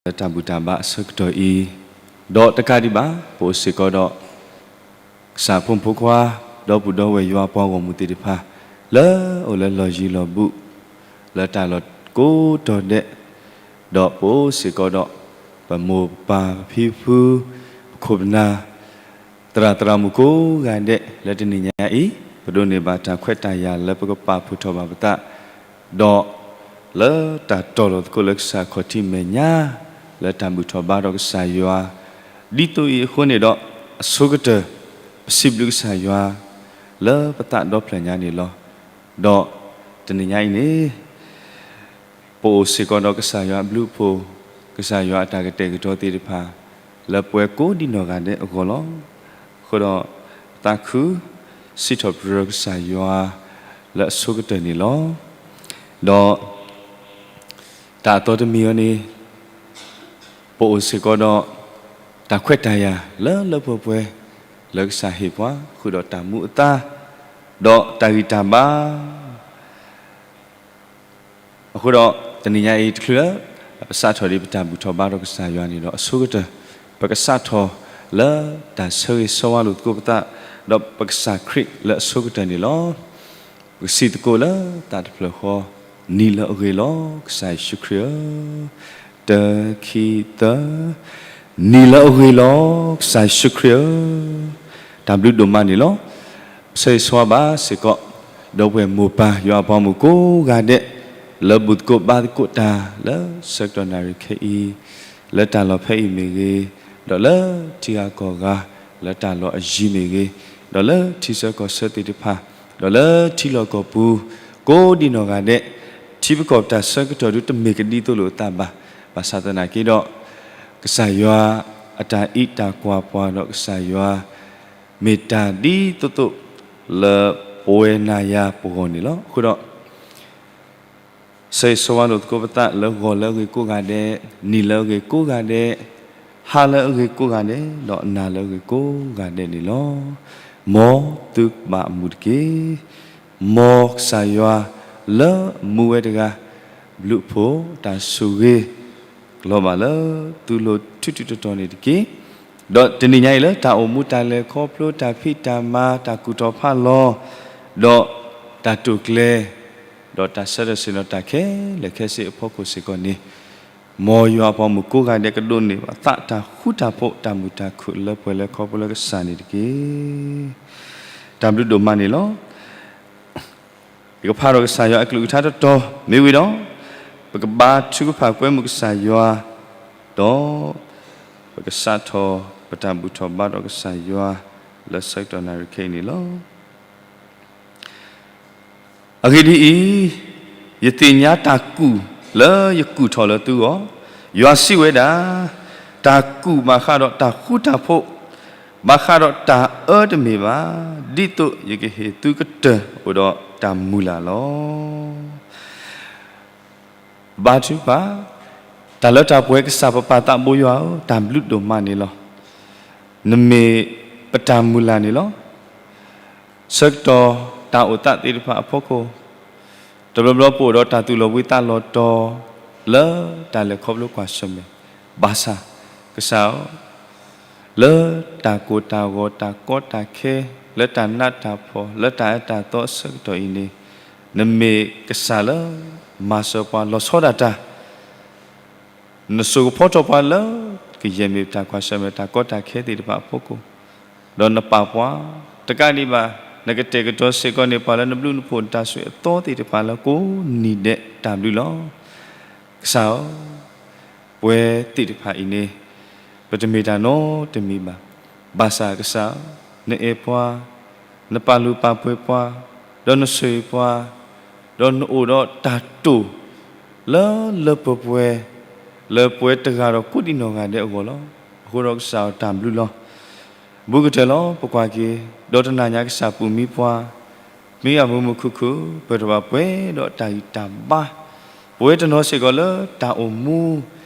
လၢတၢ်ဘူၣ်တၢ်ဘါအဆၢကတီၢ်အံၤ, ဒီးတကးဒံးဘၣ် ပအိၣ်စ့ၢ်ကီးဒီး ကစၢ်ဖိမုၣ်ဖိခွါ ဒီပုၢ်ဒီဝဲၢ်ယွၤအပှၤဂီၢ်မုၢ်သ့ၣ်တဖၣ် လၢအအိၣ်လၢလီၢ်ယံၤလီၢ်ဘူး လၢတၢ်လီၢ်ကိးတီၤဒဲး, ဒီးပအိၣ်စ့ၢ်ကီးဒီး ပမိၢ်ပပၢ်ပဖံပဖု ပခိၣ်ပနၢ် သရၣ်သရၣ်မုၣ်ကိးဂၤဒဲး လၢတနံၤညါအံၤ ပဒိးန့ၢ်ဘၣ်တၢ်ခွဲးတၢ်ယာ်လၢပကပာ်ဖှိၣ်ထီၣ်ဘၣ်ပသး ဒီးလၢတၢ်တီၢ်လီၤသကိးလၢကစၢ်ခီၣ်ထံးမဲာ်ညါ လၢတၢ်ဘူၣ်ထီၣ်ဘါထီၣ်ကစၢ်ယွၤ ဒ်သိးအံၤအဃိန့ၣ်ဒီး အဆိကတၢၢ် ပစံးဘျုးကစၢ်ယွၤ လၢပသးဒီဖျၢၣ်ညါန့ၣ်လီၤ. ဒီးတနံၤညါအံၤန့ၣ် ပအိၣ်စ့ၢ်ကီးဒီးကစၢ်ယွၤအဘျုးအဖှိၣ်, ကစၢ်ယွၤအတၢ်ကတဲာ်ကတီၤသ့ၣ်တဖၣ် လၢပှၤကိးဒံနီၢ်ဂၤဒဲးအဂီၢ်လီၤ. အဃိဒီး ပသးခု စံးထီၣ်ပတြၢၤကစၢ်ယွၤ လၢအဆိကတၢၢ်န့ၣ်လီၤ. ဒီး တၢ်အသီတမံၤအံၤန့ၣ် ပအိၣ်စ့ၢ်ကီးဒီး တၢ်ခွဲးတၢ်ယာ်လၢလၢပှဲၤပှဲၤ လၢကစၢ်ဟ့ၣ်ပှၤ ဃုာ်ဒီးတၢ်မူအသါ ဒီးတၢ်ဂံၢ်တၢ်ဘါ အဃိဒီး တနံၤညါအံၤတချုးလၢ ပစးထီၣ်ဒံးပတၢ်ဘူၣ်ထီၣ်ဘါထီၣ်ကစၢ်ယွၤန့ၣ်ဒီး အဆိကတၢၢ် ပကစးထီၣ်လၢတၢ်ဆၢဂ့ၤဆၢဝါလိာ်သကိးပသး ဒီးပကစၢ်ခရံာ်လၢအဆိကတၢၢ်န့ၣ်လီၤ. ပကစံးသကိးလၢသးတဖျၢၣ်ဃီ နံၤလၢအဂ့ၤလီၤ ကစၢ်ယ့ၣ်ၡူးခရံာ်ဧၢ, တၢ ခံ သၢ, နံၤလၢအဂ့ၤလီၤ ကစၢ်ယ့ၣ်ၡူးခရံာ်ဧၢ, တၢ်ဘျုးဒိၣ်မးန့ၣ်လီၤ. ပဆၢဂ့ၤဆၢဝါဘၣ်စ့ၢ်ကီး ဒီပုၢ်ဝဲၢ်မိၢ်ပၢ်ယွၤအပှၤမုၣ်ကိးဂၤဒဲး လၢဘူၣ်သကိးဘါသကိးတၢ် လၢဆၢကတီၢ်နၣ်ရံၣ်ခဲအံၤ လၢတၢ်လီၢ်ဖဲအံၤမ့ၢ်ဂ့ၤ, ဒီးလၢထံဂၤကီၢ်ဂၤ လၢတၢ်လီၢ်အယံၤမ့ၢ်ဂ့ၤ, ဒီးလၢထံဆၢကီၢ်ဆၢသ့ၣ်တဖၣ်, ဒီးလၢထံလီၢ်ကီၢ်ပူၤ ကိးဒံနီၢ်ဂၤဒဲး, ထံပကီၢ်ပတၢ်ဆၢကတီၢ်ဒုတမ့ၢ်ကဒ်သိးလိာ်အသးဘၣ်. ဘၣ်ဆၣ်သနာ်က့ဒီး ကစၢ်ယွၤအတၢ်အံးတၢ်ကွၢ်ပှၤဒီးကစၢ်ယွၤ မ့ၢ်တၢ်ဒ်သိးသိး လၢပဝဲနၤယၤပဂီၢ်န့ၣ်လီၤ. အဃိဒီး ဆၢဂ့ၤဆၢဝါလိာ်သကိးပသးလၢဂီၤလၢအဂ့ၤကိးဂၤဒဲး, နံၤလၢအဂ့ၤကိးဂၤဒဲး, ဟါလၢအဂ့ၤကိးဂၤဒဲး, ဒီးနၤလၢအဂ့ၤကိးဂၤဒဲးန့ၣ်လီၤ. မ်သုကဘၣ်အမုာ်တက့ၢ်. မ်ကစၢ်ယွၤလၢမူဝဲတဂၤ ဘျုးဖှိၣ်တၢ်ဆိၣ်ဂ့ၤ လီၤဘၣ်လၢသုလိၤထူးထူးတီၤတီၤန့ၣ်တက့ၢ်. ဒီးတနံၤညါအံၤလၢတၢ်အိၣ်မူတၢ်လဲၤခီဖျိတၢ်ဖံးတၢ်မၤတၢ်ကူၣ်ထီၣ်ဖးလီၤ ဒီးတၢ်တိာ်ကျဲၤ ဒီးတၢ်ဆၢထၢၣ်ဆ့ၣ်နီၤတၢ်ခဲလၢာ်ခဲဆ့အဖီခိၣ်စ့ၢ်ကီးန့ၣ် မ်ယွၤအပှၤမုၣ်ကိးဂၤဒဲးကဒိးန့ၢ်ဘၣ်သးတၢ်ဃူတၢ်ဖိး တၢ်မုာ်တၢ်ခုၣ်လၢပှဲၤလၢခီဖျိလၢကစၢ်န့ၣ်တက့ၢ်. တၢ်ဘျုးဒိၣ်မးန့ၣ်လီၤ. ယကဖးဒီးကစၢ်ယွၤအကလုၢ်ကထါတတီၤမ့ၢ်ဝံၤဒီး ပကဘါထုကဖၣ်ကွဲမုာ်ကစၢ်ယွၤ ဒီး ပကစးထီၣ်ပတၢ်ဘူၣ်ထီၣ်ဘါထီၣ်ကစၢ်ယွၤ လၢဆၢကတီၢ်နၣ်ရံၣ်ခဲအံၤန့ၣ်လီၤ. အဂ့ၢ်ဒ်အံၤ, ယသ့ၣ်ညါတၢ်ကူၣ်လၢယကူၣ်ထီၣ်လၢသုဂီၢ်, ယွၤစံးဝဲဒၣ်, တၢ်ကူၣ်ဘၣ်ဃးဒီးတၢ်ဃူတၢ်ဖိး, ဘၣ်ဃးဒီးတၢ်အၢတမ့ၢ်ဘၣ်, ဒ်သိးယကဟ့ၣ်သုကတၢၢ်အိၣ်ဒီးတၢ်မုၢ်လၢ်လီၤ. ဘါထုကဖၣ်, တၢ်လၢတၢ်ပှဲၤကစၢ်ပပၢ်သးဘိယွၤဧၢ, တၢ်ဘျုးဒိၣ်မးန့ၣ်လီၤ. နမ့ၢ်ပတၢ်မုၢ်လၢ်န့ၣ်လီၤ. ဆၢကတီၢ်တၢ်အိၣ်သးသ့ၣ်တဖၣ်အဖီခိၣ်, တဘျီဘျီပအိၣ်ဒီးတၢ်သူၣ်လီၤဘှံးသးလီၤတီၤ လၢတၢ်လဲၤခီဖျိကွၢ်ဆၢၣ်မဲာ်, ဘၣ်ဆၣ်ကစၢ်ဧၢ, လၢတၢ်ကိၢ်တၢ်ဂီၤတၢ်ကီတၢ်ခဲ, လၢတၢ်နးတၢ်ဖှီၣ် လၢတၢ်အၢတၢ်သီအဆၢကတီၢ်အံၤန့ၣ်, နမ့ၢ်ကစၢ်လၢမၤစၢၤပှၤလီၤဆီဒၣ်တၢ် နစိာ်ကဖီထီၣ်ပှၤလၢ ကယဲၢ်မ့ၢ်တၢ်ကွၢ်ဆၢၣ်မဲာ်တၢ်ကီတၢ်ခဲသ့ၣ်တဖၣ်အဖီခိၣ်, ဒီးနပာ်ပှၤ, တကးဒံးဘၣ်, နကတဲာ်ကတီၤစ့ၢ်ကီးန့ၢ်ပှၤလၢနဘျုးနဖှိၣ်နတၢ်ဆိၣ်ဂ့ၤအသီသ့ၣ်တဖၣ်လၢကိးနံၤဒဲးတၢ်ဘျုးလီၤ. ကစၢ်ဧၢ, ပဝဲသ့ၣ်တဖၣ်အံၤန့ၣ်, ပတမ့ၢ်တၢ်နီတမံၤဘၣ်. ဘၣ်ဆၣ်ကစၢ်ဧၢ, နအဲၣ်ပှၤ, နပာ်လုၢ်ပာ်ပှ့ၤပှၤ, ဒီးနဆိၣ်ဂ့ၤပှၤ, ဒီးနအိၣ်ဒီးတၢ်တိာ် လၢလၢပှဲၤပှဲၤ လၢပဝဲတဂၤဒီးကိးဒံနီၢ်ဂၤဒဲးအဂီၢ်လီၤ. အဃိဒီးကစၢ်ဧၢတၢ်ဘျုးလီၤ. ဘူးကတၢၢ်လီၤ ပကွၢ်က့ၤ, ဒီးတနၤညါကစၢ်ပူၤမံပှၤ, မံအမုာ်မုာ်ခုၣ်ခုၣ် ပၢၢ်ထီၣ်ဘၣ်ပှဲၤဒီးတၢ်ဂံၢ်တၢ်ဘါ, ပဝဲတနီၤစ့ၢ်ကီးလၢတၢ်အိၣ်မူ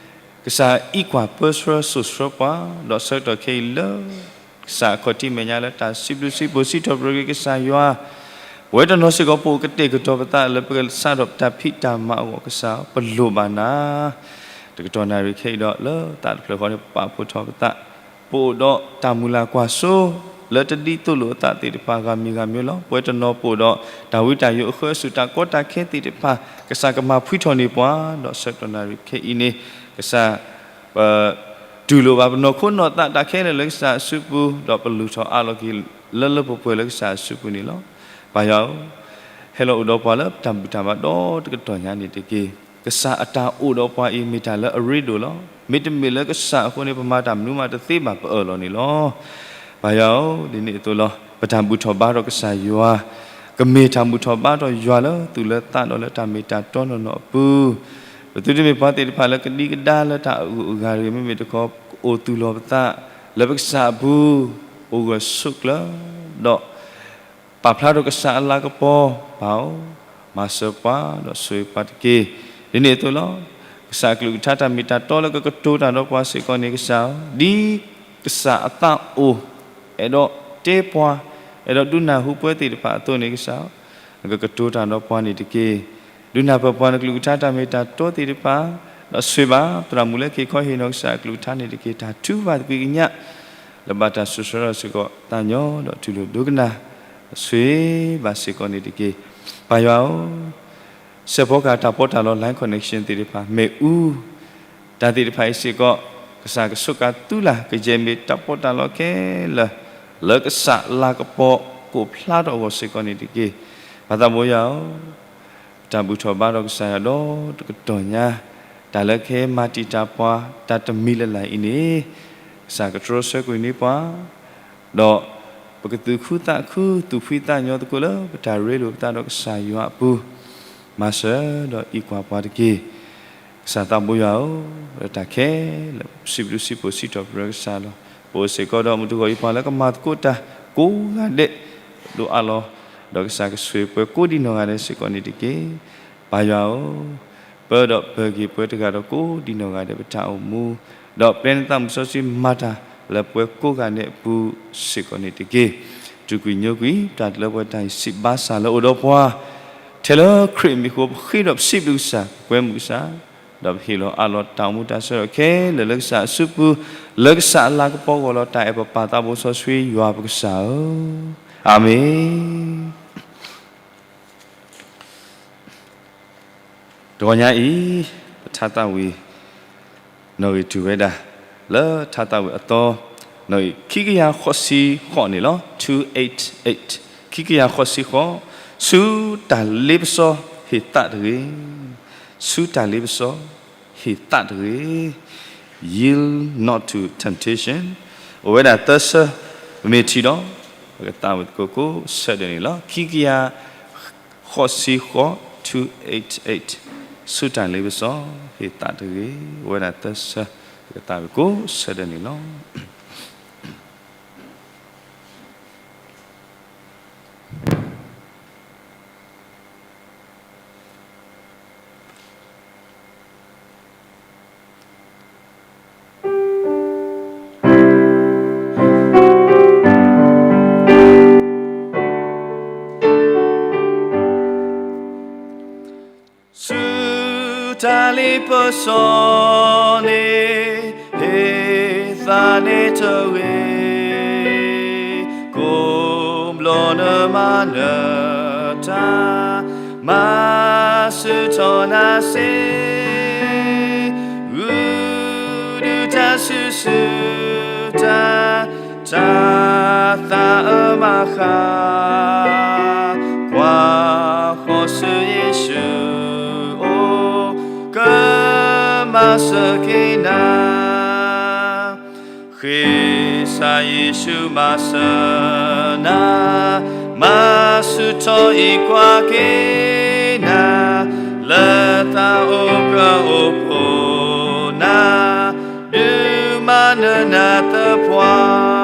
ကစၢ်အံးကွၢ်ပၢဆှၢစိာ်ဆှၢပှၤ, ဒီးဆၢကတီၢ်ခဲအံၤလၢ ကစၢ်အခီၣ်ထံးမဲာ်ညါလၢတၢ်စံးဘျုးစံးဖှိၣ်စံးထီၣ်ပတြၢၤက့ၤကစၢ်ယွၤ, ပဝဲတနီၤစ့ၢ်ကီးပအိၣ်ကတဲာ်ကတီၤပသးလၢပကစးထီၣ်ပတၢ်ဖံးတၢ်မၤအဂီၢ်ကစၢ် ပလိၣ်ဘၣ်နၤ, တကတီၢ်နၣ်ရံၣ်ခဲအံၤဒီး လၢသးတဖျၢၣ်ဃီန့ၣ် ပပာ်ဖှိၣ်ထီၣ်ပသး, ပအိၣ်ဒီးတၢ်မုၢ်လၢ်ကွၢ်စိ လၢတဒ်သိးလိာ်အသးသ့ၣ်တဖၣ် ဂၤမံၤဂၤမံၤလီၤ. ပဝဲတနီၤပအိၣ်ဒီးတၢ်ဝံတၢ်ယိးအဃၢအစူၣ် တၢ်ကီတၢ်ခဲသ့ၣ်တဖၣ် ကစၢ်ကမၤဖှံထီၣ်န့ၢ်ပှၤ, ဒီးဆၢကတီၢ်နၣ်ရံၣ်ခဲအံၤန့ၣ် ကစၢ် ပ တူၢ်လိာ်ဘၣ်ပနီၢ်ခိနီၢ်သး တၢ်ခဲလၢာ်လၢကစၢ်အစုပူၤ, ဒီးပလုၢ်ထီၣ်အးလီၤက့ၤ လၢလၢပှဲၤပှဲၤလၢကစၢ်အစုပူၤန့ၣ်လီၤ. ပၢ်ယွၤဧၢ, ဟဲလီၤအိၣ်ဒီးပှၤလၢပတၢ်ဘူၣ်တၢ်ဘါဒီတကတီၢ်ညါန့ၣ်တက့ၢ်. ကစၢ်အတၢ်အိၣ်ဒီးပှၤအံၤ မ့ၢ်တၢ်လၢအရ့ဒိၣ်လီၤ. မ့တမ့ၢ်လၢကစၢ်အဃိန့ၣ် ပမၤတၢ်မနုၤမးတသ့ဘၣ် ပအၢၣ်လီၤန့ၣ်လီၤ. ပၢ်ယွၤဧၢ, ဒ်န့ၣ်အသိးလီၤ. ပတၢ်ဘူၣ်ထီၣ်ဘါထီၣ်ကစၢ်ယွၤ ကမ့ၢ်တၢ်ဘူၣ်ထီၣ်ဘါထီၣ်ယွၤလၢသူၣ်လၢသးဒီးလၢတၢ်မ့ၢ်တၢ်တီနီၢ်နီၢ်အပူၤ, ပသုတမ့ၢ်ပှၤသ့ၣ်တဖၣ်လၢကဒံကဒါလၢတၢ်အဂုၤအဂၤတဂ့ၤ, မ့မ့ၢ်တခီ အိၣ်သူၣ်လီၤပသး လၢပကစၢ်အပူၤ အိၣ်ဂၢၢ်ဆိးကျၢၤ ဒီး ပာ်ဖျါထီၣ်ကစၢ်အလၤကပီၤ, ပၢ်ဧၢ, မၤစၢၤပှၤ ဒီးဆိၣ်ဂ့ၤပှၤတက့ၢ်. ဒ်န့ၣ်အသိးလီၤ. ကစၢ်အကလုၢ်ကထါတၢ်မ့ၢ်တၢ်တီလၢကကတိၤတၢ်ဒီးပှၤစ့ၢ်ကီးန့ၣ် ကစၢ်ဧၢ, ဒ်ကစၢ်အသးအိၣ် အဲၣ်ဒိးတဲပှၤ, အဲၣ်ဒိးဒုးနၢ်ဟူပှၤသ့ၣ်တဖၣ်အသိးန့ၣ် ကစၢ်ဧၢ, နကကတိၤတၢ်ဒီးပှၤန့ၣ်တက့ၢ်. ဒုးနၢ်ပၢၢ်ပှၤနကလုၢ်ကထါတၢ်မ့ၢ်တၢ်တီသ့ၣ်တဖၣ်, ဒီးဆိၣ်ဂ့ၤဘၣ် သရၣ်မုၣ်လၢက့ၤခီဟ့ၣ်နီၤကစၢ်အကလုၢ်ကထါန့ၣ်တက့ၢ်. တၢ်ထုကဖၣ်သကွံာ်ကညး လၢဘၣ်တၢ်စံးဆၢထီၣ်စ့ၢ်ကီး သးညီဒီးတူၢ်လိာ်ဒိကနၣ် ဆိၣ်ဂ့ၤဘၣ်စ့ၢ်ကီးန့ၣ်တက့ၢ်. ပၢ်ယွၤဧၢ, စဲးဖီကဟၣ်တၢ်ပီးတၢ်လီ line connection သ့ၣ်တဖၣ် မ့ၣ်အူ တၢ်သ့ၣ်တဖၣ်အံၤစ့ၢ်ကီး ကစၢ်ကဆိးကါသုလၢ် ကယဲၢ်မ့ၢ်တၢ်ပီးတၢ်လီခဲလၢာ် လၢကစၢ်လၤကပီၤကိးဖျါထီၣ်အဂီၢ်စ့ၢ်ကီးန့ၣ်တက့ၢ်. ပၢ်သးဘိယွၤဧၢ, ပတၢ်ဘူၣ်ထီၣ်ဘါထီၣ်ကစၢ်ယွၤဒီးတကတီၢ်ညါ, တၢ်လၢကဟဲမၤတံာ်တာ်ပှၤ တၢ်တမံၤလၢ်လၢ်အံၤန့ၣ်, ကစၢ်ကတြီဆၢကွံာ်န့ၢ်ပှၤ, ဒီးပကသူၣ်ခုသးခု သူၣ်ဖှံသးညီသကိးလၢ ပတၢ်ရ့လိာ်ပသးဒီးကစၢ်ယွၤအပူၤ, မၤစၢၤဒီးအံးကွၢ်ပှၤတက့ၢ်. ကစၢ်သးဘိယွၤဧၢ, လၢတၢ်ခဲလၢာ် ပစံးဘျုးစံးဖှိၣ်စံးထီၣ်ပတြၢၤကစၢ်လီၤ. ပအိၣ်စ့ၢ်ကီးဒီးမုၢ်တဂီၤအံၤ ပှၤလၢကမၤသကိးတၢ်ကိးဂၤဒဲး ဒိးအးလီၤ, ဒီးကစၢ်ကဆိၣ်ဂ့ၤပှၤကိးဒံနီၢ်ဂၤဒဲးစ့ၢ်ကီးန့ၣ်တက့ၢ်. ပၢ်ယွၤဧၢ, ပၢဒီးပၢၤက့ၤပှၤတဂၤဒီးကိးဒံနီၢ်ဂၤဒဲးပတၢ်အိၣ်မူ, ဒီးပျဲနသးမုၢ်စီဆှံမၤတၢ်လၢပှၤကိးဂၤဒဲးအပူၤစ့ၢ်ကီးန့ၣ်တက့ၢ်. တြူာ်ကွံာ်ညိကွံာ် တၢ်တလၢပှဲၤတၢ်အံၤစံးဘၣ်ဆၣ်လၢအိၣ်ဒီးပှၤ ထဲလၢခရံာ်အမံၤအဃိ ပဃ့ဒီးပစံးဘျုးကစၢ် ပကွဲမုာ်ကစၢ်, ဒီးပဟ့ၣ်လီၤအးလီၤတၢ်အိၣ်မူတၢ်ဆၢထၢၣ်ခဲလၢာ်လၢကစၢ်အစုပူၤ, လၢကစၢ်အလၤကပီၤအဂီၢ်လီၤ. တၢ်အဲၣ်ပပၢ်သးဘိစီဆှံယွၤပကစၢ်ဧၢ, အၤမ့ၣ်. တဂီၤညါအံၤ ပထါသးဝံၣ် နီၣ်ဂံၢ်တုၤဝဲဒၣ် လၢထါသးဝံၣ်အသီ နီၣ်ဂံၢ် ခံကယၤဃိးဆံဃိးန့ၣ်လီၤ. two eight eight, ခံကယၤဃိးဆံဃိး, ဆူတၢ်လ့ပစီဟ့ၣ်သးတဂ့ၤ, ဆူတၢ်လ့ပစီ ဟ့ၣ်သးတဂ့ၤ, yield not to temptation. အိၣ်ဝဲဒၣ်သၢဆၢ, ပမ့ၢ်ထံၣ်ဒီး ပကသးဝံၣ်သကိးကိးဆၢဒၢးန့ၣ်လီၤ. ခံကယၤဃိးဆံဃိး, two eight eight, ဆူတၢ်လ့ပစီ ဟ့ၣ်သးတဂ့ၤ, အိၣ်ဝဲဒၣ်သၢဆၢ, ပကသးဝံၣ်ကိးဆၢဒၢးန့ၣ်လီၤ. ဆူတၢ်လ့ပစီန့ၣ် ဟ့ၣ်သးန့ၣ်တဂ့ၤ, ကိးဘျီနမၤနၢၤတၢ် မၤဆူၣ်ထီၣ်နၤစ့ၢ်, ဂုာ်ဒုးတၢ်ဆူၣ်ဆူၣ်တၢ် တၢ်သးအၢမၤဃၣ်, ကွၢ်ဃီၤဆူယ့ၣ်ၡူးအအိၣ်, ကမၤစၢၤက့ၤနၤ, ဃ့စၢ်ယ့ၣ်ၡူးမၤစၢၤနၤ, မၤဆူၣ်ထီၣ်အံးကွၢ်က့ၤနၤ, လၢသးအိၣ်ကအိၣ်ဖှိၣ်နၤ, ဒုးမၤနၢၤနၤသပှၢ်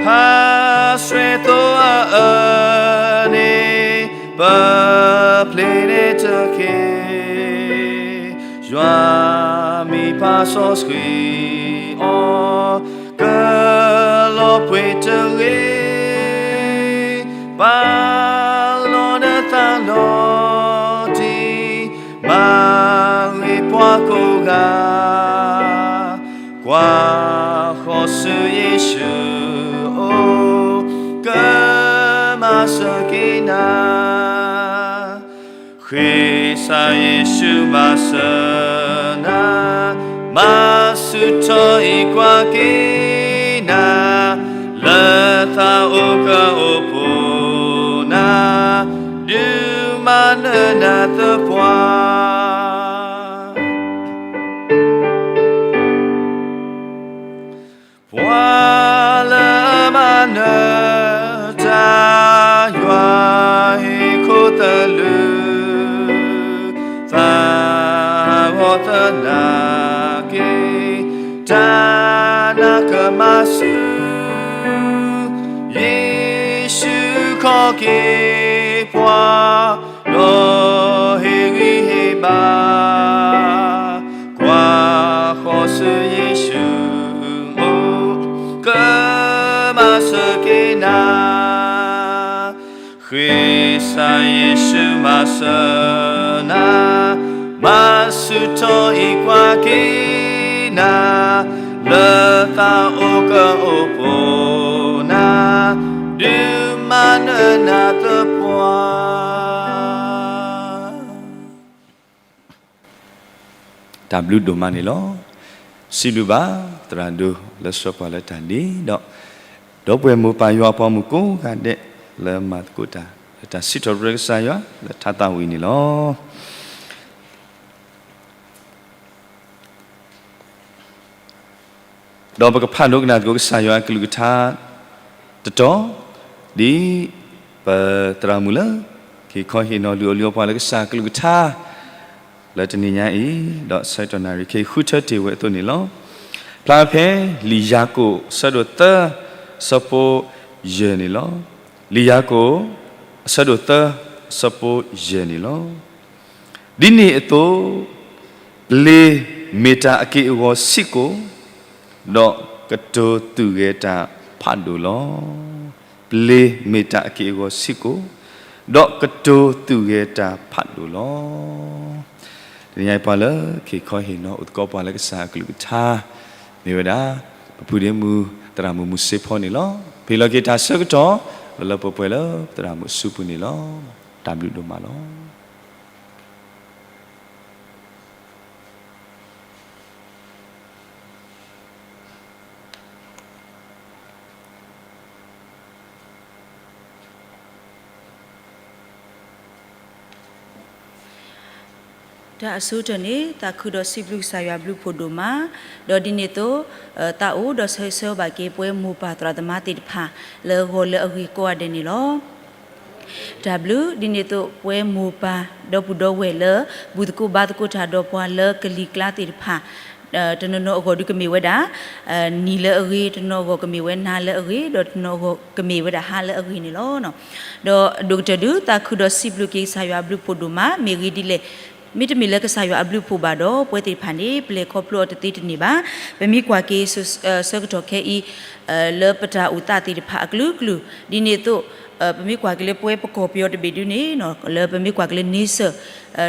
ဟးဆှဲးသိအအၢန့ၣ် ပပျ့ၤန့ၣ်တက့ၢ်. ယွၤမံၤပၢ်စီဆှံအီၤ ကလီၤပှ့ၤတဂ့ၤ. ပာ်လီၤနသးလီၤတံၢ် မၤဂ့ၤ ကွၢ်ဃီၤဆူယ့ၣ်ၡူးအိၣ်, ကမၤစၢၤက့ၤနၤ, ဃ့စံးယ့ၣ်ၡူးမၤစၢၤနၤ, မၤဆူၣ်ထီၣ်အံၤကွၢ်က့ၤနၤ, လၢသးအိၣ်ကအိၣ်ဖှိၣ်နၤ, ဒုးမၤနၢၤနၤသပှၢ် ပှၤလၢအမၤနၢၤတၢ် ယွၤဟ့ၣ်ခိၣ်သလုး, သးဂီၤသနာ်က့ၤ တၢ်နာ်ကမၤဆူၣ်, ယ့ၣ်ၡူးခီက့ၤပှၤ ဒီးဟ့ၣ်ဂံၢ်ဟ့ၣ်ဘါ, ကွၢ်ဃီၤဆူယ့ၣ်ၡူးအိၣ်, ကမၤစၢၤက့ၤနၤ, ဃ့စံးယ့ၣ်ၡူးမၤစၢၤနၤ, မၤဆူၣ်ထီၣ်အံၤကွၢ်က့ၤနၤ, လၢသးအိၣ်ကအိၣ်ဖှိၣ်နၤ, ဒုးမၤနၢၤနၤသပှၢ် တၢ်ဘျုးဒိၣ်မးန့ၣ်လီၤ. စံးဘျုးဘၣ်သရၣ်ဒိၣ်လၢဆှၢပှၤလၢတၢ်ဒ့ဒီး, ဒီပုၢ်ဝဲၢ်မိၢ်ပၢ်ယွၤအပှၤမုၣ်ကိးဂၤဒဲး လၢမၤသကိးတၢ် လၢတၢ်စံးထီၣ်ပတြၢၤကစၢ်ယွၤ လၢထါသၣ်ဝံၤန့ၣ်လီၤ. ဒီးပကဖးဒိကနၣ်သကိးကစၢ်ယွၤအကလုၢ်ကထါတတီၤ, ဒ်ပသရၣ်မုၣ်လၢ က့ၤခီဟ့ၣ်နီၤလုၢ်အီၣ်လုၢ်အီပှၤလၢကစၢ်အကလုၢ်ကထါ လၢတနံၤညါအံၤ, ဒီးဆၢကတီၢ်နၣ်ရံၣ် က့ၤဃုထၢတ့ၢ်ဝဲအသိးန့ၣ်လီၤ. ဖျါဖဲ လံာ်ယၤကိာ် အဆၢဒိၣ်သၢ အဆၢဖိယဲၢ်န့ၣ်လီၤ. လံာ်ယၤကိာ် အဆၢဒိၣ်သၢ အဆၢဖိယဲၢ်န့ၣ်လီၤ. ဒ်န့ၣ်အသိး ပျ့ၤမ့ၢ်တၢ်အက့ၢ်အဂီၤဆံးကိာ်, ဒီးကတိၤသုးဂဲၤတၢ်ဖးဒိၣ်လီၤ. ပျ့ၤမ့ၢ်တၢ်အက့ၢ်အဂီၤဆံးကိာ်, ဒီးကတိၤသုးဂဲၤတၢ်ဖးဒိၣ်လီၤ. တနံၤညါအံၤပှၤလၢ က့ၤခီဟ့ၣ်နီၤအိၣ်သကိးပှၤလၢကစၢ်အကလုၢ်ကထါ မ့ၢ်ဝဲဒၣ် ပဖုဒ့မုၣ် သရၣ်မုၣ်မုၢ်စ့ဖီန့ၣ်လီၤ. ပဟ့ၣ်လီၤက့ၤတၢ်ဆၢကတီၢ် လၢလၢပှဲၤပှဲၤလၢသရၣ်မုၣ်အစုပူၤန့ၣ်လီၤ. တၢ်ဘျုးဒိၣ်မးလီၤ. တၢ်အဆိကတၢၢ်န့ၣ် သးခုဒီးစံးဘျုးကစၢ်ယွၤအဘျုးအဖှိၣ်ဒိၣ်မး, ဒီးဒ်န့ၣ်အသိး သးအိၣ်ဒီးဆၢဂ့ၤဆၢဝါဘၣ်က့ၤ ပဝဲမိၢ်ပၢ်သရၣ်သမါသ့ၣ်တဖၣ် လၢဂီၤလၢအဂ့ၤကိးဂၤဒဲးန့ၣ်လီၤ. တၢ်ဘျုး, ဒ်န့ၣ်အသိး ပဝဲမိၢ်ပၢ် ဒီပုၢ်ဒီဝဲၢ်လၢ ဘူၣ်သကိးဘါသကိးတၢ်ဒီးပှၤလၢကလံၤကျါသ့ၣ်တဖၣ်, တနီၤနီၤအဂီၢ်ဒုးကမ့ၢ်ဝဲဒၣ် နံၤလၢအဂ့ၤ, တနီၤအဂီၢ်ကမ့ၢ်ဝဲနၤလၢအဂ့ၤ, ဒီးတနီၤအဂီၢ်ကမ့ၢ်ဝဲဒၣ်ဟါလၢအဂ့ၤန့ၣ်လီၤ. ဒီးအဒိၣ်ကတၢၢ်ဒုး သးခုဒီးစံးဘျုးက့ၤကစၢ်ယွၤအဘျုးအဖှိၣ်ဒိၣ်မး, မ့ၢ်ဂ့ၢ်ဒ်လဲၣ်, မ့တမ့ၢ်လၢကစၢ်ယွၤအဘျုးအဖှိၣ်ဘၣ်ဒီး ပဝဲသ့ၣ်တဖၣ်န့ၣ် ပလဲၤခီဖျိအီၤတသ့တန့ၢ်ဘၣ်. ပမ့ၢ်ကွၢ်က့ၤ ဆၢကတီၢ်ခဲအံၤ လၢပတၢ်အိၣ်သးသ့ၣ်တဖၣ်အကလုာ်ကလုာ်, ဒ်န့ၣ်အသိး ပမ့ၢ်ကွၢ်က့ၤလၢပဝဲပကီၢ်ပယီၤတဘ့ၣ်ဒုန့ၣ် လၢပမ့ၢ်ကွၢ်က့ၤလၢ nature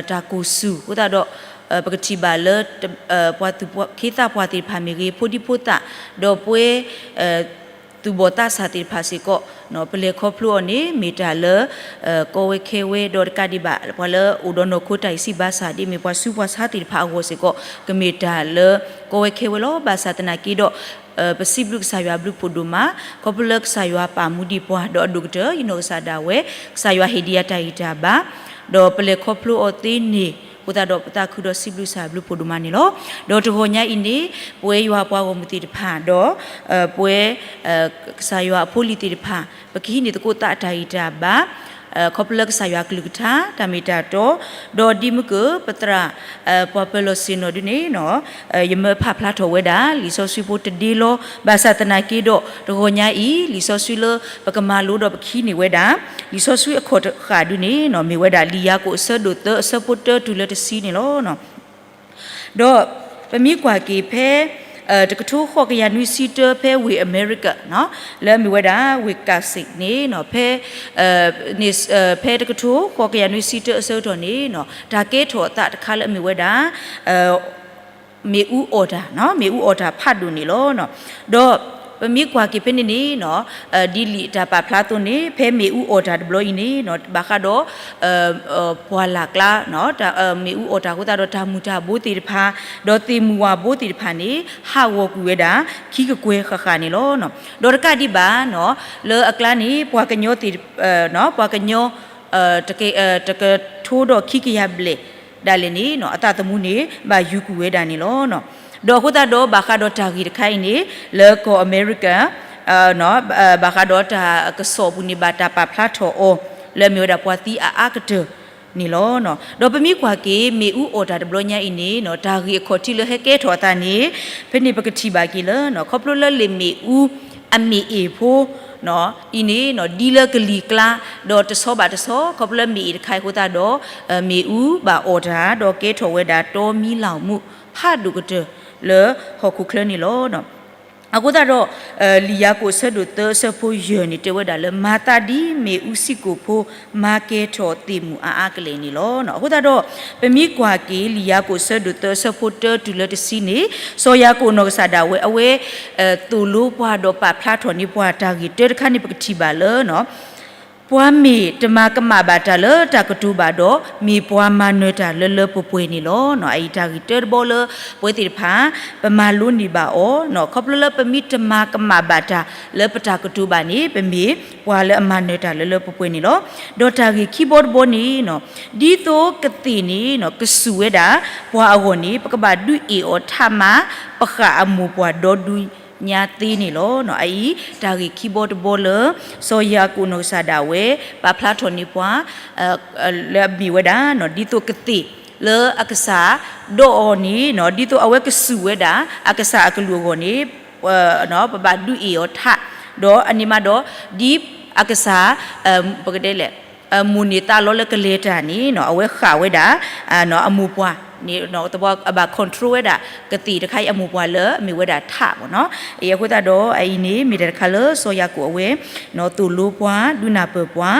တၢ်ကိၢ်ဆူၣ်အဃိသတးဒီး ပကထံၣ်ဘၣ်လၢ ပှၤသူၣ်ခ့သးပှၢ်သ့ၣ်တဖၣ်မ့ၢ်ဂ့ၤ, ဖိဒံဖိသၣ်, ဒီးပဝဲ သူၣ်ဘီၣ်သးစၢ်သ့ၣ်တဖၣ်စ့ၢ်ကီး ပလဲၤခီဖျိအီၤန့ၣ် မ့ၢ်တၢ်လၢ ကီဝဲခဲဝဲ ဒီးတကးဒံးဘၣ် ပှၤလၢအိၣ်ဒီးနီၢ်ခိတၢ်အံၤဆံးဘၣ်ဆၣ် ဒ်မ့ၢ်ပှၤဆူးပှၤဆါသ့ၣ်တဖၣ်အဂီၢ်စ့ၢ်ကီး ကမ့ၢ်တၢ်လၢ ကီဝဲခဲဝဲလီၤ. ဘၣ်ဆၣ်သနာ်က့ဒီး ပစံးဘျုးကစၢ်ယွၤအဘျုးအဖှိၣ်ဒိၣ်မး ခီဖျိလၢကစၢ်ယွၤပာ်မူဒံးပှၤ ဒီးအဒိၣ်ကတၢၢ် ယနီၢ်ကစၢ်ဒၣ်ဝဲ ကစၢ်ယွၤဟ့ၣ်ဒံးယၤတၢ်ဂံၢ်တၢ်ဘါ ဒီးပလဲၤခီဖျိအီၤသ့န့ၣ် အဃိသတးဒီး ပသးခုဒီးစံးဘျုးကစၢ်ယွၤအဘျုးအဖှိၣ်ဒိၣ်မးန့ၣ်လီၤ. ဒီးတဂီၤညါအံၤန့ၣ် ပဝဲယွၤပှၤဂီၢ်မုၢ်သ့ၣ်တဖၣ် ဒီး ပဝဲ ကစၢ်ယွၤအဖိအလံၤသ့ၣ်တဖၣ် ပကဟံးန့ၢ်သကိးသးတၢ်ဂံၢ်တၢ်ဘါ ခီဖျိလၢကစၢ်ယွၤအကလုၢ်ကထါ တၢ်မ့ၢ်တၢ်တီ ဒီးဒ်မုၢ်ကၢၢ် ပသရၣ် ပှၤပၢၤလီၢ်ဆ့ၣ်နီၤဒုန့ၣ် ယမၢဖးဖျါထီၣ်ဝဲဒၣ် လံာ်စီဆှံဖိတဒ့လီၤ. ဘၣ်ဆၣ်သနာ်က့ဒီး တဂီၤညါအံၤ လံာ်စီဆှံလၢပကမၤလိဒီးပကဟံးန့ၢ်ဝဲဒၣ် လံာ်စီဆှံအခီၣ်တဃၣ်ဒုန့ၣ် မ့ၢ်ဝဲဒၣ် လံာ်ယၤကိာ်အဆၢဒိၣ်သၢ အဆၢဖိတၢတုၤလၢတဆံန့ၣ်လီၤ. ဒီးပမ့ၢ်ကွၢ်က့ၤဖဲ တကထိဃိးကယၤနွံဆံတၢ ဖဲဝ့ၢ်အမဲရကၤ လၢအမ့ၢ်ဝဲဒၣ်ဝ့ၢ်ကၣ်စ့းန့ၣ် ဖဲ ဖဲတကထိဃိးကယၤနွံဆံတၢအဆၢကတီၢ်န့ၣ် တၢ်ကဲထီၣ်အသးတခါလၢအမ့ၢ်ဝဲဒၣ် မ့ၣ်အူအီၣ်တၢ်, မ့ၣ်အူအီၣ်တၢ်ဖးဒိၣ်န့ၣ်လီၤ. ဒီးပမ့ၢ်ကွၢ်က့ၤဖဲန့ၣ်န့ၣ်, ဒ်လံာ်တၢ်ပာ်ဖျါအသိးန့ၣ် ဖဲမ့ၣ်အူအီၣ်တၢ်တဘျီအံၤန့ၣ် ဘၣ်ဃးဒီး ပှၢ်လၢ်ကျါ, မ့ၣ်အူအီၣ်တၢ်အဃိသတးဒီး တၢ်မုၢ်တၢ်ဘိသ့ၣ်တဖၣ်, ဒီးသ့ၣ်မုၢ်ဝၣ်ဘိသ့ၣ်တဖၣ်န့ၣ် ဟးဂီၤကွံာ်ဝဲဒၣ် ခံကကွဲၢ်ဃၣ်ဃၣ်န့ၣ်လီၤ. ဒီးတကးဒံးဘၣ်, လၢအကျါန့ၣ် ပှၤကညီသ့ၣ်, ပှၤကညီ တကထိဒီးခံကယၤဘျဲၣ်ဒၣ်လဲာ်န့ၣ် အသးသမူန့ၣ် ဘၣ်ယုၤကွံာ်ဝဲဒၣ်န့ၣ်လီၤ. ဒီးအဃိသတးဒီး ဘၣ်ဃးဒီးတၢ်ဂ့ၢ်တခါအံၤန့ၣ် လၢကီၢ်အမဲရကၤ ဘၣ်ဃးဒီးတၢ်ကစီၣ်အပူၤန့ၣ် ဘၣ်တၢ်ပာ်ဖျါထီၣ်အီၤ လၢအမ့ၢ်ဝဲဒၣ်ပှၤသံအအါကတၢၢ်န့ၣ်လီၤ. ဒီးပမ့ၢ်ကွၢ်က့ၤ မ့ၣ်အူအီၣ်တၢ်တဘျီညါအံၤန့ၣ် တၢ်ဂ့ၢ်အခီၣ်ထံးလၢဟဲကဲထီၣ်အသးန့ၣ် ဖဲန့ၣ်ပကထံၣ်ဘၣ်က့ၤလၢ ခီဖျိလၢလ့ၣ်မ့ၣ်အူ အမ့ၣ်အ့ၣ်ဖိ အံၤန့ၣ် ဒ်လၢကလံၤကျါ ဒီးတဆီဘၣ်တဆီ ခီဖျိလၢမ့ၣ်အ့ၣ်တခါအံၤအဃိသတးဒီး မ့ၣ်အူဘၣ်အီၣ်တၢ် ဒီးကဲထီၣ်ဝဲဒၣ် တီမံလၢ်မူးဖးဒိၣ်ကတၢၢ်လၢဟီၣ်ခိၣ်ချၢန့ၣ်လီၤ. အဃိသတးဒီး လံာ်ယၤကိာ်အဆၢဒိၣ်သၢအဆၢဖိယဲၢ်န့ၣ် တဲဝဲဒၣ်လၢ မၤသးဒ်မ့ၣ်အူဆံးကိာ်ဖိ မၤကဲထီၣ်သ့ၣ်မုၢ်အါအါကလဲာ်န့ၣ်လီၤ. အဃိသတးဒီး ပမ့ၢ်ကွၢ်က့ၤ လံာ်ယၤကိာ်အဆၢဒိၣ်သၢအဆၢဖိတၢတုၤလၢတဆံန့ၣ် စီၤယၤကိာ်နီၢ်ကစၢ်ဒၣ်ဝဲ အဝဲ သိၣ်လိပှၤဒီးပာ်ဖျါထီၣ်န့ၢ်ပှၤတၢ်ဂ့ၢ်တၢတခါန့ၣ် ပကထံၣ်ဘၣ်လၢ ပှၤမ့ၢ်တမၤကမၣ်ဘၣ်တၢ်လၢတၢ်ကတိၤဘၣ်ဒီး မ့ၢ်ပှၤမၤနၢၤတၢ်လၢလၢပှဲၤပှဲၤန့ၣ်လီၤ. အအံၤတၢ်ဂ့ၢ်တၢတဘီလၢ ပဝဲသ့ၣ်တဖၣ် ပမၤလိန့ၢ်ဘၣ်အီၤ, ခီဖျိလၢပမ့ၢ်တမၤကမၣ်ဘၣ်တၢ်လၢပတၢ်ကတိၤဘၣ်န့ၣ် ပမ့ၢ်ပှၤလၢအမၤနၢၤတၢ်လၢလၢပှဲၤပှဲၤန့ၣ်လီၤ. ဒီးတၢ်ဂ့ၢ်ခံဘီတဘီန့ၣ် ဒ်သိးကသ့ၣ်န့ၣ် ကစူၢ်ဝဲဒၣ် ပှၤအဂီၢ်န့ၣ် ပကဘၣ်ဒုးအ့ၣ်အီၤထးမး ပဃၣ်အမိၢ်ပှၢ်ဒီဒူၣ်ညါသ့န့ၣ်လီၤ. အအံၤ တၢ်ဂ့ၢ်ခံဘီတဘီလၢ စီၤယၤကိာ်နီၢ်ကစၢ်ဒၣ်ဝဲ ပာ်ဖျါထီၣ်န့ၢ်ပှၤ လၢအမ့ၢ်ဝဲဒၣ် ဒ်သိးကသ့ၣ်လၢအကစၢ်ဒိးအီၤန့ၣ် ဒ်သိးအဝဲကစူၢ်ဝဲဒၣ် အကစၢ်အကလုၢ်အဂီၢ်န့ၣ် ပဘၣ်ဒုးအ့ၣ်အီၤထး, ဒီးအန့ၣ်မးဒီး ဒ်အကစၢ် ပကတဲလဲၣ် မိၢ်န့ၢ်သးလီလၢကလဲၤတၢ်န့ၣ် အဝဲဃၣ်ဝဲဒၣ် အမိၢ်ပှၢ်န့ၣ် အဘၣ် control ဝဲဒၣ် ကသ့ၣ်တခါအံၤအမိၢ်ပှၢ်လၢအမ့ၢ်ဝဲဒၣ်ထးမ့ၢ်နီၤ. အဃိသတးဒီး အအံၤန့ၣ် မ့ၢ်တၢ်တခါလၢစီၤယၤကိာ်အဝဲ သိၣ်လိပှၤ ဒုးနၢ်ပၢၢ်ပှၤ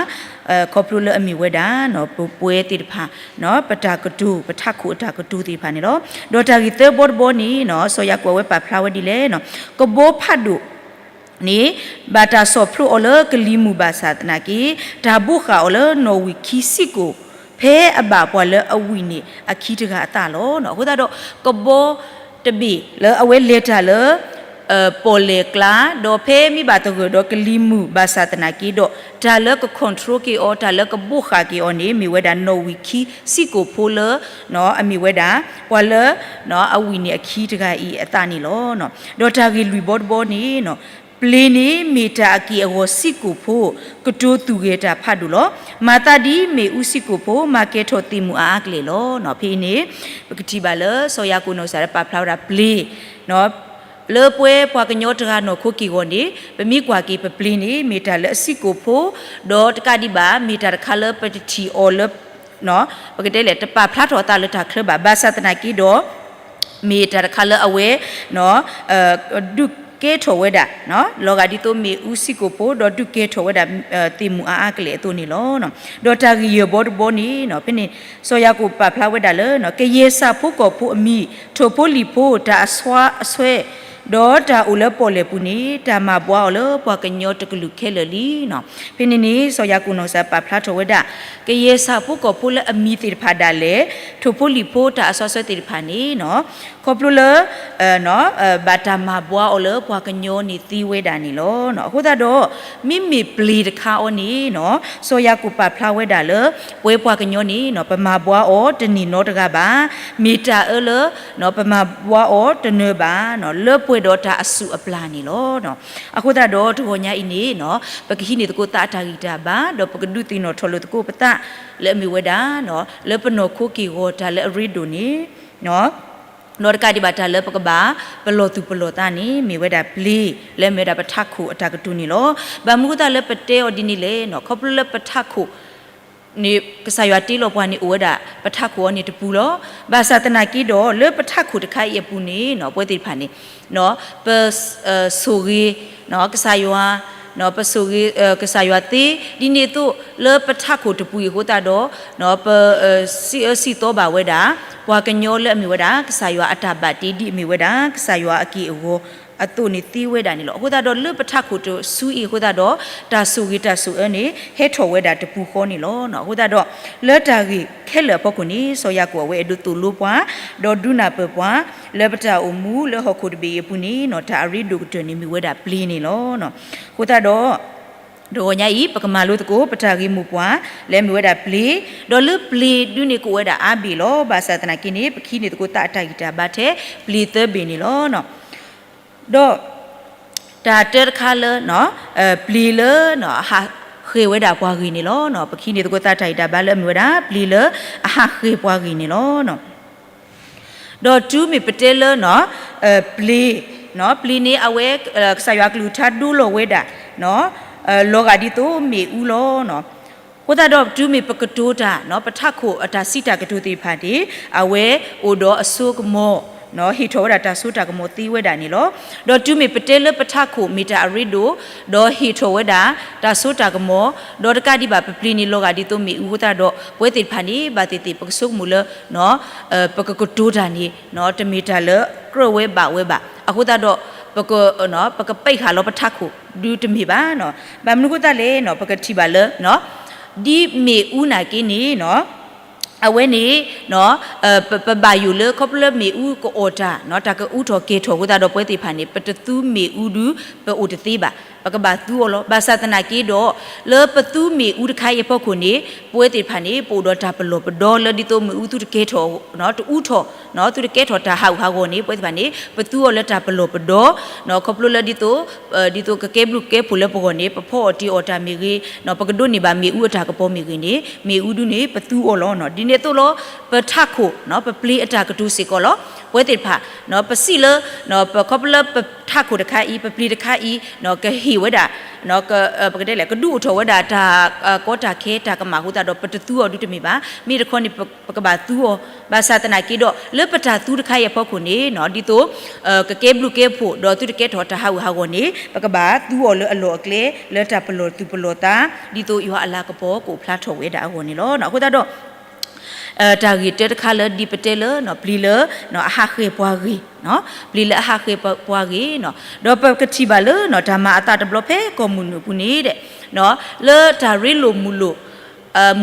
ခီဖျိလၢအမ့ၢ်ဝဲဒၣ် ပဝဲသ့ၣ်တဖၣ် ပတၢ်ကတိၤ ပထးခိၣ်အတၢ်ကတိၤသ့ၣ်တဖၣ်န့ၣ်လီၤ. ဒီးတၢ်ဂ့ၢ်သၢဘီတဘီန့ၣ် စီၤယၤကိာ်အဝဲပာ်ဖျါဝဲဒ်လဲၣ်, ကဘီဖးဒိၣ် န့ၣ် ဘၣ်တၢ်ဆီၣ်ဖျိအီၤလၢကလံၤမုၢ်ဘၣ်ဆၣ်သနာ်က့ တၢ်ဘိးဃာ်အီၤလၢနီၣ်ဝံာ်ခံဆံးကိာ် ဖဲအဘၣ်ပှၤလၢအဝံၣ်န့ၢ်အခံတဂၤအသးလီၤ. အဃိသတးဒီး ကဘီတဘ့ၣ်လၢအဝဲလဲၤတၢ်လၢ ပီၣ်လဲၣ်ကျါ ဒီးဖဲမ့ၢ်ဘၣ်သဂၢၢ်ဒီးကလံၤမုၢ်ဘၣ်ဆၣ်သနာ်က့ဒီး တၢ်လၢက control က့ၤအီၤ တၢ်လၢကဘိးဃာ်က့ၤအီၤန့ၣ် မ့ၢ်ဝဲဒၣ်နီၣ်ဝံာ်ခံဆံးကိာ်ဖိလၢ အမ့ၢ်ဝဲဒၣ် ပှၤလၢ အဝံၣ်န့ၢ်အခံတဂၤအံၤအသးန့ၣ်လီၤ. ဒီးတၢ်ဂ့ၢ်လွံၢ်ဘီတဘီန့ၣ် ပျ့ၤန့ၣ်မ့ၢ်တၢ်အက့ၢ်အဂီၤဆံးကိာ်ဖိ ကတိၤသူၣ်ဂဲၤတၢ်ဖးဒိၣ်လီၤ. မၤသးဒ်မ့ၣ်အူဆံးကိာ်ဖိ မၤကဲထီၣ်သ့ၣ်မုၢ်အါအါကလဲာ်လီၤ. ဖဲအံၤန့ၣ် ပကထံၣ်ဘၣ်လၢစီၤယၤကိာ်နီၢ်ကစၢ်လၢပာ်ဖျါဝဲဒၣ်ပျ့ၤ လၢပဝဲပှၤကညီတဂၤနီၢ်ခိက့ၢ်ဂီၤန့ၣ် ပမ့ၢ်ကွၢ်က့ၤပပျ့ၤန့ၣ် မ့ၢ်တၢ်လၢအဆံးကိာ်ဖိ ဒီးတကးဒံးဘၣ် မ့ၢ်တၢ်တခါလၢပတထံၣ်အီၤလၢ ပကတဲလဲၣ် တပာ်ဖျါထီၣ်အသးလၢတၢ်ချၢဘၣ်. ဘၣ်ဆၣ်သနာ်က့ဒီး မ့ၢ်တၢ်တခါလၢအဝဲ ဒုးကဲထီၣ်ဝဲဒၣ် လီၤဂာ်ဒ်သိးမ့ၣ်အူဆံးကိာ်ဖိ ဒီးဒုးကဲထီၣ်ဝဲဒၣ် သ့ၣ်မုၢ်အါအါကလဲာ်အသိးန့ၣ်လီၤ. ဒီးတၢ်ဂ့ၢ်ယဲၢ်ဘီတဘီန့ၣ် ဖဲန့ၣ် စီၤယၤကိာ်ပာ်ဖျါဝဲဒၣ်လၢ ကယဲၢ်ဆၣ်ဖိကီၢ်ဖိအမံၤ ထိၣ်ဖိလံၣ်ဖိ တၢ်အစွါအစွဲ ဒီးတၢ်အိၣ်လၢပီၣ်လဲၣ်ပူၤန့ၣ် တၢ်မၤဘှါအီၤလၢပှၤကညီတကလုာ်ခဲလၢာ်လံ. ဖဲန့ၣ်န့ၣ် စီၤယၤကိာ်နီၢ်ကစၢ်ပာ်ဖျါထီၣ်ဝဲဒၣ် ကယဲၢ်ဆၣ်ဖိကီၢ်ဖိလၢအမံၤသ့ၣ်တဖၣ်ဒၣ်လဲာ် ထိၣ်ဖိလံၣ်ဖိတၢ်အစွါစွဲသ့ၣ်တဖၣ်န့ၣ် ခီဖျိလၢ ဘၣ်တၢ်မၤဘှါအီၤလၢပှၤကညီန့ၣ်သ့ဝဲဒၣ်န့ၣ်လီၤ. အဃိသတးဒီး မ့မ့ၢ်ပျ့ၤတခါအံၤန့ၣ် စီၤယၤကိာ်ပာ်ဖျါဝဲဒၣ်လၢ ပဝဲပှၤကညီန့ၣ် ပမၤဘှါအီၤတန့ၢ်နီတဂၤဘၣ်. မ့ၢ်တၢ်အၢလၢ ပမၤဘှါအီၤတနၢၤဘၣ် လၢပှဲၤဒီးတၢ်အစုၣ်အပျၢ်န့ၣ်လီၤ. အဃိသတးဒီးတဂီၤညါအံၤန့ၣ် ပကဟံးန့ၢ်သကိးသးအတၢ်ဂံၢ်တၢ်ဘါ ဒီးပကဒုးသ့ၣ်နီၣ်ထီၣ်လိာ်သကိးပသး လၢအမ့ၢ်ဝဲဒၣ် လၢပနီၢ်ခိက့ၢ်ဂီၤတၢ်လၢအရ့ဒိၣ်န့ၣ် ဒီးတကးဒံးဘၣ်တၢ်လၢပကဘၣ် ပလီၢ်သူၣ်ပလီၢ်သးန့ၣ် မ့ၢ်ဝဲဒၣ်ပျ့ၤ လၢအမ့ၢ်ဝဲဒၣ်ပထးခိၣ်အတၢ်ကတိၤန့ၣ်လီၤ. ဘၣ်မနုၤအဃိသတးလၢပတဲအီၤဒ်န့ၣ်လဲၣ် ခီဖျိလၢပထးခိၣ်န့ၣ် ကစၢ်ယွၤတ့လီၤပှၤန့ၣ်အိၣ်ဝဲဒၣ် ပထးခိၣ်အံၤန့ၣ်တပူၤလီၤ. ဘၣ်ဆၣ်သနာ်က့ဒီး လၢပထးခိၣ်တခါအံၤအပူၤန့ၣ် ပဝဲသ့ၣ်တဖၣ်န့ၣ် ပဆိၣ်ဂ့ၤ ကစၢ်ယွၤ ပဆိၣ်ဂ့ၤကစၢ်ယွၤသ့, ဒ်န့ၣ်အသိးလၢပထးခိၣ်တပူၤအံၤအဃိသတးဒီး ပစံးအၢစံးသီဘၣ်ဝဲဒၣ် ပှၤကညီလၢအမ့ၢ်ဝဲဒၣ် ကစၢ်ယွၤအတၢ်ဘၣ်တ့ ဒ်အမ့ၢ်ဝဲဒၣ် ကစၢ်ယွၤအက့ၢ်အဂီၤအသိးန့ၣ်သ့ဝဲဒၣ်န့ၣ်လီၤ. အဃိသတးဒီးလၢပထးခိၣ်တစုအံၤအဃိသတးဒီး တၢ်ဆိၣ်ဂ့ၤတၢ်ဆိၣ်အၢန့ၣ် ဟဲထီၣ်ဝဲဒၣ်တပူၤဃီန့ၣ်လီၤ. အဃိသတးဒီး လၢတၢ်ဂ့ၢ်ခဲလၢာ်အဖီခိၣ်န့ၣ် စီၤယၤကိာ်အဝဲအဲၣ်ဒိးသိၣ်လိပှၤ ဒီးဒုးနၢ်ပၢၢ်ပှၤ လၢပတၢ်အိၣ်မူလၢဟီၣ်ခိၣ်တဘ့ၣ်အံၤအပူၤန့ၣ် တၢ်အရ့ဒိၣ်ကတၢၢ်န့ၣ်မ့ၢ်ဝဲဒၣ်ပျ့ၤန့ၣ်လီၤ. အဃိသတးဒီး တဂီၤညါအံၤ ပကမၤလိသကိး ပတၢ်ဂ့ၢ်မိၢ်ပှၢ် လၢအမ့ၢ်ဝဲဒၣ်ပျ့ၤ, ဒီးလၢပျ့ၤဒုးန့ၣ်ကအိၣ်ဝဲဒၣ်အါဘ့ၣ်လီၤ. ဘၣ်ဆၣ်သနာ်က့န့ၣ် ပကဟံးန့ၢ်သကိးသးအတၢ်ဂံၢ်တၢ်ဘါထဲပျ့ၤသၢဘ့ၣ်န့ၣ်လီၤ. ဒီး တၢ်တၢတခါလၢ ပျ့ၤလၢ အဟးဃ့ၢ်ဝဲဒၣ်ပှၤဂ့ၢ်န့ၣ်လီၤ. ပကဟံးန့ၢ်သကိးသးတၢ်ဂံၢ်တၢ်ဘါလၢအမ့ၢ်ဝဲဒၣ် ပျ့ၤလၢအဟးဃ့ၢ်ပှၤဂ့ၢ်န့ၣ်လီၤ. ဒီးတုၤမ့ၢ်ပတဲလၢ ပျ့ၤ ပျ့ၤန့ၣ် အဝဲ ကစၢ်ယွၤကလုၢ်ကထါဒိလီၤဝဲဒၣ် လီၤဂာ်ဒ်သိးမ့ၣ်အူလီၤ. အဃိသတးဒီးတုၤမ့ၢ်ပကတိၤတၢ် ပထးခိၣ်အတၢ်စံးတၢ်ကတိၤသ့ၣ်တဖၣ်န့ၣ် အဝဲအိၣ်ဒီးအစိကမီၤ ဟ့ၣ်ထီၣ်ဝဲဒၣ်တၢ်စိတၢ်ကမီၤသ့ဝဲဒၣ်န့ၣ်လီၤ. ဒီးတုၤမ့ၢ်ပတဲလၢပထးခိၣ်မ့ၢ်တၢ်အရ့ဒိၣ် ဒီးဟ့ၣ်ထီၣ်ဝဲဒၣ် တၢ်စိတၢ်ကမီၤ ဒီးတကးဒံးဘၣ်ပပျ့ၤန့ၣ်လီၤဂာ်ဒ်သိးမ့ၣ်အူအဃိသတးဒီး ပဝဲသ့ၣ်တဖၣ်န့ၣ် ဘၣ်သ့ၣ်သ့ၣ်ပကဆိကမိၣ်လၢ ပကကတိၤတၢ်န့ၣ် တမ့ၢ်တၢ်လၢကြၢးဝဲဘၣ်ဝဲဘၣ်. အဃိသတးဒီး ပက ပကပံးဃာ်လီၤပထးခိၣ် ဒုးတမ့ၢ်ဘၣ်. ဘၣ်မနုၤအဃိသတးလဲၣ် ပကထံၣ်ဘၣ်လၢ ဒ်မ့ၣ်အူနာ်က့န့ၣ် အဝဲန့ၣ် ပဘၣ်ယိၣ်လၢ ခီဖျိလၢမ့ၣ်အူကအိၣ်တၢ် တၢ်ကအူထီၣ်ကဲၤထီၣ်အဃိသတးဒီး ပဝဲသ့ၣ်တဖၣ်န့ၣ် ပတသူမ့ၣ်အူဒုး ပအိၣ်တသ့ဘၣ်. ပကဘၣ်သူအီၤလီၤ. ဘၣ်ဆၣ်သနာ်က့ဒီး လၢပသူမ့ၣ်အူတခါအံၤအဖီခိၣ်န့ၣ် ပဝဲသ့ၣ်တဖၣ်န့ၣ် ပအိၣ်ဒီးတၢ်ပလီၢ်ပဒီလၢဒ်သိးမ့ၣ်အူသုတကဲၤထီၣ် တအူထီၣ် သုတကဲၤထီၣ်တၢ်ဟးဂူာ်ဟးဂီၤန့ၣ် ပဝဲသ့ၣ်တဖၣ်န့ၣ် ပသူအီၤလၢတၢ်ပလီၢ်ပဒီ ခီဖျိလၢဒ်သိး ဒ်သိးကကဲဘျုးကဲဖှိၣ်လၢပဂီၢ်န့ၣ် ပဖီအီၣ်တ့ၢ်အီၣ်တၢ်မ့ၢ်ဂ့ၤ ပကဒိးန့ၢ်ဘၣ်မ့ၣ်အူအတၢ်ကပီၤမ့ၢ်ဂ့ၤန့ၣ် မ့ၣ်အူဒုးန့ၣ် ပသူအီၤလီၤ. ဒ်န့ၣ်အသိးလီၤ ပထးခိၣ် ပပျ့ၤအတၢ်ကတိၤစ့ၢ်ကီးလီၤ. ပဝဲသ့ၣ်တဖၣ် ပစံးလၢ ပခီဖျိလၢပထးခိၣ်တခါအံၤ ပပျ့ၤတခါအံၤ ကဟ့ၣ်ဝဲဒၣ် ပကတဲလဲၣ် ကဒုးအိၣ်ထီၣ်ဝဲဒၣ်တၢ်ကီတၢ်ခဲတၢ်ကမၣ်အဃိသတးဒီး ပတသူအီၤဒုးတမ့ၢ်ဘၣ်. မ့ၢ်တခီန့ၣ် ပကဘၣ်သူအီၤ. ဘၣ်ဆၣ်သနာ်က့ဒီး လၢပတၢ်သူတခါအံၤအဖီခိၣ်န့ၣ် ဒ်သိး ကကဲဘျုးကဲဖှိၣ် ဒီးသုတကဲထီၣ်တၢ်ဟးဂူာ်ဟးဂီၤန့ၣ် ပကဘၣ်သူအီၤလၢအလီၢ်အကျဲ လၢတၢ်ပလီၢ်သူၣ်ပလီၢ်သး ဒ်သိးယွၤအလၤကပီၤကအိၣ်ဖျါထီၣ်ဝဲဒၣ်အဂီၢ်န့ၣ်လီၤ. အဃိသတးဒီး တၢ်ဂ့ၢ်တၢတခါလၢဒ်ပတဲလၢ ပျ့ၤလၢ အဟးဃ့ၢ်ပှၤဂ့ၢ် ပျ့ၤလၢအဟးဃ့ၢ်ပှၤဂ့ၢ် ဒီးပကထံၣ်ဘၣ်လၢ တၢ်မၤအသးတဘျီဖဲကီၢ်မုၢ်နုာ်အပူၤန့ၣ်ဒီး လၢတၢ်ရ့လိာ်မုာ်လိာ်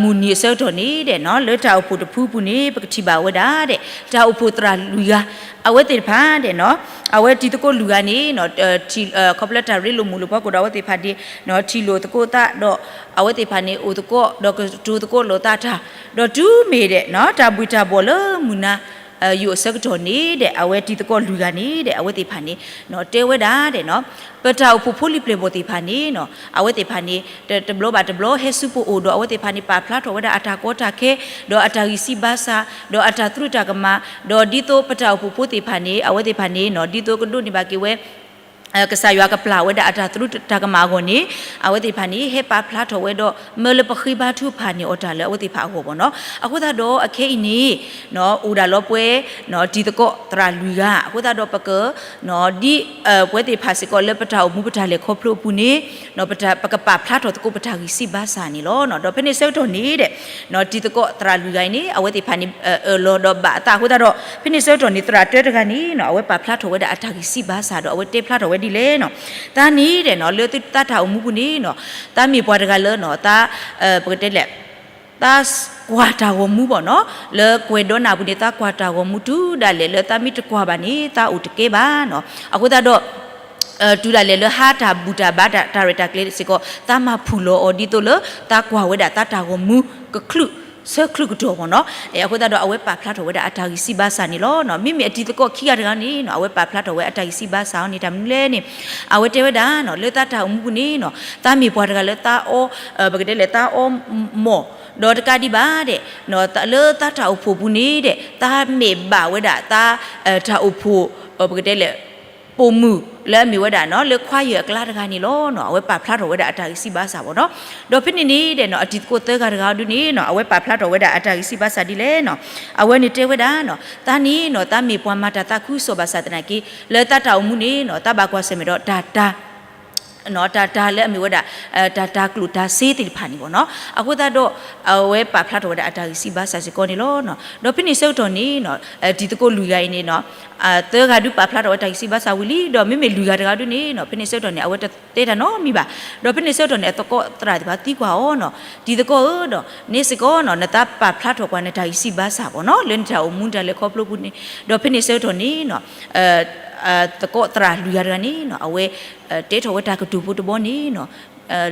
မုၢ်နံၤအဆၢကတီၢ်န့ၣ်ဒီး လၢတၢ်အိၣ်ဖှိၣ်တဖုပူၤန့ၣ် ပကထံၣ်ဘၣ်ဝဲဒၣ်ဒီး တၢ်အိၣ်ဖှိၣ်သရၣ်လွံၢ်ဂၤ အဝဲသ့ၣ်တဖၣ်ဒီး အဝဲတံၤသကိးလွံၢ်ဂၤန့ၣ် ခီဖျိလၢတၢ်ရ့လိာ်မုာ်လိာ်ဖီခိၣ်ဒီး အဝဲသ့ၣ်တဖၣ်န့ၣ် ထံၣ်လိာ်သကိးသးဒီး အဝဲသ့ၣ်တဖၣ်န့ၣ် အိၣ်သကိးဒီးကတိၤသကိးလိာ်သးတၢ် ဒီးတုၤမ့ၢ်ဒီး တၢ်ဘှံးတၢ်ဘှီၣ်လၢမုၢ်နၤ ယိာ်အဆၢကတီၢ်န့ၣ်ဒီး အဝဲတံၤသကိးလွံၢ်ဂၤန့ၣ်ဒီး အဝဲသ့ၣ်တဖၣ်န့ၣ် တဲဝဲဒၣ်ဒီး ပတၢ်အိၣ်ဖှိၣ်ဖိလံၤပျဲၢ်ဘီၣ်သ့ၣ်တဖၣ်န့ၣ် အဝဲသ့ၣ်တဖၣ်န့ၣ် တဘျီဘၣ်တဘျီဟဲဆူပအိၣ်ဒီး အဝဲသ့ၣ်တဖၣ်န့ၣ်ပာ်ဖျါထီၣ်ဝဲဒၣ်အတၢ်ကီတၢ်ခဲ ဒီးအတၢ်ဂံၢ်စၢ်ဘါစၢ် ဒီးအတၢ်သရူးတၢ်ကမၣ် ဒီးဒ်သိးပတၢ်အိၣ်ဖှိၣ်ဖိသ့ၣ်တဖၣ်န့ၣ် အဝဲသ့ၣ်တဖၣ်န့ၣ် ဒ်သိးကဒိးန့ၢ်ဘၣ်က့ၤဝဲ ကစၢ်ယွၤကပျၢ်ဝဲဒၣ်အတၢ်သရူးတၢ်ကမၣ်အဂီၢ်န့ၣ် အဝဲသ့ၣ်တဖၣ်န့ၣ် ဟဲပာ်ဖျါထီၣ်ဝဲဒီး မၢလၢပဃ့ဘါထုကဖၣ်န့ၢ်အီၤတၢ်လၢအဝဲသ့ၣ်တဖၣ်အဂီၢ်ဘၣ်နီၤ. အဃိသတးဒီးအခဲအံၤန့ၣ် အိၣ်ဒၣ်လီၤပှဲၤ တံၤသကိးသရၣ်လွံၢ်ဂၤ အဃိသတးဒီးပက ဒ်ပဝဲသ့ၣ်တဖၣ်စ့ၢ်ကီးလၢပတၢ်အိၣ်မူပတၢ်လဲၤခီဖျိအပူၤန့ၣ် ပကပာ်ဖျါထီၣ်သကိးပတၢ်ဂံၢ်စၢ်ဘါစၢ်န့ၣ်လီၤ. ဒီးဖဲန့ၣ်ဆၢကတီၢ်န့ၣ်ဒီး တံၤသကိးသရၣ်လွံၢ်ဂၤအံၤန့ၣ် အဝဲသ့ၣ်တဖၣ်န့ၣ် အၢၣ်လီၤဒီးဘၣ်အသးအဃိသတးဒီး ဖဲန့ၣ်ဆၢကတီၢ်န့ၣ် သရၣ်တၢတဂၤန့ၣ် အဝဲပာ်ဖျါထီၣ်ဝဲဒၣ်အတၢ်ဂံၢ်စၢ်ဘါစၢ်ဒီး အဝဲတဲဖျါထီၣ်ဝဲဒ်လဲၣ်နီၤ. တၢ်န့ၣ်ဒီး လၢသးတၢ်အိၣ်မူပူၤန့ၣ်နီၤ သးမ့ၢ်ပှၤတဂၤလၢ ပကတဲလဲၣ် သးကွၢ်တၢ်ဂီၤမူဘၣ်နီၤ. လၢကွဲၤဒီနၢ်ပူၤန့ၣ် သးကွၢ်တၢ်ဂီၤမူတုၤဒၣ်လဲာ် လၢသးမ့ၢ်တကွၢ်ဘၣ်န့ၣ် သးအိၣ်တကဲဘၣ်နီၤ. အဃိသတးဒီး တုၤဒၣ်လဲာ်လၢဟါတၢ်ဘူၣ်တၢ်ဘါတၢ်ရဲၣ်တၢ်ကျဲၤစ့ၢ်ကီး သးမၤဖုၣ်လီၤအီၤဒ်သိးလၢ သးကွၢ်ဝဲဒၣ်သးတၢ်ဂီၤမူ ကချုးဆၢချုးကတီၢ်ဘၣ်နီၤ. အဃိသတးဒီး အဝဲပာ်ဖျါထီၣ်ဝဲဒၣ်အတၢ်ဂံၢ်စၢ်ဘါစၢ်န့ၣ်လီၤ. မ့မ့ၢ်အတံၤသကိးခံဂၤတဂၤန့ၣ်နီၤ အဝဲပာ်ဖျါထီၣ်ဝဲအတၢ်ဂံၢ်စၢ်ဘါစၢ်အီၤန့ၣ် တၢ်မနုၤလဲၣ်န့ၣ် အဝဲတဲဝဲဒၣ်နီၤ လၢသးတၢ်အိၣ်မူပူၤန့ၣ်နီၤ သးမ့ၢ်ပှၤတဂၤလၢသးအီ ပကတဲလဲၣ် သးအီမိာ် ဒီးတကးဒံးဘၣ်ဒီး လၢသးတၢ်အိၣ်ဖှိၣ်ပူၤန့ၣ်ဒီး သးမ့ၢ်ဘၣ်ဝဲဒၣ်သး တၢ်အိၣ်ဖှိၣ် ပကတဲလဲၣ် ပိာ်မုၣ်လၢအမ့ၢ်ဝဲဒၣ်နီၤ လၢခွါယၢ်အကျါတဂၤန့ၣ်လီၤနီၤ. အဝဲပာ်ဖျါထီၣ်ဝဲဒၣ်အတၢ်ဂံၢ်စၢ်ဘါစၢ်ဘၣ်နီၤ. ဒီးဖဲန့ၣ်န့ၣ်ဒီးနီၤ အတံၤသကိးသၢဂၤတဂၤဒုန့ၣ်နီၤ အဝဲပာ်ဖျါထီၣ်ဝဲဒၣ်အတၢ်ဂံၢ်စၢ်ဘါစၢ်ဒ်လဲၣ်နီၤ. အဝဲန့ၣ်တဲဝဲဒၣ်နီၤ သးန့ၣ်နီၤ သးမ့ၢ်ပှၤမၤတၢ်သးခုကစီၣ်ဘၣ်ဆၣ်သနာ်က့ လၢသးတၢ်အိၣ်မူန့ၣ်နီၤ သးဘၣ်ကွၢ်ဆၢၣ်မဲာ်ဒီးတၢ်တၢ် တၢ်တၢ်လၢအမ့ၢ်ဝဲဒၣ် တၢ်တၤကျိၣ်တၤစ့သ့ၣ်တဖၣ်န့ၣ်ဘၣ်နီၤ. အဃိသတးဒီး အဝဲပာ်ဖျါထီၣ်ဝဲဒၣ်အတၢ်ဂံၢ်စၢ်ဘါစၢ်စ့ၢ်ကီးန့ၣ်လီၤ. ဒီးဖဲန့ၣ်ဆၢကတီၢ်န့ၣ် တံၤသကိးလွံၢ်ဂၤအံၤန့ၣ် သၢဂၤဒုးပာ်ဖျါထီၣ်ဝဲတၢ်ဂံၢ်စၢ်ဘါစၢ်ဝံၤလံ, ဒီးမ့မ့ၢ်လွံၢ်ဂၤတဂၤဒုးန့ၣ် ဖဲန့ၣ်ဆၢကတီၢ်န့ၣ် အဝဲတတဲတၢ်နီတမံၤဘၣ်. ဒီးဖဲန့ၣ်ဆၢကတီၢ်န့ၣ် အသကိးသရၣ်သ့ၣ်တဖၣ်သံကွၢ်အီၤနီၤ, တံၤသကိးဧၢ, ဒီးန့ၣ်စ့ၢ်ကီးနီၤ နသးပာ်ဖျါထီၣ်ကွၢ်နတၢ်ဂံၢ်စၢ်ဘါစၢ်ဘၣ်နီၤ လၢနတၢ်အိၣ်မူနတၢ်လဲၤခီဖျိပူၤန့ၣ်. ဒီးဖဲန့ၣ်ဆၢကတီၢ်န့ၣ် သကိးသရၣ်လွံၢ်ဂၤတဂၤန့ၣ် အဝဲ တဲထီၣ်ဝဲတၢ်ကတိၤဖိတဘီန့ၣ်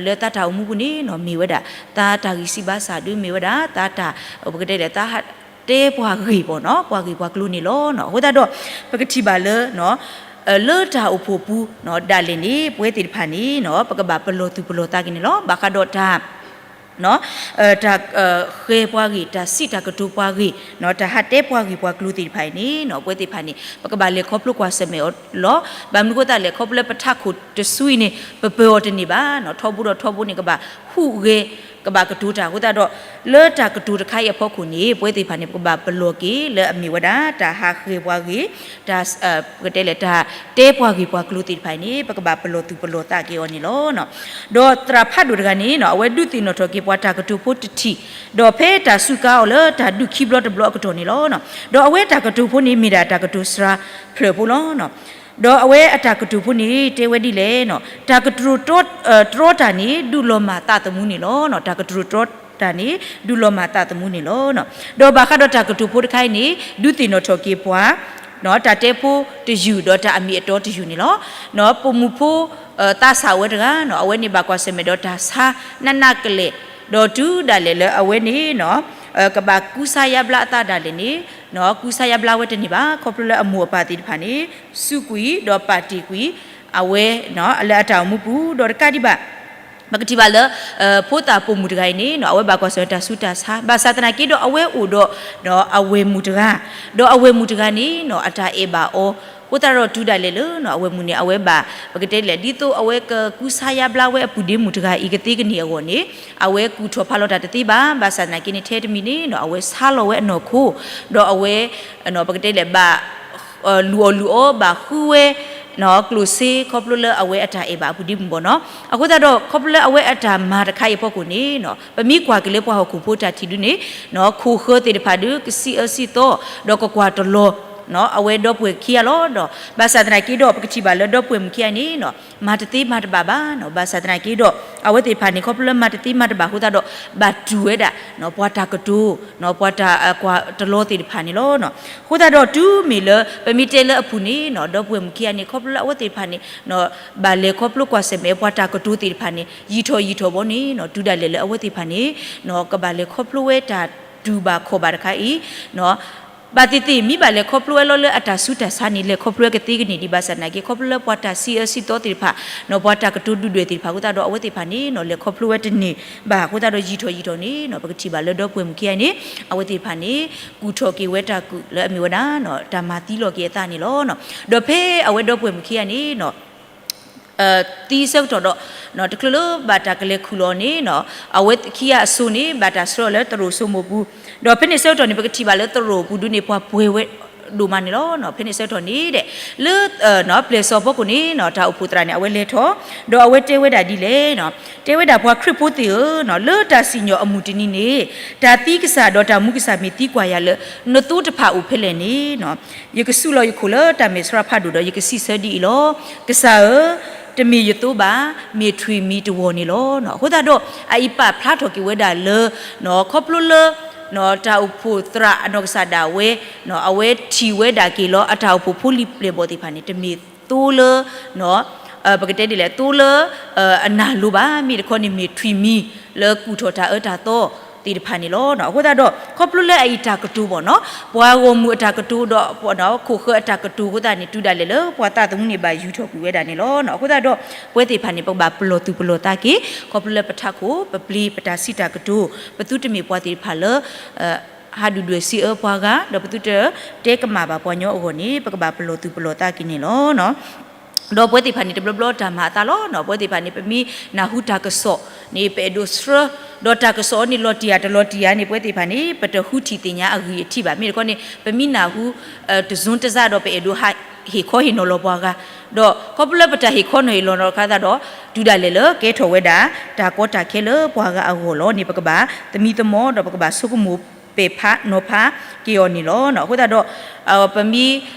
လၢသးတၢ်အိၣ်မူပူၤန့ၣ် မ့ၢ်ဝဲဒၣ် သးတၢ်ဂံၢ်စၢ်ဘါစၢ်ဒုးမ့ၢ်ဝဲဒၣ် သးတၢ် ပကတဲလဲၣ် သးဟးတဲပှၤဂ့ၢ်ဘၣ်နီၤ ပှၤဂ့ၢ်ပှၤကျိၤန့ၣ်လီၤ. အဃိသတးဒီး ပကထံၣ်ဘၣ်လၢ လၢတၢ်အိၣ်ဖှိၣ်ပူၤ ဒၣ်လဲာ်န့ၣ် ပဝဲသ့ၣ်တဖၣ်န့ၣ် ပကဘၣ်ပလီၢ်သူၣ်ပလီၢ်သးက့ၤန့ၣ်လီၤ. ဘၣ်ဃးဒီးတၢ် တၢ်ဃဲၤပှၤဂ့ၢ် တၢ်စံးတၢ်ကတိၤပှၤဂ့ၢ် တၢ်ဟးတဲပှၤဂ့ၢ်ပှၤကျိၤသ့ၣ်တဖၣ်အံၤန့ၣ် ပဝဲသ့ၣ်တဖၣ်န့ၣ် ပကဘၣ်လဲၤခီဖျိကွၢ်ဆၢၣ်မဲာ်အီၤလီၤ. ဘၣ်မနုၤအဃိသတးလဲၣ် ခီဖျိလၢပထးခိၣ်တစုအံၤန့ၣ် ပပၢၤအီၤတန့ၢ်ဘၣ်နီၤ, ထီဘိဒီးထီဘိန့ၣ် ကဘၣ်ဟူးဂဲၤ ကဘၣ်ကတိၤတၢ်အဃိသတးဒီး လၢတၢ်ကတိၤတခါအံၤအဖီခိၣ်န့ၣ် ပဝဲသ့ၣ်တဖၣ်န့ၣ် ပကဘၣ်ပလီၢ်က့ၤလၢအမ့ၢ်ဝဲဒၣ် တၢ်ဟးဃဲၤပှၤဂ့ၢ် တၢ် ပကတဲလဲၣ် တၢ်တဲပှၤဂ့ၢ်ပှၤကျိၤသ့ၣ်တဖၣ်အံၤန့ၣ် ပကဘၣ်ပလီၢ်သူၣ်ပလီၢ်သးက့ၤအီၤန့ၣ်လီၤ. ဒီးသရၣ်ဖးဒိၣ်တဂၤန့ၣ် အဝဲဒုးသ့ၣ်နီၣ်ထီၣ်က့ၤပှၤတၢ်ကတိၤဖိတထံၣ်, ဒီးဖဲတၢ်စူးကါအီၤလၢတၢ်ဒုးခံဘျီတဘျီအကတီၢ်န့ၣ်လီၤ. ဒီးအဝဲတၢ်ကတိၤဖိန့ၣ် မ့ၢ်ဒၣ်တၢ်ကတိၤစှၤဖျၢၣ်ဖိလီၤ. ဒီးအဝဲအတၢ်ကတိၤဖိန့ၣ် တဲဝဲဒ်လဲၣ်, တၢ်ကတိၤတြီတၢ်န့ၣ် ဒုးလီၤမၢ်သးသမူန့ၣ်လီၤ. တၢ်ကတိၤတြီတၢ်န့ၣ် ဒုးလီၤမၢ်သးသမူန့ၣ်လီၤ. ဒီးဘၣ်ဃးဒီးတၢ်ကတိၤဖိတခါအံၤန့ၣ် ဒုးသ့ၣ်နီၣ်ထီၣ်က့ၤပှၤ တၢ်တဲဖိတယုၢ် ဒီးတၢ်အမ့ၢ်အတီတယုၢ်န့ၣ်လီၤ. ပိာ်မုၣ်ဖိ သးစၢ်ဝဲတဂၤ အဝဲန့ၣ်ဘၣ်ကွၢ်ဆၢၣ်မဲာ်ဒီးတၢ်ဆါနးနးကလဲာ်, ဒီးတုၤဒၣ်လဲာ်လၢအဝဲန့ၣ် ကဘၣ်ကူစါယါဘျါအသးဒၣ်လဲာ်န့ၣ် ကူစါယါဘျါဝဲတန့ၢ်ဘၣ်. ခီဖျိလၢအမိၢ်အပၢ်သ့ၣ်တဖၣ်န့ၣ် စူးကွံာ်ဒီးပာ်တ့ၢ်ကွံာ် အဝဲ လၢအတၢ်အိၣ်မူပူၤ ဒီးတကးဒံးဘၣ် ပကထံၣ်ဘၣ်လၢ ဖိသၣ်ပိာ်မုၣ်တဂၤအံၤန့ၣ် အဝဲဘၣ်ကွၢ်ဆၢၣ်တၢ်ဆူးတၢ်ဆါ ဘၣ်ဆၣ်သနာ်က့ဒီးအဝဲအိၣ်ဒီး အဝဲၢ်မုၣ်တဂၤ, ဒီးအဝဲၢ်မုၣ်တဂၤန့ၣ် အတၢ်အဲၣ်ဘၣ်အီၤ အဃိသတးဒီးတုၤဒၣ်လဲာ်လၢ အဝဲၢ်မုၣ်န့ၣ် အဝဲဘၣ် ပကတဲလဲၣ် ဒ်သိးအဝဲကကူစါယါဘျါဝဲအပုၢ်ဒ့မုၣ်တဂၤအံၤကသ့ကန့ၢ်အဂီၢ်န့ၣ် အဝဲကူၣ်ထီၣ်ဖးလီၤတၢ်တသ့ဘၣ်. ဘၣ်ဆၣ်သနာ်က့န့ၣ် ထဲတမံၤန့ၣ် အဝဲဆါလီၤဝဲအနီၢ်ခိ ဒီးအဝဲ ပကတဲလဲၣ် ဘၣ် လူၤအီၣ်လူၤအီ ဘၣ်ဃုဝဲ ကျိၣ်စ့ ခီဖျိလၢအဝဲအတၢ်အဲၣ်ဘၣ်အပုၢ်ဒ့မုၣ်ဘၣ်နီၤ. အဃိသတးဒီး ခီဖျိလၢအဝဲအတၢ်မၤတခါအံၤအဖီခိၣ်န့ၣ် ပမ့ၢ်ကွၢ်က့ၤလၢပှၤဟီၣ်ခိၣ်ဖိတၢ်ထံၣ်ဒုန့ၣ် ခိၣ်ဃၢၤသ့ၣ်တဖၣ်ဒုး ကစံးအၢစံးသီ ဒီးကကွၢ်တလီၤ အဝဲဒီပုၢ်ဝဲၢ်ခံဂၤလီၤ. ဒီးဘၣ်ဆၣ်သနာ်က့ဒီး ပကထံၣ်ဘၣ်လၢဒီပုၢ်ဝဲၢ်မုၣ်ခံဂၤန့ၣ် မၤတသ့မၤတဘၣ်ဘၣ်နီၤ. ဘၣ်ဆၣ်သနာ်က့ဒီး အဝဲသ့ၣ်တဖၣ်န့ၣ် ခီဖျိလၢမၤတသ့မၤတဘၣ်အဃိသတးဒီး ဘၣ်တူၢ်ဝဲဒၣ် ပှၤတၢ်ကတိၤ ပှၤတၢ်ကွၢ်တလီၤသ့ၣ်တဖၣ်န့ၣ်လီၤ. အဃိသတးဒီးတုၤမ့ၢ်လၢ ပမ့ၢ်တဲလၢအပူၤန့ၣ် ဒီပုၢ်ဝဲၢ်မုၣ်ခံဂၤန့ၣ် ခီဖျိလၢအဝဲသ့ၣ်တဖၣ်န့ၣ် ဘၣ်လဲၤခီဖျိကွၢ်ဆၢၣ်မဲာ်ပှၤတၢ်ကတိၤသ့ၣ်တဖၣ်န့ၣ် ယံာ်ထီၣ်ယံာ်ထီၣ်ဘီန့ၣ် တုၤဒၣ်လဲာ်လၢအဝဲသ့ၣ်တဖၣ်န့ၣ် ကဘၣ်လဲၤခီဖျိဝဲတၢ်တူၢ်ဘၣ်ခီၣ်ဘၣ်တခါအံၤ ဘၣ်သ့ၣ်သ့ၣ် မ့ၢ်ဘၣ်လဲၤခီဖျိဝဲလီၤလၢအတၢ်ဆူးတၢ်ဆါန့ၣ် လဲၤခီဖျိဝဲကသ့ကန့ၢ်ဒံး ဘၣ်ဆၣ်သနာ်က့ ခီဖျိလၢပှၤတၢ်စံးအၢစံးသီသ့ၣ်တဖၣ် ပှၤတၢ်ကတိၤဒုၣ်ဒွဲၣ်သ့ၣ်တဖၣ်အဃိသတးဒီး အဝဲသ့ၣ်တဖၣ်န့ၣ် လဲၤခီဖျိဝဲတန့ၢ်ဘၣ်အဃိသတးဒီး ယံာ်ထီၣ်ယံာ်ထီၣ်န့ၣ် ပကထံၣ်ဘၣ်လၢဒီပုၢ်ဝဲၢ်မုၣ်ခံဂၤန့ၣ် အဝဲသ့ၣ်တဖၣ်န့ၣ် ကူၣ်ထီၣ်က့ၤဝဲတၢ်ကူၣ်လၢအမ့ၢ်ဝဲဒၣ် တၢ်မၤသံလီၤက့ၤအသးန့ၣ်လီၤ. ဒီးဖဲအဝဲဒီပုၢ်ဝဲၢ်မုၣ်ခံဂၤန့ၣ် သံဆၢကတီၢ်ဒီး တချုးလၢဘၣ်တၢ်ကလဲၤခူၣ်လီၤန့ၣ် အဝဲခံဂၤအစိၤန့ၣ် ဘၣ်တၢ်ဆှၢအီၤလၢသရိာ်စိမိၢ်ပူၤ, ဒီးဖဲန့ၣ်ဆၢကတီၢ်န့ၣ် ပကထံၣ်ဘၣ်လၢသရိာ်ပူၤဒုန့ၣ် ပှၤပှဲၤဝဲဒိၣ်မးန့ၣ်လီၤ. ဖဲန့ၣ်ဆၢကတီၢ်န့ၣ်ဒီး လၢ ပျဲၢ်စီၤဖီခိၣ်န့ၣ် တၢ်အိၣ်ဖှိၣ်သရၣ်န့ၣ် အဝဲလဲၤထီၣ် ဒီးအဝဲတဲဝဲဒၣ်ဒ်လဲၣ် တဲဝဲဒၣ်ပှၤခရံာ်ဖိသ့ၣ်ဧၢ, လၢတၢ်စံၣ်ညီၣ်အမုၢ်တနံၤန့ၣ် တၢ်သံကစၢ်ဒီးတၢ်မူကစၢ်မ့ၢ်သံကွၢ်ယၤလၢ နသိတဖၣ်အိၣ်ဖဲလဲၣ်န့ၣ် ယကဆူးလီၤယခိၣ်လၢတၢ်မဲာ်ဆှးဖးဒိၣ်ဒီး ယကစံးဆၢဒ်အံၤလီၤ. ကစၢ်ဧၢ, တမ့ၢ်ယသိဘၣ်, မ့ၢ်ထွံၣ်မံၤတဝီၢ်န့ၣ်လီၤ. အဃိသတးဒီး အအံၤပာ်ဖျါထီၣ်က့ၤဝဲဒၣ်လၢ ခီဖျိလၢ တၢ်အိၣ်ဖှိၣ်သရၣ်အနီၢ်ကစၢ်ဒၣ်ဝဲ အဝဲထံၣ်ဝဲဒၣ်က့ၤလီၤ အတၢ်အိၣ်ဖှိၣ်ဖိလံၤပျဲၢ်ဘီၣ်သ့ၣ်တဖၣ်န့ၣ် တမ့ၢ်သိလၢ ပကတဲဒ်လဲၣ် သိလၢ အနၢ်လိၤဘၣ်, မ့ၢ်တခီန့ၣ်မ့ၢ်ထွံၣ်မံၤ လၢကူၣ်ထီၣ်တၢ်အၢတၢ်သီသ့ၣ်တဖၣ်န့ၣ်လီၤ. အဃိသတးဒီး ခီဖျိလၢအအံၤတၢ်ကတိၤဘၣ်နီၤ ပှၤဂီၢ်မုၢ်အတၢ်ကတိၤဒီး ခိၣ်ဃၢၤအတၢ်ကတိၤအဃိသတးန့ၣ် တုၤဒၣ်လဲာ်လၢပှၤသးသမူန့ၣ် ဘၣ်ယူၤထီၣ်ကွံာ်ဝဲဒၣ်န့ၣ်လီၤ. အဃိသတးဒီး ပဝဲသ့ၣ်တဖၣ်န့ၣ် ပကဘၣ်ပလီၢ်သူၣ်ပလီၢ်သးက့ၤ ခီဖျိလၢပထးခိၣ် ပပျ့ၤ ပတၢ်စံးတၢ်ကတိၤ ပသုတမ့ၢ်ပှၤသ့ၣ်တဖၣ်လၢ ဟးဒုၣ်ဒွဲၣ်စံးအၢပှၤဂၤ ဒီးပသုတတဲကမၣ်ဘၣ်ပှၤညီအဂီၢ်န့ၣ် ပကဘၣ်ပလီၢ်သူၣ်ပလီၢ်သးက့ၤန့ၣ်လီၤ. ဒီးပဝဲသ့ၣ်တဖၣ်န့ၣ် တဘျီဘျီတၢ်မၤအသးလီၤ. ပဝဲသ့ၣ်တဖၣ်န့ၣ် ပမ့ၢ်နၢ်ဟူတၢ်ကစီၣ်န့ၣ် ပအဲၣ်ဒိးဆှၢ ဒီးတၢ်ကစီၣ်အံၤန့ၣ် လီၤတံၢ်ဧါတလီၤတံၢ်ဧါန့ၣ် ပဝဲသ့ၣ်တဖၣ်န့ၣ် ပတဟူထံၣ်သ့ၣ်ညါအဂံၢ်အထံးဘၣ်. မ့ၢ်တခီန့ၣ် ပမ့ၢ်နၢ်ဟူ တစုံတစၢ်ဒီး ပအဲၣ်ဒိးဟး ဟ့ၣ်ခီဟ့ၣ်နီၤလီၤပှၤဂၤ, ဒီးခီဖျိလၢပတၢ်ဟ့ၣ်ခီနီၤဟ့ၣ်လီၤနီၤတခါသတးဒီး တုၤဒၣ်လဲာ်လၢကဲထီၣ်ဝဲဒၣ် တၢ်ကီတၢ်ခဲလၢပှၤဂၤအဂီၢ်လီၤန့ၣ် ပကဘၣ်သမံသမိး ဒီးပကဘၣ်ဆိကမိၣ်ပဲာ်ဖးနီၤဖးက့ၤအီၤန့ၣ်လီၤ. အဃိသတးဒီး ပမ့ၢ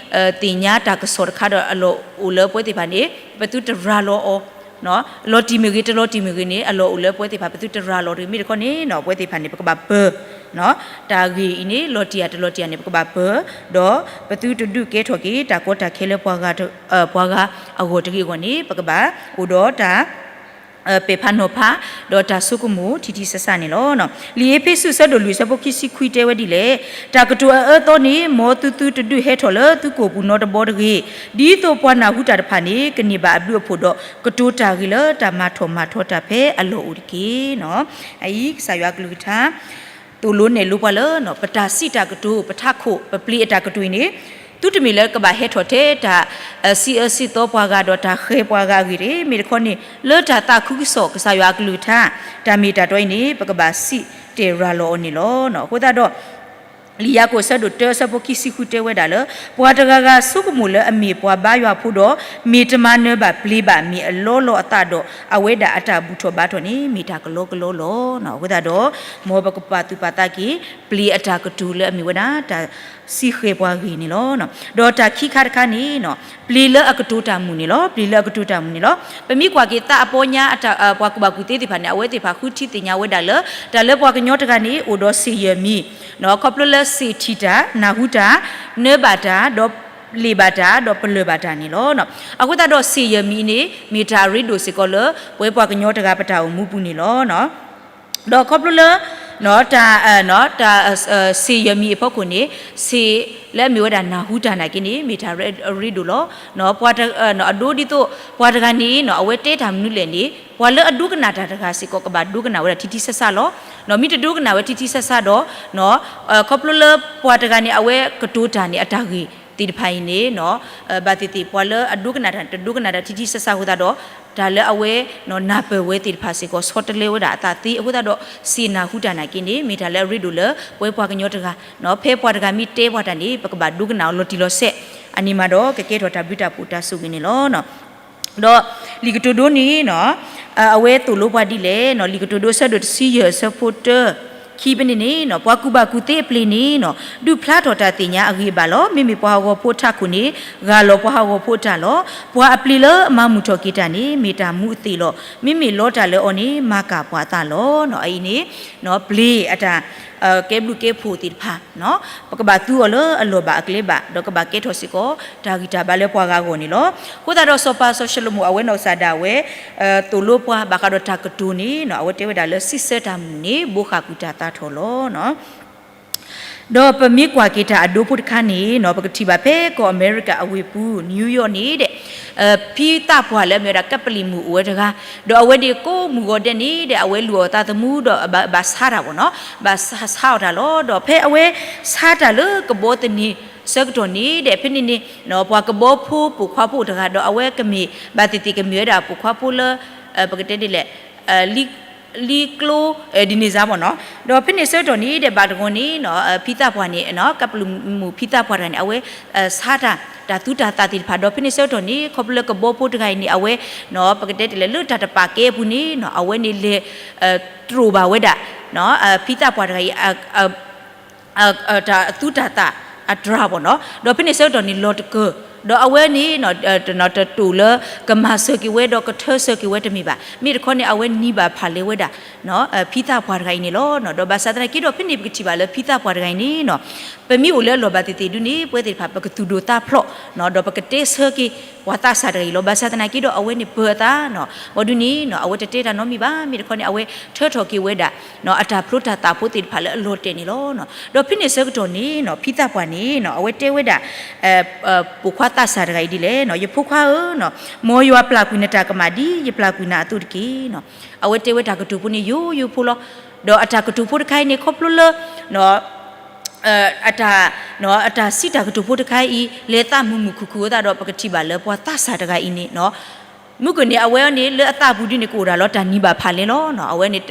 ်သ့ၣ်ညါတၢ်ကစီၣ်တခါဒီး အလီၢ်အိၣ်လၢပဝဲသ့ၣ်တဖၣ်န့ၣ် ပသုတရၤလီၤအီၤ လီၤတံၢ်မ့ၢ်ဂ့ၤ တလီၤတံၢ်မ့ၢ်ဂ့ၤန့ၣ် အလီၢ်အိၣ်လၢပဝဲသ့ၣ်တဖၣ် ပသုတရၤလီၤတဂ့ၤ. မ့ၢ်တခီန့ၣ် ပဝဲသ့ၣ်တဖၣ်န့ၣ် ပကဘၣ်ပၢၤ တၢ်ဂ့ၢ်အံၤန့ၣ် လီၤတံၢ်ဧါတလီၤတံၢ်ဧါန့ၣ် ပကဘၣ်ပၢၤ, ဒီးပသုတဒုးကဲထီၣ်က့ၤ တၢ်ကီတၢ်ခဲလၢပှၤဂၤအဂီၢ်တဂ့ၤအဂီၢ်န့ၣ် ပကဘၣ်အိၣ်ဒီးတၢ် ပဲာ်ဖးနီၤဖး ဒီးတၢ်ဆိကမိၣ်ထံထံဆးဆးန့ၣ်လီၤ. လံာ်အ့းဖ့းစူးအဆၢဒိၣ်လွံၢ်အဆၢဖိခံဆံခွံတဲဝဲဒ်လဲၣ်, တၢ်ကတိၤအအၢအသီန့ၣ် မ်သုသုတဒုးဟဲထီၣ်လၢသုကိာ်ပူၤနီတဘီတဂ့ၤ, ဒ်သိးပှၤနၢ်ဟူတၢ်တဖၣ်န့ၣ် ကန့ၢ်ဘၣ်အဘျုးအဖှိၣ်ဒီး ကတိၤတၢ်ဂ့ၤလၢတၢ်မၤထီၣ်မၤထီတၢ်ဖဲအလီၢ်အိၣ်တက့ၢ်. အအံၤ ကစၢ်ယွၤအကလုၢ်ကထါ သိၣ်လိနဲၣ်လိပှၤလၢ ပတၢ်စံးတၢ်ကတိၤ ပထးခိၣ် ပပျ့ၤအတၢ်ကတိၤအံၤန့ၣ် သုတမ့ၢ်လၢကဘၣ်ဟဲထီၣ်ထဲတၢ်စံးအၢစံးသီပှၤဂၤဒီးတၢ်ဃဲၤပှၤဂၤအဂ့ၢ်တဂ့ၤ, မ့ၢ်တခီန့ၣ် လၢတၢ်သးခုကစီၣ် ကစၢ်ယွၤအကလုၢ်ကထါ တၢ်မ့ၢ်တၢ်တီအံၤန့ၣ် ပကဘၣ်စံးတဲာ်ရၤလီၤအီၤန့ၣ်လီၤ. အဃိသတးဒီး လံာ်ယၤကိာ်အဆၢဒိၣ်တၢအဆၢဖိခံဆံဃုတဲဝဲဒၣ်လၢ ပှၤတဂၤဂၤဆိကမိၣ်လၢအမ့ၢ်ပှၤဘါယွၤဖိဒီး မ့ၢ်တမၤနၢၤဘၣ်ပျ့ၤဘၣ် မ့ၢ်အလီလီအသးဒီး အဝဲဒၣ်အတၢ်ဘူၣ်ထီၣ်ဘါထီၣ်န့ၣ် မ့ၢ်တၢ်ကလီကလီလီၤ. အဃိသတးဒီး မ်ပကပာ်သူၣ်ပာ်သးက့ၤ ပျ့ၤအတၢ်ကတိၤလၢအမ့ၢ်ဝဲဒၣ် တၢ်စံးဃဲၤပှၤဂ့ၢ်န့ၣ်လီၤ. ဒီးတၢ်ခံခါတခါန့ၣ် ပျ့ၤလၢအကတိၤတၢ်မုာ်န့ၣ်လီၤ. ပျ့ၤလၢအကတိၤတၢ်မုာ်န့ၣ်လီၤ. ပမ့ၢ်ကွၢ်က့ၤသးအပီညါ ပှၤကူၣ်ဘၣ်ကူၣ်သ့သ့ၣ်တဖၣ်န့ၣ် အဝဲသ့ၣ်တဖၣ်ဃုထံသ့ၣ်ညါဝဲဒၣ်လၢ တၢ်လၢပှၤကညီတဂၤန့ၣ် အိၣ်ဒီးစ့ၣ်ယဲၢ်မံၤ ခီဖျိလၢစ့ၣ်ထံၣ်တၢ်, နၢ်ဟူတၢ်, နၢဘၣ်တၢ်, ဒီးလ့ၣ်ဘၣ်တၢ်, ဒီးပလၢၢ်ဘၣ်တၢ်န့ၣ်လီၤ. အဃိသတးဒီးစ့ၣ်ယဲၢ်မံၤအံၤန့ၣ် မ့ၢ်တၢ်အရ့ဒိၣ်စ့ၢ်ကီးလၢ ပဝဲပှၤကညီတဂၤပတၢ်အိၣ်မူပူၤန့ၣ်လီၤ. ဒီးခီဖျိလၢ တၢ် တၢ် စ့ၣ်ယဲၢ်မံၤအဖီခိၣ်န့ၣ် စ့ၣ်လၢအမ့ၢ်ဝဲဒၣ်နၢ်ဟူတၢ်နာ်က့န့ၣ် မ့ၢ်တၢ်အရ့ဒိၣ်လီၤ. အဒိဒ်သိး ပှၤတဂၤန့ၣ် အဝဲတဲတၢ်မနုၤလဲၣ်န့ၣ် ပှၤလၢအဒိကနၣ်တၢ်တဂၤစ့ၢ်ကီး ကဘၣ်ဒိကနၣ်ဝဲဒၣ်ထံထံဆးဆးလီၤ. မ့ၢ်တဒိကနၣ်ဝဲထံထံဆးဆးဒီး ခီဖျိလၢပှၤတဂၤန့ၣ် အဝဲကတိၤတၢ်န့ၣ် အတၢ်ဂ့ၢ်သ့ၣ်တဖၣ်အံၤန့ၣ် ဘၣ်သ့ၣ်သ့ၣ် ပှၤလၢအဒိကနၣ်တၢ်န့ၣ် တဒိကနၣ်တၢ်ထံထံဆးဆးအဃိသတးဒီး တၢ်လၢအဝဲ နၢ်ပၢၢ်ဝဲသ့ၣ်တဖၣ်စ့ၢ်ကီး ဆီတလဲဝဲဒၣ်အသးသ့အဃိသတးဒီး စ့ၢ်နၢ်ဟူတၢ်နာ်က့န့ၣ် မ့ၢ်တၢ်လၢအရ့ဒိၣ်လၢ ပဝဲပှၤကညီတဂၤ ဖဲပှၤတဂၤမ့ၢ်တဲပှၤတၢ်န့ၣ် ပကဘၣ်ဒိကနၣ်အီၤလီၤတံၢ်လီၤဆဲး အန့ၣ်မးဒီး ကကဲထီၣ်တၢ်ဘျုးတၢ်ဖှိၣ်တၢ်ဆိၣ်ဂ့ၤန့ၣ်လီၤ. ဒီးလံာ်ကတိၤဒိန့ၣ် အဝဲသိၣ်လိပှၤဒ်လဲၣ်, လံာ်ကတိၤဒိအဆၢဒိၣ်တဆံယဲၢ်အဆၢဖိတၢ ခံဖဲန့ၣ်န့ၣ် ပှၤကူၣ်ဘၣ်ကူၣ်သ့အပျ့ၤန့ၣ် ဒုးဖျါထီၣ်တၢ်သ့ၣ်ညါအဂ့ၢ်အဘၣ်လီၤ. မ့မ့ၢ်ပှၤဟးဂီၤဖိအထးခိၣ်န့ၣ် ဂၢ်လီၤပှၤဟးဂီၤဖိအတၢ်လီၤ. ပှၤအပျ့ၤလၢအမၤမုာ်ထီၣ်က့ၤတၢ်န့ၣ် မ့ၢ်တၢ်မူအသ့ၣ်လီၤ. မ့မ့ၢ်လီတၢ်လၢအီၤန့ၣ် မၤကၢ်ပှၤအသးလီၤ. အအံၤန့ၣ် ပျ့ၤအတၢ် ကဲဘျုးကဲဖှိၣ်သ့ၣ်တဖၣ် ပကဘၣ်သူအီၤလၢအလီၢ်ဘၣ်အကျဲဘၣ် ဒီးကဘၣ်ကဲထီၣ်စ့ၢ်ကီး တၢ်ဂံၢ်တၢ်ဘါလၢပှၤဂၤအဂီၢ်န့ၣ်လီၤ. အဃိသတးဒီးစီၤပၤစီၤၡလိၤမိၣ် အဝဲနီၢ်ကစၢ်ဒၣ်ဝဲ သိၣ်လိပှၤ ဘၣ်ဃးဒီးတၢ်ကတိၤန့ၣ် အဝဲတဲဝဲဒၣ်လၢ စံးဆၢတၢ်မုာ်န့ၣ် ဘိးဃၣ်ကွံာ်တၢ်သးထီၣ်လီၤ. ဒီးပမ့ၢ်ကွၢ်က့ၤတၢ်အဒိဖိတခါန့ၣ် ပကထံၣ်ဘၣ်ဖဲကီၢ်အမဲရကၤအဝ့ၢ်ပူၤ New York န့ၣ်ဒီး ဖံသးပှၢ်လၢအမ့ၢ်ဝဲဒၣ် ကပလံၣ်မုၣ်အိၣ်ဝဲတဂၤ ဒီးအဝဲန့ၣ်ကိးမုၢ်ဂီၤဒဲးန့ၣ်ဒီး အဝဲလူၤအီၣ်သးသမူဒီး ဘၣ်ဆါတၢ်ဘၣ်နီၤ ဘၣ်ဆါအီၣ်တၢ်လီၤ. ဒီးဖဲအဝဲဆါတၢ်လၢကဘီသန့ၤဆၢကတီၢ်န့ၣ်ဒီး ဖဲန့ၣ်န့ၣ် ပှၤကဘီဖိပိာ်ခွါဖိအိၣ်တဂၤ ဒီးအဝဲကမ့ၢ် ဘၣ်သ့ၣ်သ့ၣ်ကမ့ၢ်ဝဲဒၣ်ပိာ်ခွါဖိလၢ ပကတဲဒ်လဲၣ် လံကျိ ဒ်န့ၣ်စါဘၣ်နီၤ. ဒီးဖဲန့ၣ်ဆၢကတီၢ်န့ၣ်ဒီး ဘၣ်တဂီၤန့ၣ် ဖံသးပှၢ်န့ၣ် ကပလံၣ်မုၣ်ဖံသးပှၢ်တဂၤန့ၣ် အဝဲ ဆါတၢ် တၢ်သူတၢ်သၣ်သ့ၣ်တဖၣ် ဒီးဖဲန့ၣ်ဆၢကတီၢ်န့ၣ် ခီဖျိလၢကဘီဖိတဂၤအံၤန့ၣ် အဝဲ ပကတဲဒ်လဲၣ် လၢတၢ်တပာ်ကဲအပူၤန့ၣ် အဝဲန့ၣ်လဲၤ တြိာ်ဘၣ်ဝဲဒၣ် ဖံသးပှၢ်တဂၤအံၤ တၢ်သူတၢ်သၣ်အတြၢ်ဘၣ်နီၤ. ဒီးဖဲန့ၣ်ဆၢကတီၢ်န့ၣ် လီၤတကၢၢ် ဒီးအဝဲန့ၣ် တတိာ်လၢကမၤစၢၤက့ၤဝဲ ဒီးကထၢစၢၤက့ၤဝဲတမ့ၢ်ဘၣ်. မ့ၢ်တခီန့ၣ် အဝဲနံၤဘၣ်ဖးလဲၤဝဲဒၣ် ဖံသးပှၢ်တဂၤအံၤန့ၣ်လီၤ. ဒီးဘၣ်ဆၣ်သနာ်က့ဒီး ဖဲန့ၣ်ပကထံၣ်ဘၣ်လၢဖံသးပှၢ်တဂၤအံၤန့ၣ် ပမ့ၢ်အိၣ်လၢအလီၢ်ဘၣ်သ့ၣ်သ့ၣ်ဒုန့ၣ် ပဝဲသ့ၣ်တဖၣ် ပကသူၣ်ဒိၣ်သးဖျိး ဒီးပကတဲဆၢက့ၤ ပှၤသးစၢ်တဂၤအံၤလီၤ. ဘၣ်ဆၣ်သနာ်က့ဒီး အဝဲန့ၣ်ပၢၤအသး ဘၣ်ဒုန့ၣ် အဝဲတတဲတၢ်နီတမံၤဘၣ်. မ့ၢ်တခီန့ၣ် အဝဲထၢထီၣ်က့ၤဝဲဒၣ် အတၢ်ဖျိတၢ်သးဖိသ့ၣ်တဖၣ်လၢအလီၤတဲာ်န့ၣ်လီၤ. ဒီးဖဲန့ၣ်ဆၢကတီၢ်န့ၣ် ဖံသးပှၢ်န့ၣ် အဝဲတဲဝဲဒၣ် ပိာ်ခွါသးစၢ်တဂၤအံၤဒ်လဲၣ်, ယဖိခွါဧၢ, မ်ယွၤပျၢ်ကွံာ်နတၢ်ကမၣ်ဒ်ယပျၢ်ကွံာ်နၤအသိးတက့ၢ်. အဝဲတဲဝဲတၢ်ကတိၤဖိန့ၣ်ယိယိဖိလီၤ. ဒီးအတၢ်ကတိၤဖိတခါအံၤန့ၣ် ခီဖျိလၢ အတၢ် အတၢ်စံးတၢ်ကတိၤဖိတခါအံၤ လဲၤသးမုာ်မုာ်ခုၣ်ခုၣ်အသးဒီး ပကထံၣ်ဘၣ်လၢပှၤသးစၢ်တဂၤအံၤန့ၣ် မုၢ်ကၢၢ်န့ၣ် အဝဲန့ၣ်လၢအသးပူၤဒ်န့ၣ် ကအိၣ်ဒၣ်လီၤတၢ်နံၤဘၣ်ဖးလဲၢ်လီၤ. အဝဲန့ၣ်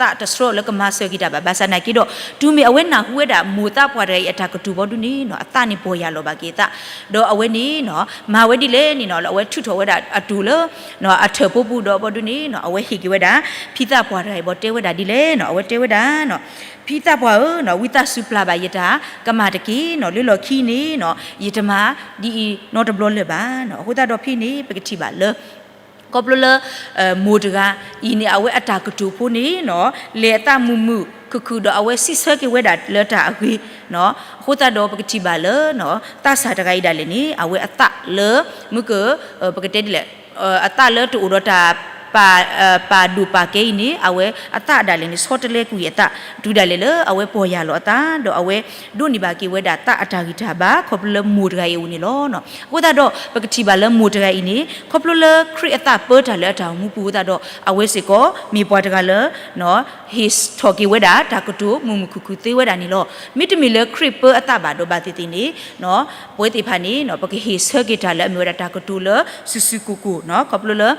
သးတဆှၢလၢကမၤစၢၤက့ၤတၢ်ဘၣ်. ဘၣ်ဆၣ်သနာ်က့ဒီး တုၤမ့ၢ်အဝဲနၢ်ဟူဝဲဒၣ်မိၢ်သးပှၢ်တဂၤအံၤအတၢ်ကတိၤဘီဒ်န့ၣ်နီၤ အသးန့ၣ်ပီၢ်ယၢ်လီၤဘၣ်က့ၤအသး, ဒီးအဝဲန့ၣ်နီၤ မၤဝဲဒ်လဲၣ်န့ၣ်နီၤ လၢအဝဲထုးထီၣ်ဝဲဒၣ်အတိၤလၢ အထၢၣ်ဖိပူၤဒီးဘီဒ်န့ၣ်နီၤ အဝဲဟ့ၣ်က့ၤဝဲဒၣ် ဖံသးပှၢ်တဂၤအံၤဘီတဲဝဲဒၣ်ဒ်လဲၣ်နီၤ အဝဲတဲဝဲဒၣ်နီၤ ဖံသးပှၢ်ဧၢနီၤ ဝံသးစူၤပျၢ်ဘၣ်ယတၢ်ကမၣ်တက့ၢ်နီၤ လၢလီၢ်ခံန့ၣ်နီၤ ယတမၤဒ်အံၤနီတဘျီလၢၤဘၣ်နီၤ. အဃိသတးဒီးဖဲန့ၣ် ပကထံၣ်ဘၣ်လၢ ခီဖျိလၢ မိၢ်တဂၤအံၤန့ၣ် အဝဲအတၢ်ကတိၤဖိန့ၣ်နီၤ လဲၤအသးမုာ်မုာ်ခုၣ်ခုၣ်ဒီးအဝဲစံးဆၢက့ၤဝဲဒၣ်လၢတၢ်အဂ့ၤနီၤ. အဃိသတးဒီးပကထံၣ်ဘၣ်လၢ သးစၢ်တဂၤအံၤဒၣ်လဲာ်န့ၣ် အဝဲအသးလၢ မုၢ်ကၢၢ် ပကတဲဒ်လဲၣ် အသးလၢတအိၣ်ဒီးတၢ် ပာ်ဒိၣ်ပာ်ကဲအံၤန့ၣ် အဝဲအသးဒၣ်လဲာ်န့ၣ် ဆီတလဲကွံာ်အသး တုၤဒၣ်လဲာ်လၢအဝဲပီၢ်ယၢ်လီၤအသး ဒီးအဝဲဒိးန့ၢ်ဘၣ်က့ၤဝဲဒၣ်သးအတၢ်ဂံၢ်တၢ်ဘါ ခီဖျိလၢမိၢ်တဂၤအံၤအအိၣ်န့ၣ်လီၤ. အဃိသတးဒီး ပကထံၣ်ဘၣ်လၢမိၢ်တဂၤအံၤန့ၣ် ခီဖျိလၢခရံာ်အသးပၢတၢ်လၢအတၢ်အိၣ်မူပူၤအဃိသတးဒီး အဝဲစ့ၢ်ကီး မ့ၢ်ပှၤတဂၤလၢ ဟ့ၣ်ထီၣ်က့ၤဝဲဒၣ် တၢ်ကတိၤမုာ်မုာ်ခုၣ်ခုၣ်သ့ဝဲဒၣ်န့ၣ်လီၤ. မ့တမ့ၢ်လၢခရံာ်ပၢအသးဘၣ်ဒီးဘၣ်သ့ၣ်သ့ၣ်န့ၣ် ပဝဲသ့ၣ်တဖၣ်န့ၣ် ပကဟ့ၣ်ဆၢက့ၤတၢ်လၢအမ့ၢ်ဝဲဒၣ်တၢ်ကတိၤလၢစုာ်စုာ်ကိၢ်ကိၢ်နီၤ ခီဖျိလၢ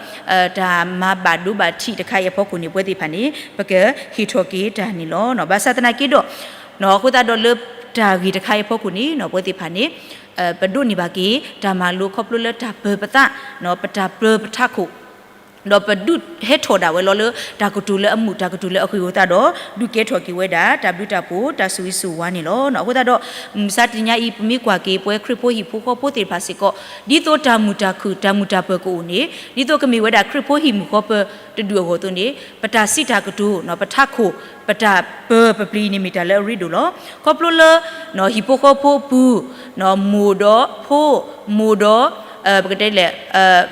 တၢ်မၤဘၣ်ဒိဘၣ်ထံးတခါအံၤအဖီခိၣ်န့ၣ် ပဝဲသ့ၣ်တဖၣ်န့ၣ် ပကဟ့ၣ်ထီၣ်က့ၤတၢ်န့ၣ်လီၤ. ဘၣ်ဆၣ်သနာ်က့ဒီး အဃိသတးဒီးလၢတၢ်ဂ့ၢ်တခါအံၤအဖီခိၣ်န့ၣ် ပဝဲသ့ၣ်တဖၣ်န့ၣ် ပဒိးန့ၢ်ဘၣ်က့ၤ တၢ်မၤလိခီဖျိလၢတၢ်ပၢၤပသး ပတၢ်ပၢၤပထးခိၣ် ဒီးပဒုးဟဲထီၣ်ဒၣ်ဝဲလီၤလၢ တၢ်ကတိၤလၢအမုာ် တၢ်ကတိၤလၢအဂ့ၤအဃိသတးဒီး ဒုးကဲထီၣ်က့ၤဝဲဒၣ် တၢ်ဘျုးတၢ်ဖှိၣ် တၢ်ဆိၣ်ဂ့ၤဆိၣ်ဝါန့ၣ်လီၤ. အဃိသတးဒီး မုၢ်မဆါတနံၤညါအံၤ ပမ့ၢ်ကွၢ်က့ၤ ပဝဲခရံာ်ဖိဟံၣ်ဖိဃီဖိသ့ၣ်တဖၣ်စ့ၢ်ကီး ဒ်သိးတၢ်မုာ်တၢ်ခုၣ် တၢ်မုာ်တၢ်ပၢၤကအိၣ်န့ၣ် ဒ်သိးကမ့ၢ်ဝဲဒၣ်ခရံာ်ဖိဟံၣ်မုၣ်ဃီပၢၤတဒူၣ်အဂီၢ်အသိးန့ၣ် ပတၢ်စံးတၢ်ကတိၤ ပထးခိၣ် ပတၢ်ပၢၤပပျံၤအံၤန့ၣ် မ့ၢ်တၢ်လၢအရ့ဒိၣ်လီၤ. ခီဖျိလၢ ဟံၣ်ဖိဃီဖိအပူၤ မိၢ်ဒီးဖိ မိၢ်ဒီး ပကတဲလဲၣ်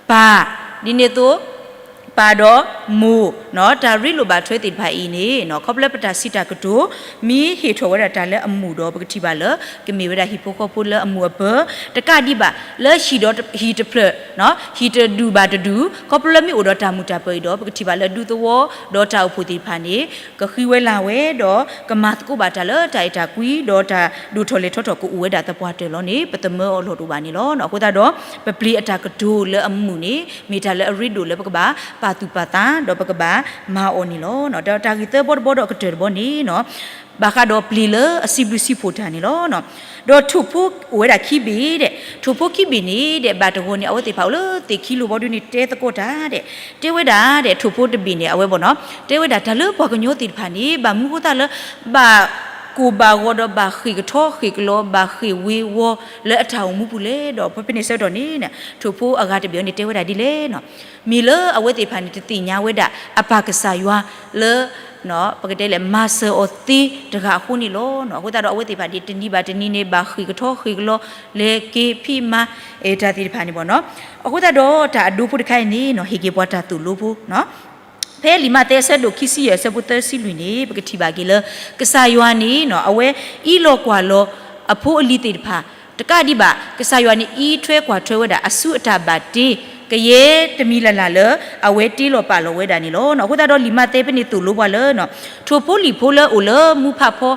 ပၢ် ဒ်န့ၣ်အသိး ပၢ်ဒီးမိၢ် တၢ်ရ့လိာ်ဘၣ်ထွဲသ့ၣ်တဖၣ်အံၤန့ၣ် ခီဖျိလၢပတၢ်စံးတၢ်ကတိၤ မ့ၢ်ဟ့ၣ်ထီၣ်ဝဲဒၣ်တၢ်လၢအမုာ်ဒီး ပကထံၣ်ဘၣ်လၢ ကမ့ၢ်ဝဲဒၣ်ဟံၣ်ဖိဃီဖိလၢအမုာ်အပၢၤ တကးဒံးဘၣ် လၢဟံၣ်ဒီးဟံၣ်တဖျၢၣ် ဟံၣ်တဒူၣ်ဘၣ်တဒူၣ် ခီဖျိလၢမ့ၢ်အိၣ်ဒီးတၢ်မုာ်တၢ်ပၢၤအံၤဒီး ပကထံၣ်ဘၣ်လၢဒူသဝီ ဒီးတၢ်အိၣ်ဖှိၣ်သ့ၣ်တဖၣ်န့ၣ် ကဃံဝဲလၤဝဲ ဒီးကမၤသကိးဘၣ်တၢ်လၢတၢ်အဲၣ်တၢ်ကွံ ဒီးတၢ်ဒိၣ်ထီၣ်လဲၢ်ထီၣ်ထီၣ်ကအိၣ်ဝဲဒၣ်သပှၢ်တၢၢ်လီၤန့ၣ် ပသမၢအီၤလီၢ်တအိၣ်ဘၣ်န့ၣ်လီၤ. အဃိသတးဒီး ပပျံၤအတၢ်ကတိၤလၢအမုာ်န့ၣ် မ့ၢ်တၢ်လၢအရ့ဒိၣ်လၢပကဘၣ်ပာ်သူၣ်ပာ်သး ဒီးပကဘၣ်မၤအီၤန့ၣ်လီၤ. ဒီးတၢ်ဂ့ၢ်သၢဘီတဘီဒီးအကတၢၢ်တဘီန့ၣ် ဘၣ်ဃးဒီးပျံၤလၢအစံးဘျုးစံးဖှိၣ်တၢ်န့ၣ်လီၤ. ဒီးထိၣ်ဖိအိၣ်ဝဲဒၣ်ခံဘ့ၣ်ဒဲး ထိၣ်ဖိခံဘ့ၣ်န့ၣ်ဒဲး ဘၣ်တဂီၤန့ၣ် အဝဲသ့ၣ်တဖၣ်အိၣ်လၢသ့ၣ်ခံလိၤဘီဒ်န့ၣ် တဲသကိးတၢ်ဒဲး တဲဝဲဒၣ်ဒဲး ထိၣ်ဖိတဘ့ၣ်န့ၣ် အဝဲဘၣ်နီၤ တဲဝဲဒၣ်တၢ်လၢပှၤကညီသ့ၣ်တဖၣ်န့ၣ် ဘၣ်မနုၤဃိသတးလၢ ဘၣ်ကိၢ်ဘၣ်ဂီၤဒီးဘၣ်ဃ့ၢ်ကထီဃ့ၢ်ကလီ ဘၣ်ဃ့ၢ်ဝ့ၤဝီၤလၢအတၢ်အိၣ်မူပူၤလဲၣ် ဒီးဖဲဖဲန့ၣ်ဆၢကတီၢ်န့ၣ် ထိၣ်ဖိအဂၤတဘ့ၣ်အံၤန့ၣ် တဲဝဲဒၣ်ဒ်လဲၣ်နီၤ မ့ၢ်လၢအဝဲသ့ၣ်တဖၣ်န့ၣ် တသ့ၣ်ညါဝဲဒၣ် အပၢ်ကစၢ်ယွၤလၢ ပကတဲလဲၣ် မၤစၢၤအီၤသ့တဂၤအဃိန့ၣ်လီၤ. အဃိသတးဒီးအဝဲသ့ၣ်တဖၣ်န့ၣ် တနံၤဘၣ်တနံၤန့ၣ် ဘၣ်ဃ့ၢ်ကထီဃ့ၢ်ကလီ လဲၤက့ၤဖံးမၤ တၢ်သ့ၣ်တဖၣ်န့ၣ်ဘၣ်နီၤ. အဃိသတးဒီးတၢ်အဒိဖိတခါအံၤန့ၣ်နီၤ ဟ့ၣ်က့ၤပှၤတၢ်သိၣ်လိဖိ ဖဲလံာ်မးသဲအဆၢဒိၣ်ခံဆံယဲၢ်အဆၢဖိသၢဆံလွံၢ်န့ၣ် ပကထံၣ်ဘၣ်က့ၤလၢ ကစၢ်ယွၤန့ၣ်နီၤ အဝဲအံးလီၤကွၢ်လီၤအဖိအလံၤသ့ၣ်တဖၣ် တကးဒံးဘၣ် ကစၢ်ယွၤန့ၣ်အံးထွဲကွၢ်ထွဲဝဲဒၣ်အစုအတၢ်ဘၣ်တ့ ကယဲၢ်တမံၤလၢ်လၢ်လၢ အဝဲတ့လီၤပာ်လီၤဝဲဒၣ်န့ၣ်လီၤ. အဃိသတးဒီးလံာ်မးသဲဖဲန့ၣ်သိၣ်လိပှၤလၢ ထိၣ်ဖိလံာ်ဖိလၢအိၣ်လၢမူဖးဖီ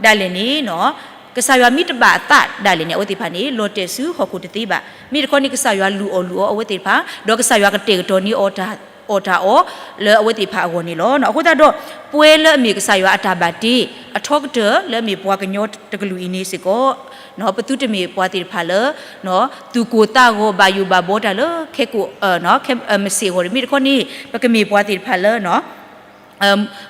ဒၣ်လဲာ်န့ၣ်နီၤ ကစၢ်ယွၤမ့ၢ်တဘၣ်အသးဒၣ်လဲာ်န့ၣ် အဝဲသ့ၣ်တဖၣ်န့ၣ် လီၤတဲာ်ဆူဟီၣ်ခိၣ်တသ့ဘၣ်. မ့ၢ်တခီန့ၣ် ကစၢ်ယွၤလူၤအီၣ်လူၤအီအဝဲသ့ၣ်တဖၣ် ဒီးကစၢ်ယွၤကတဲာ်ကတီၤန့ၢ်အီၤတၢ်အီၣ်တၢ်အီလၢအဝဲသ့ၣ်တဖၣ်အဂီၢ်န့ၣ်လီၤ. အဃိသတးဒီး ပဝဲလၢအမ့ၢ်ကစၢ်ယွၤအတၢ်ဘၣ်တ့ အထီကတၢၢ်လၢအမ့ၢ်ပှၤကညီတကလုာ်အံၤန့ၣ်စ့ၢ်ကီး ပသုတမ့ၢ်ပှၤသ့ၣ်တဖၣ်လၢ သူၣ်ကိၢ်သးဂီၤ ဘၣ်ယိၣ်ဘၣ်ဘီတၢ်လၢခဲကိာ် မ့ၢ်စ့ၢ်အဂီၢ်န့ၣ် မ့ၢ်တခီန့ၣ် ပကမ့ၢ်ပှၤသ့ၣ်တဖၣ်လၢ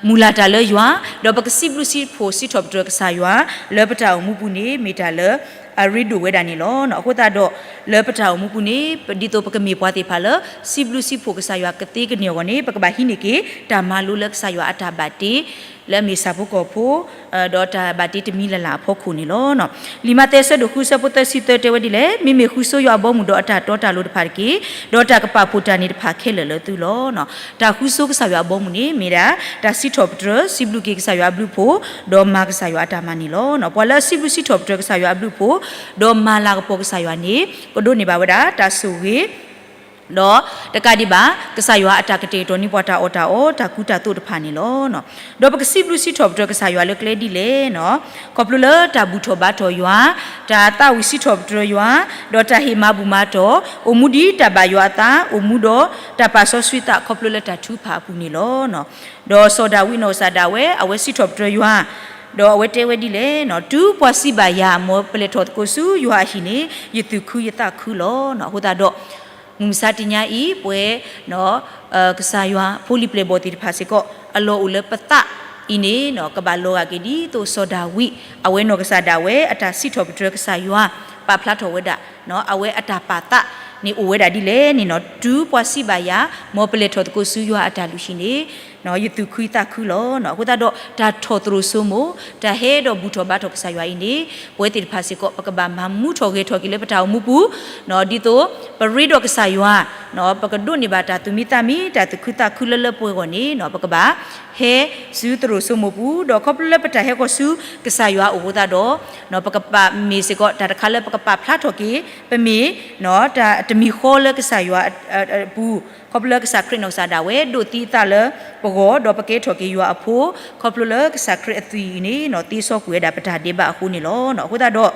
မုၢ်လၢ်တၢ်လၢယွၤ ဒီးပကစံးဘျုးစံးဖှိၣ်စံးထီၣ်ပတြၢၤကစၢ်ယွၤ လၢပတၢ်အိၣ်မူပူၤန့ၣ် မ့ၢ်တၢ်လၢအရ့ဒိၣ်ဝဲဒၣ်န့ၣ်လီၤ. အဃိသတးဒီး လၢပတၢ်အိၣ်မူပူၤန့ၣ် ဒ်သိးပကမ့ၢ်ပှၤသ့ၣ်တဖၣ်လၢ စံးဘျုးစံးဖှိၣ်ကစၢ်ယွၤကသ့ကန့ၢ်အဂီၢ်န့ၣ် ပကဘၣ်ဟံးန့ၢ်က့ၤ တၢ်မၤလိလၢကစၢ်ယွၤအတၢ်ဘၣ်တ့ လၢအမ့ၢ်ဆၣ်ဖိကီၢ်ဖိ ဒီးတၢ်ဘၣ်တ့တမံၤလၢ်လၢ်အဖီခိၣ်န့ၣ်လီၤ. လံာ်မးသဲအဆၢဒိၣ်ဃုအဆၢဖိသၢဆံသၢတဲဝဲဒ်လဲၣ်, မ့မ့ၢ်ဃုဆိယွၤအဘီအမုၢ်ဒီးအတၢ်တီတၢ်လိၤတဖၣ်တက့ၢ်. ဒီးတၢ်ကပာ်ဖှိၣ်တၢ်န့ၣ်တဖၣ်ခဲလၢာ်လၢသုလီၤ. တၢ်ဃုဆိကစၢ်ယွၤအဘီအမုၢ်န့ၣ် မ့ၢ်ဒၣ် တၢ်စံးထီၣ်ပတြၢၤ စံးဘျုးက့ၤကစၢ်ယွၤအဘျုးအဖှိၣ် ဒီးမၤကစၢ်ယွၤအတၢ်မၤန့ၣ်လီၤ. ပှၤလၢအစံးဘျုးစံးထီၣ်ပတြၢၤကစၢ်ယွၤအဘျုးအဖှိၣ် ဒီးမၤလၤကပီၤကစၢ်ယွၤန့ၣ် ကဒိးန့ၢ်ဘၣ်ဝဲဒၣ် တၢ်ဆိၣ်ဂ့ၤ ဒီးတကးဒံးဘၣ် ကစၢ်ယွၤအတၢ်ကတဲာ်ကတီၤန့ၢ်ပှၤတၢ်အီၣ်တၢ်အီ တၢ်ကူတၢ်သိးတဖၣ်န့ၣ်လီၤ. ဒီးပကစံးဘျုးစံးထီၣ်ပတြၢၤကစၢ်ယွၤလၢကျဲဒ်လဲၣ်န့ၣ်, ခီဖျိလၢတၢ်ဘူၣ်ထီၣ်ဘါထီၣ်ယွၤ, တၢ်သးဝံၣ်စံးထီၣ်ပတြၢၤယွၤ, ဒီးတၢ်ဟ့ၣ်မၤဘူၣ်မၤတီၢ်, အိၣ်မူဒ်တၢ်ဘၣ်ယွၤအသး, အိၣ်မူဒီးတၢ်ပာ်စီဆှံသးခီဖျိလၢတၢ်ထုကဖၣ်အပူၤန့ၣ်လီၤ. ဒီးစီၤဒၤဝံးနီၢ်ကစၢ်ဒၣ်ဝဲ အဝဲစံးထီၣ်ပတြၢၤယွၤ, ဒီးအဝဲတဲဝဲဒ်လဲၣ်န့ၣ်, တုၤပှၤစံးဘၣ်ယၤ မ်ပလဲၤထီၣ်သကိးဆူယွၤအဟံၣ်န့ၣ် ယသူၣ်ခုယသးခုလီၤ. အဃိသတးဒီး မုၢ်မဆါတနံၤအံၤ ပဝဲ ကစၢ်ယွၤဖိလံၤပျဲၢ်ဘီၣ်သ့ၣ်တဖၣ်စ့ၢ်ကီး အလီၢ်အိၣ်လၢပသးအံၤန့ၣ် ကဘၣ်လီၤဂာ်က့ၤဒ်သိးစီၤဒၤဝံး အဝဲနီၢ်ကစၢ်ဒၣ်ဝဲအတၢ်စံးထီၣ်ပတြၢၤကစၢ်ယွၤ ပာ်ဖျါထီၣ်ဝဲဒၣ် အဝဲအတၢ်ပာ်သးန့ၣ်အိၣ်ဝဲဒၣ်ဒ်လဲၣ်န့ၣ်, တုၤပှၤစံးဘၣ်ယၤ မ်ပလဲၤထီၣ်သကိးဆူယွၤအတၢ်လုၢ်ဟံၣ်န့ၣ် ယသူၣ်ခုယသးခုလီၤ. အဃိသတးဒီး တၢ်ထီၣ်သရိာ်စိမိၤ တၢ်ဟဲဒီးဘူၣ်ထီၣ်ဘါထီၣ်ကစၢ်ယွၤအံၤန့ၣ် ပဝဲသ့ၣ်တဖၣ်စ့ၢ်ကီး ပကဘၣ်မၤမူထီၣ်ဂဲၤထီၣ်က့ၤလၢပတၢ်အိၣ်မူပူၤ, ဒ်သိးပရ့ဒီးကစၢ်ယွၤ ပကဒိးန့ၢ်ဘၣ်တၢ်သူၣ်မံသးမံ တၢ်သူၣ်ခုသးခုလၢလၢပှဲၤပှဲၤအဂီၢ်န့ၣ် ပကဘၣ်ဟဲဆူသရိာ်စိမိၤပူၤ, ဒီးခီဖျိလၢပတၢ်ဟဲဃီၤဆူကစၢ်ယွၤအအိၣ်အဃိသတးဒီး ပကဘၣ်မ့ၢ်စ့ၢ်ကီးတၢ်တခါလၢပကပာ်ဖျါထီၣ်က့ၤ ပမ့ၢ် တၢ်တမံၤဃီလၢကစၢ်ယွၤအပူၤ, ခီဖျိလၢကစၢ်ခရံာ်နီၢ်ကစၢ်ဒၣ်ဝဲ ဒိးသံအသးလၢပဂီၢ် ဒီးပကဲထီၣ်က့ၤယွၤအဖိ, ခီဖျိလၢကစၢ်ခရံာ်အသွံၣ်အံၤန့ၣ် သ့စီကွံာ်ဝဲဒၣ်ပတၢ်ဒဲးဘးအဃိန့ၣ်လီၤ. အဃိသတးဒီး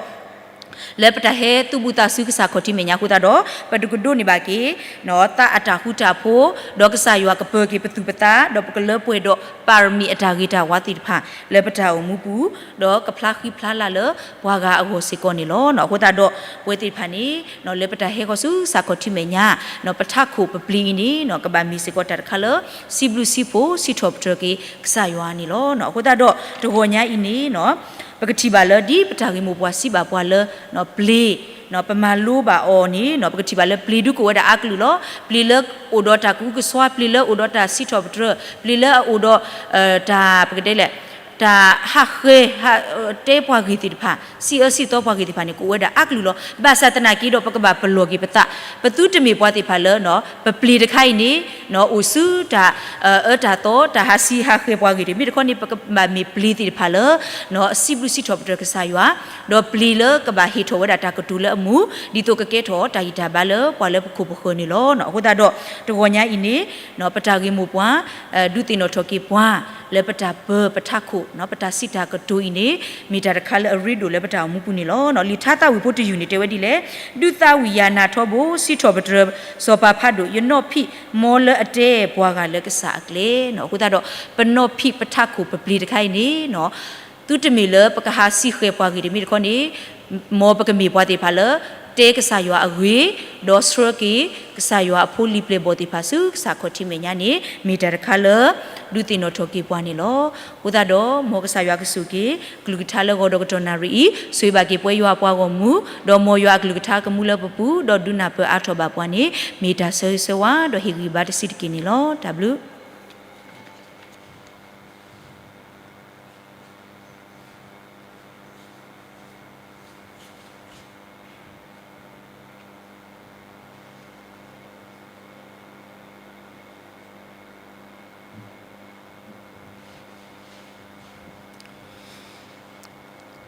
လၢပတၢ်ဟဲသူၣ်ဘူၣ်သးစူၤကစၢ်ခီၣ်ထံးမဲာ်ညါအဃိသတးဒီး ပတကဒိးန့ၢ်ဘၣ်က့ၤ သးအတၢ်ဃူတၢ်ဖိး, ဒီးကစၢ်ယွၤကပၢၤက့ၤပသူၣ်ပသး, ဒီးပကလၢပှဲၤဒီးပၢ်ရမံၤအတၢ်ဂ့ၤတၢ်ဝါသ့ၣ်တဖၣ် လၢပတၢ်အိၣ်မူပူၤ, ဒီးကဖျါဃံဖျါလၤလၢပှၤဂၤအဂီၢ်စ့ၢ်ကီးန့ၣ်လီၤ. အဃိသတးဒီး ပဝဲသ့ၣ်တဖၣ်န့ၣ် လၢပတၢ်ဟဲဃီၤဆူကစၢ်ခီၣ်ထံးမဲာ်ညါ ပထးခိၣ်ပပျ့ၤအံၤန့ၣ် ကဘၣ်မ့ၢ်စ့ၢ်ကီးတၢ်တခါလၢ စံးဘျုးစံးဖှိၣ်စံးထီၣ်ပတြၢၤက့ၤကစၢ်ယွၤန့ၣ်လီၤ. အဃိသတးဒီး တဂီၤညါအံၤန့ၣ် ပကထံၣ်ဘၣ်လၢဒ်ပတၢ်ဂ့ၢ်မိၢ်ပှၢ်စံးဘၣ်ပှၤလၢ ပျ့ၤ ပမၤလိဘၣ်အီၤန့ၣ် ပကထံၣ်ဘၣ်လၢပျ့ၤဒုးကအိၣ်ဝဲဒၣ်အါကလုာ်လီၤ. ပျ့ၤလၢအိၣ်ဒီးတၢ်ကအုကစွါ, ပျ့ၤလၢအိၣ်ဒီးတၢ်စံးထီၣ်ပတြၢၤ, ပျ့ၤလၢအအိၣ်ဒီး တၢ် ပကတဲလဲၣ် တၢ်ဟးဃဲၤ တဲပှၤဂ့ၢ်သ့ၣ်တဖၣ်, စံးအၢစံးသီပှၤဂ့ၢ်သ့ၣ်တဖၣ်န့ၣ် ကအိၣ်ဝဲဒၣ်အါကလုာ်လီၤ. ဘၣ်ဆၣ်သနာ်က့ဒီး ပကဘၣ်ပလီၢ်က့ၤပသး, ပသုတမ့ၢ်ပှၤသ့ၣ်တဖၣ်လၢ ပပျ့ၤတခါအံၤန့ၣ် အိၣ်ဆူတၢ်အၢတၢ်သီ တၢ်ဟးဆံးဟးဃဲၤပှၤဂ့ၢ်တမ့ၢ်တခီန့ၣ် ပကဘၣ်မ့ၢ်ပျ့ၤသ့ၣ်တဖၣ်လၢ စံးဘျုးစံးထီၣ်ပတြၢၤကစၢ်ယွၤ, ဒီးပျ့ၤလၢကဘၣ်ဟ့ၣ်ထီၣ်ဝဲဒၣ်တၢ်ကတိၤလၢအမူ, ဒ်သိးကကဲထီၣ်တၢ်ဂံၢ်တၢ်ဘါလၢပှၤလၢပခိၣ်ပဃၢၤန့ၣ်လီၤ. အဃိသတးဒီး တဂီၤညါအံၤန့ၣ် ပတၢ်ဂ့ၢ်မိၢ်ပှၢ် ဒုးသ့ၣ်နီၣ်ထီၣ်က့ၤပှၤ လၢပတၢ်ပၢပထးခိၣ် ပတၢ်စံးတၢ်ကတိၤအံၤန့ၣ် မ့ၢ်တၢ်တခါလၢအရ့ဒိၣ်လၢပတၢ်အိၣ်မူပူၤန့ၣ်လီၤ. လံာ်ထါသးဝံၣ်ဖိတယုၢ်န့ၣ်တဲဝဲဒ်လဲၣ်, ဒုးသးဝံၣ်ယၤနၤထီဘိ စံးထီၣ်ပတြၢၤစီၤပၤဖးဒိၣ် ယနီၣ်ဖံးမ်လၢအတဲပှၤဂၤလၢကစၢ်အကျဲန့ၣ်. အဃိသတးဒီး ပနီၣ်ဖံးပထးခိၣ်ပပျ့ၤတခါအံၤန့ၣ် သုတမ့ၢ်လၢပကဟးဆံးဃဲၤပှၤဂ့ၢ်တမ့ၢ်တခီန့ၣ် မ်ပကမ့ၢ်ပှၤသ့ၣ်တဖၣ်လၢ တဲကစၢ်ယွၤအဂ့ၢ်, ဒီးဆှၢက့ၤကစၢ်ယွၤအဖိလံၤပျဲၢ်ဘီၣ်သ့ၣ်တဖၣ်ဆူကစၢ်ခီၣ်ထံးမဲာ်ညါန့ၣ် မ့ၢ်တၢ်တခါလၢ ဒုးသ့ၣ်နီၣ်ထီၣ်က့ၤပှၤန့ၣ်လီၤ. အဃိသတးဒီး မ်ကစၢ်ယွၤကဆိၣ်ဂ့ၤက့ၤ ကလုၢ်ကထါလၢဂီၤဒီးကတီၢ်နၣ်ရံၣ်အံၤ ဆိၣ်ဂ့ၤဘၣ်က့ၤပဝဲယွၤအပှၤဂီၢ်မုၢ်, ဒီးမ်ယွၤအကလုၢ်ကထါကမူလၢပပူၤ ဒီးဒုးနၢ်ပၢၢ်အါထီၣ်ဘၣ်ပှၤန့ၣ် မ့ၢ်တၢ်ဆၢဂ့ၤဆၢဝါ ဒီးဟ့ၣ်ဂံၢ်ဘါတဆံးတက့ၢ်န့ၣ်လီၤ. တၢ်ဘျုး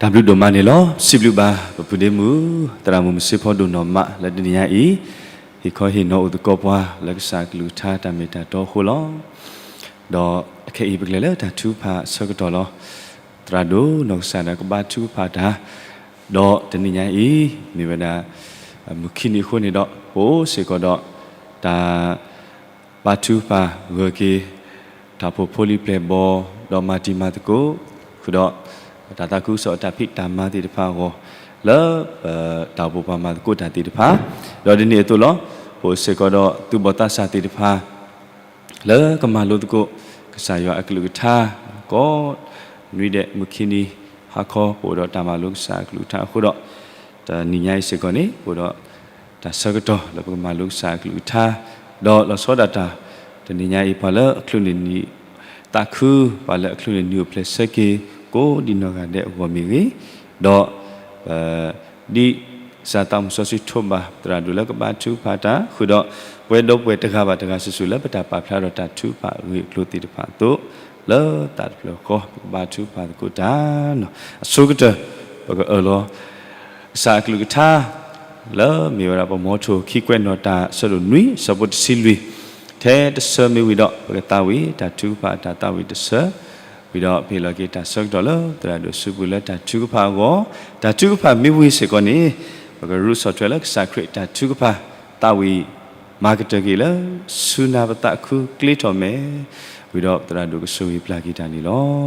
တၢ်ဘျုးဒိၣ်မးန့ၣ်လီၤ. စံးဘျုးဘၣ်ပဖုဒ့မုၣ် သရၣ်မုၣ်မုၢ်စ့ဖီဒိၣ်နီၢ်မးလၢတနံၤညါအံၤ ဟ့ၣ်ခီဟ့ၣ်နီၤအိၣ်သကိးပှၤလၢကစၢ်အကလုၢ်ကထါတၢ်မ့ၢ်တၢ်တီအဃိလီၤ. ဒီးအခဲအံၤပကလဲၤလၢတၢ်ထုကဖၣ်အဆၢကတီၢ်လီၤ. သရၣ်ဒိၣ်နီၢ်ကစၢ်ဒၣ်ကဘါထုကဖၣ်တၢ် ဒီးတနံၤညါအံၤ မ့ၢ်ဝဲဒၣ် မုၢ်ခံနံၤအဃိန့ၣ်ဒီး ပအိၣ်စ့ၢ်ကီးဒီး တၢ် ဘါထုကဖၣ်ဂၢၢ်က့ၤ တၢ်အိၣ်ဖှိၣ်ဖိလံၤပျဲၢ်ဘီၣ် ဒီးမၤတံၤမၤသကိး ဃုာ်ဒီး တၢ်သးခုကစီၣ်အတၢ်ဖံးတၢ်မၤသ့ၣ်တဖၣ်အဂီၢ် လၢ တၢ်အိၣ်ဖှိၣ်ပှၤမၤသကိးတၢ်သ့ၣ်တဖၣ် ဒီးဒ်န့ၣ်အသိးလီၤ. ပအိၣ်စ့ၢ်ကီးဒီးသူၣ်ဘီၣ်သးစၢ်သ့ၣ်တဖၣ် လၢကမၤလိသကိး ကစၢ်ယွၤအကလုၢ်ကထါ ကိးနွံဒဲးမုၢ်ခံနံၤ ဟါခီ ပအိၣ်ဒီးတၢ်မၤလိကစၢ်အကလုၢ်ကထါအဃိဒီး တနံၤညါအံၤစ့ၢ်ကီးန့ၣ် ပအိၣ်ဒီး တၢ်ဆၢကတီၢ်လၢပကမၤလိကစၢ်အကလုၢ်ကထါ ဒီးလီၤဆီဒၣ်တၢ် တနံၤညါအံၤ ပှၤလၢအချုးန့ၢ်နံၣ်သးခု ပှၤလၢအချုးန့ၢ်နံၣ်အိၣ်ဖျဲၣ်ဆၢက့ၤ ကိးဒံနီၢ်ဂၤဒဲးအဂီၢ်မ့ၢ်ဂ့ၤ, ဒီး ဒ်ကစၢ်သးမုၢ်စီဆှံထိးဘၣ်သရၣ်ဒိၣ်လၢကဘါထုကဖၣ်တၢ် ဃုာ်ဒီး ပဝဲဒီပုၢ်ဝဲၢ်တဂၤဘၣ်တဂၤစုာ်စုာ်လၢပတၢ်ပာ်ဖျါဒီးတၢ်ထုကဖၣ်အဂ့ၢ်အကျိၤသ့ၣ်တဖၣ်အသိး လၢသးတဖျၢၣ်ဃီ ပကဘါထုကဖၣ်သကိးတၢ်န့ၣ် အဆိကတၢၢ် ပကအၢၣ်လီၤ ကစၢ်အကလုၢ်ကထါ လၢမ့ၢ်ဝဲဒၣ်ပမီထိၣ်ခံကွဲးနီၣ်တၢ်ဆၢဒိၣ်နွံဆၢဖိတဆံလွံၢ်, ထဲတဆၢမ့ၢ်ဝံၤဒီး ပကသးဝံၣ်တၢ်ထုကဖၣ်အတၢ်သးဝံၣ်တဆၢ, ဝံၤဒီးပဟ့ၣ်လီၤက့ၤတၢ်ဆၢကတီၢ်လၢသရၣ်ဒိၣ်စုပူၤလၢတၢ်ထုကဖၣ်အဂီၢ်, တၢ်ထုကဖၣ်မ့ၢ်ဝံၤစ့ၢ်ကီးန့ၣ်, ပကရူးဆီၣ်ထွဲလၢကစၢ်ခရံာ်တၢ်ထုကဖၣ်သးဝံၣ်မၤကတၢၢ်က့ၤလၢ ဆူနၤပသးခုကျ့ထီၣ်မဲာ်, ဝံၤဒီးသရၣ်ဒိၣ်ကဆိၣ်ဂ့ၤပျၢ်က့ၤတၢ်န့ၣ်လီၤ.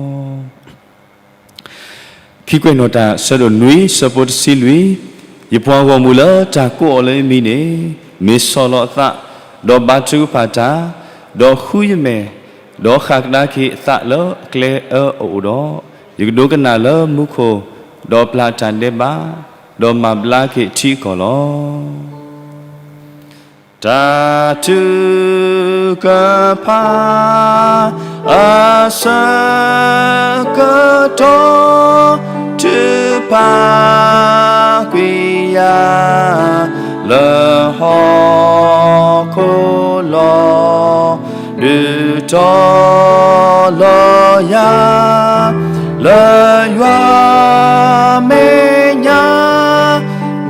ခံကွဲးနီၣ်တၢ်ဆၢဒိၣ်နွံဆၢဖိတဆံလွံၢ်, ယပှၤဂီၢ်မုၢ်လၢတၢ်ကိးအီၤလၢယမံၤန့ၣ်, မ့ၢ်ဆီၣ်လီၤအသး, ဒီးဘါထုကဖၣ်တၢ်, ဒီးဃုယမဲာ်, ဒီးဃၣ်ကဒါက့ၤအသးလၢအကျဲအၢအအိၣ်ဒီး, ယကဒိကနၣ်လၢမူခိၣ်, ဒီးပျၢ်တၢ်ဒဲးဘး, ဒီးမၤဘျါက့ၤထံအကီၢ်လီၤ. တၢ်ထုကဖၣ်အဆၢကတီၢ် ထုကဖၣ်ကွံာ်ယၤ လၢဟီၣ်ခိၣ်လီၤ. ဒုးတီၤလီၤယၤ လၢယွၤမဲာ်ညါ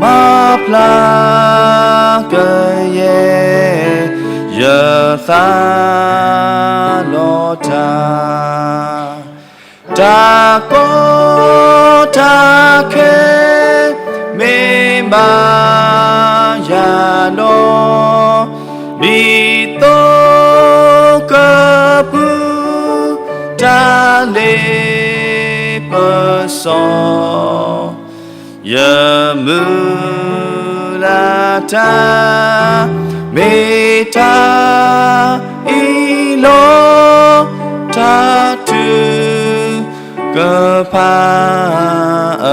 မၤဖျါကယဲၢ် ယသးလီၤတၢ် တၢ်ကီတၢ်ခဲ မ့ၢ်ဘၣ်ယၤဒီး ဒ်သိးကပူၤ တၢ်လ့ပစီ ယမုၢ်လၢ်တၢ် မ့ၢ်တၢ်အံၤလီၤ. တၢ်ထုကဖၣ်အ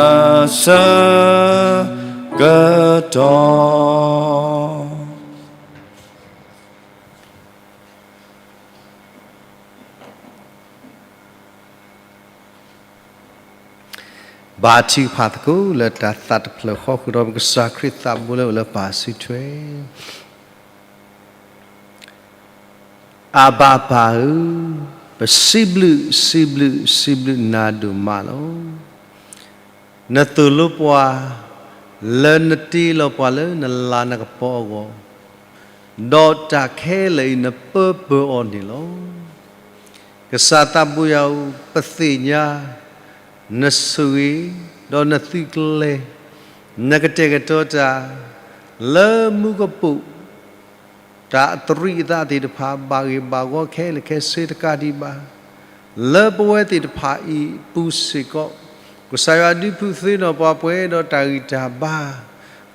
ဆၢကတီၢ် ဘါထုကဖၣ်သကိးလၢတၢ်သးတဖျၢၣ်ဃီ ဃုာ်ဒီးပကစၢ်ခရံာ်သးဘိလၢအိၣ်လၢပၢ်စုထွဲ. အဘၤပၢ်ဧၢ, ပစံးဘျုး, စံးဘျုး, စံးဘျုးနၤဒိၣ်မးလီၤ. နသိၣ်လိပှၤ လၢနတ့လီၤပှၤလၢနလၤနကပီၤအဂီၢ်, ဒီးတၢ်ခဲလၢာ်အံၤနပၢပၢၤအီၤန့ၣ်လီၤ. ကစၢ်သးဘိယွၤဧၢ, ပသ့ၣ်ညါ နဆိၣ်ဂ့ၤ ဒီးနသုးကျဲၤ, နကတဲာ်ကတီၤတၢ် လၢမူကပိာ် တၢ်အသရံးအသးသ့ၣ်တဖၣ် ဘၣ်ဂ့ၢ်ဘၣ်ဂီၤခဲလၢာ်ခဲဆ့တကးဒံးဘၣ်. လၢပဝဲသ့ၣ်တဖၣ်အံၤအပူၤစ့ၢ်ကီး, ကစၢ်ယွၤဒုးဖုးသ့ၣ်နီၣ်ပှၤပှဲၤဒီးတၢ်ဂံၢ်တၢ်ဘါ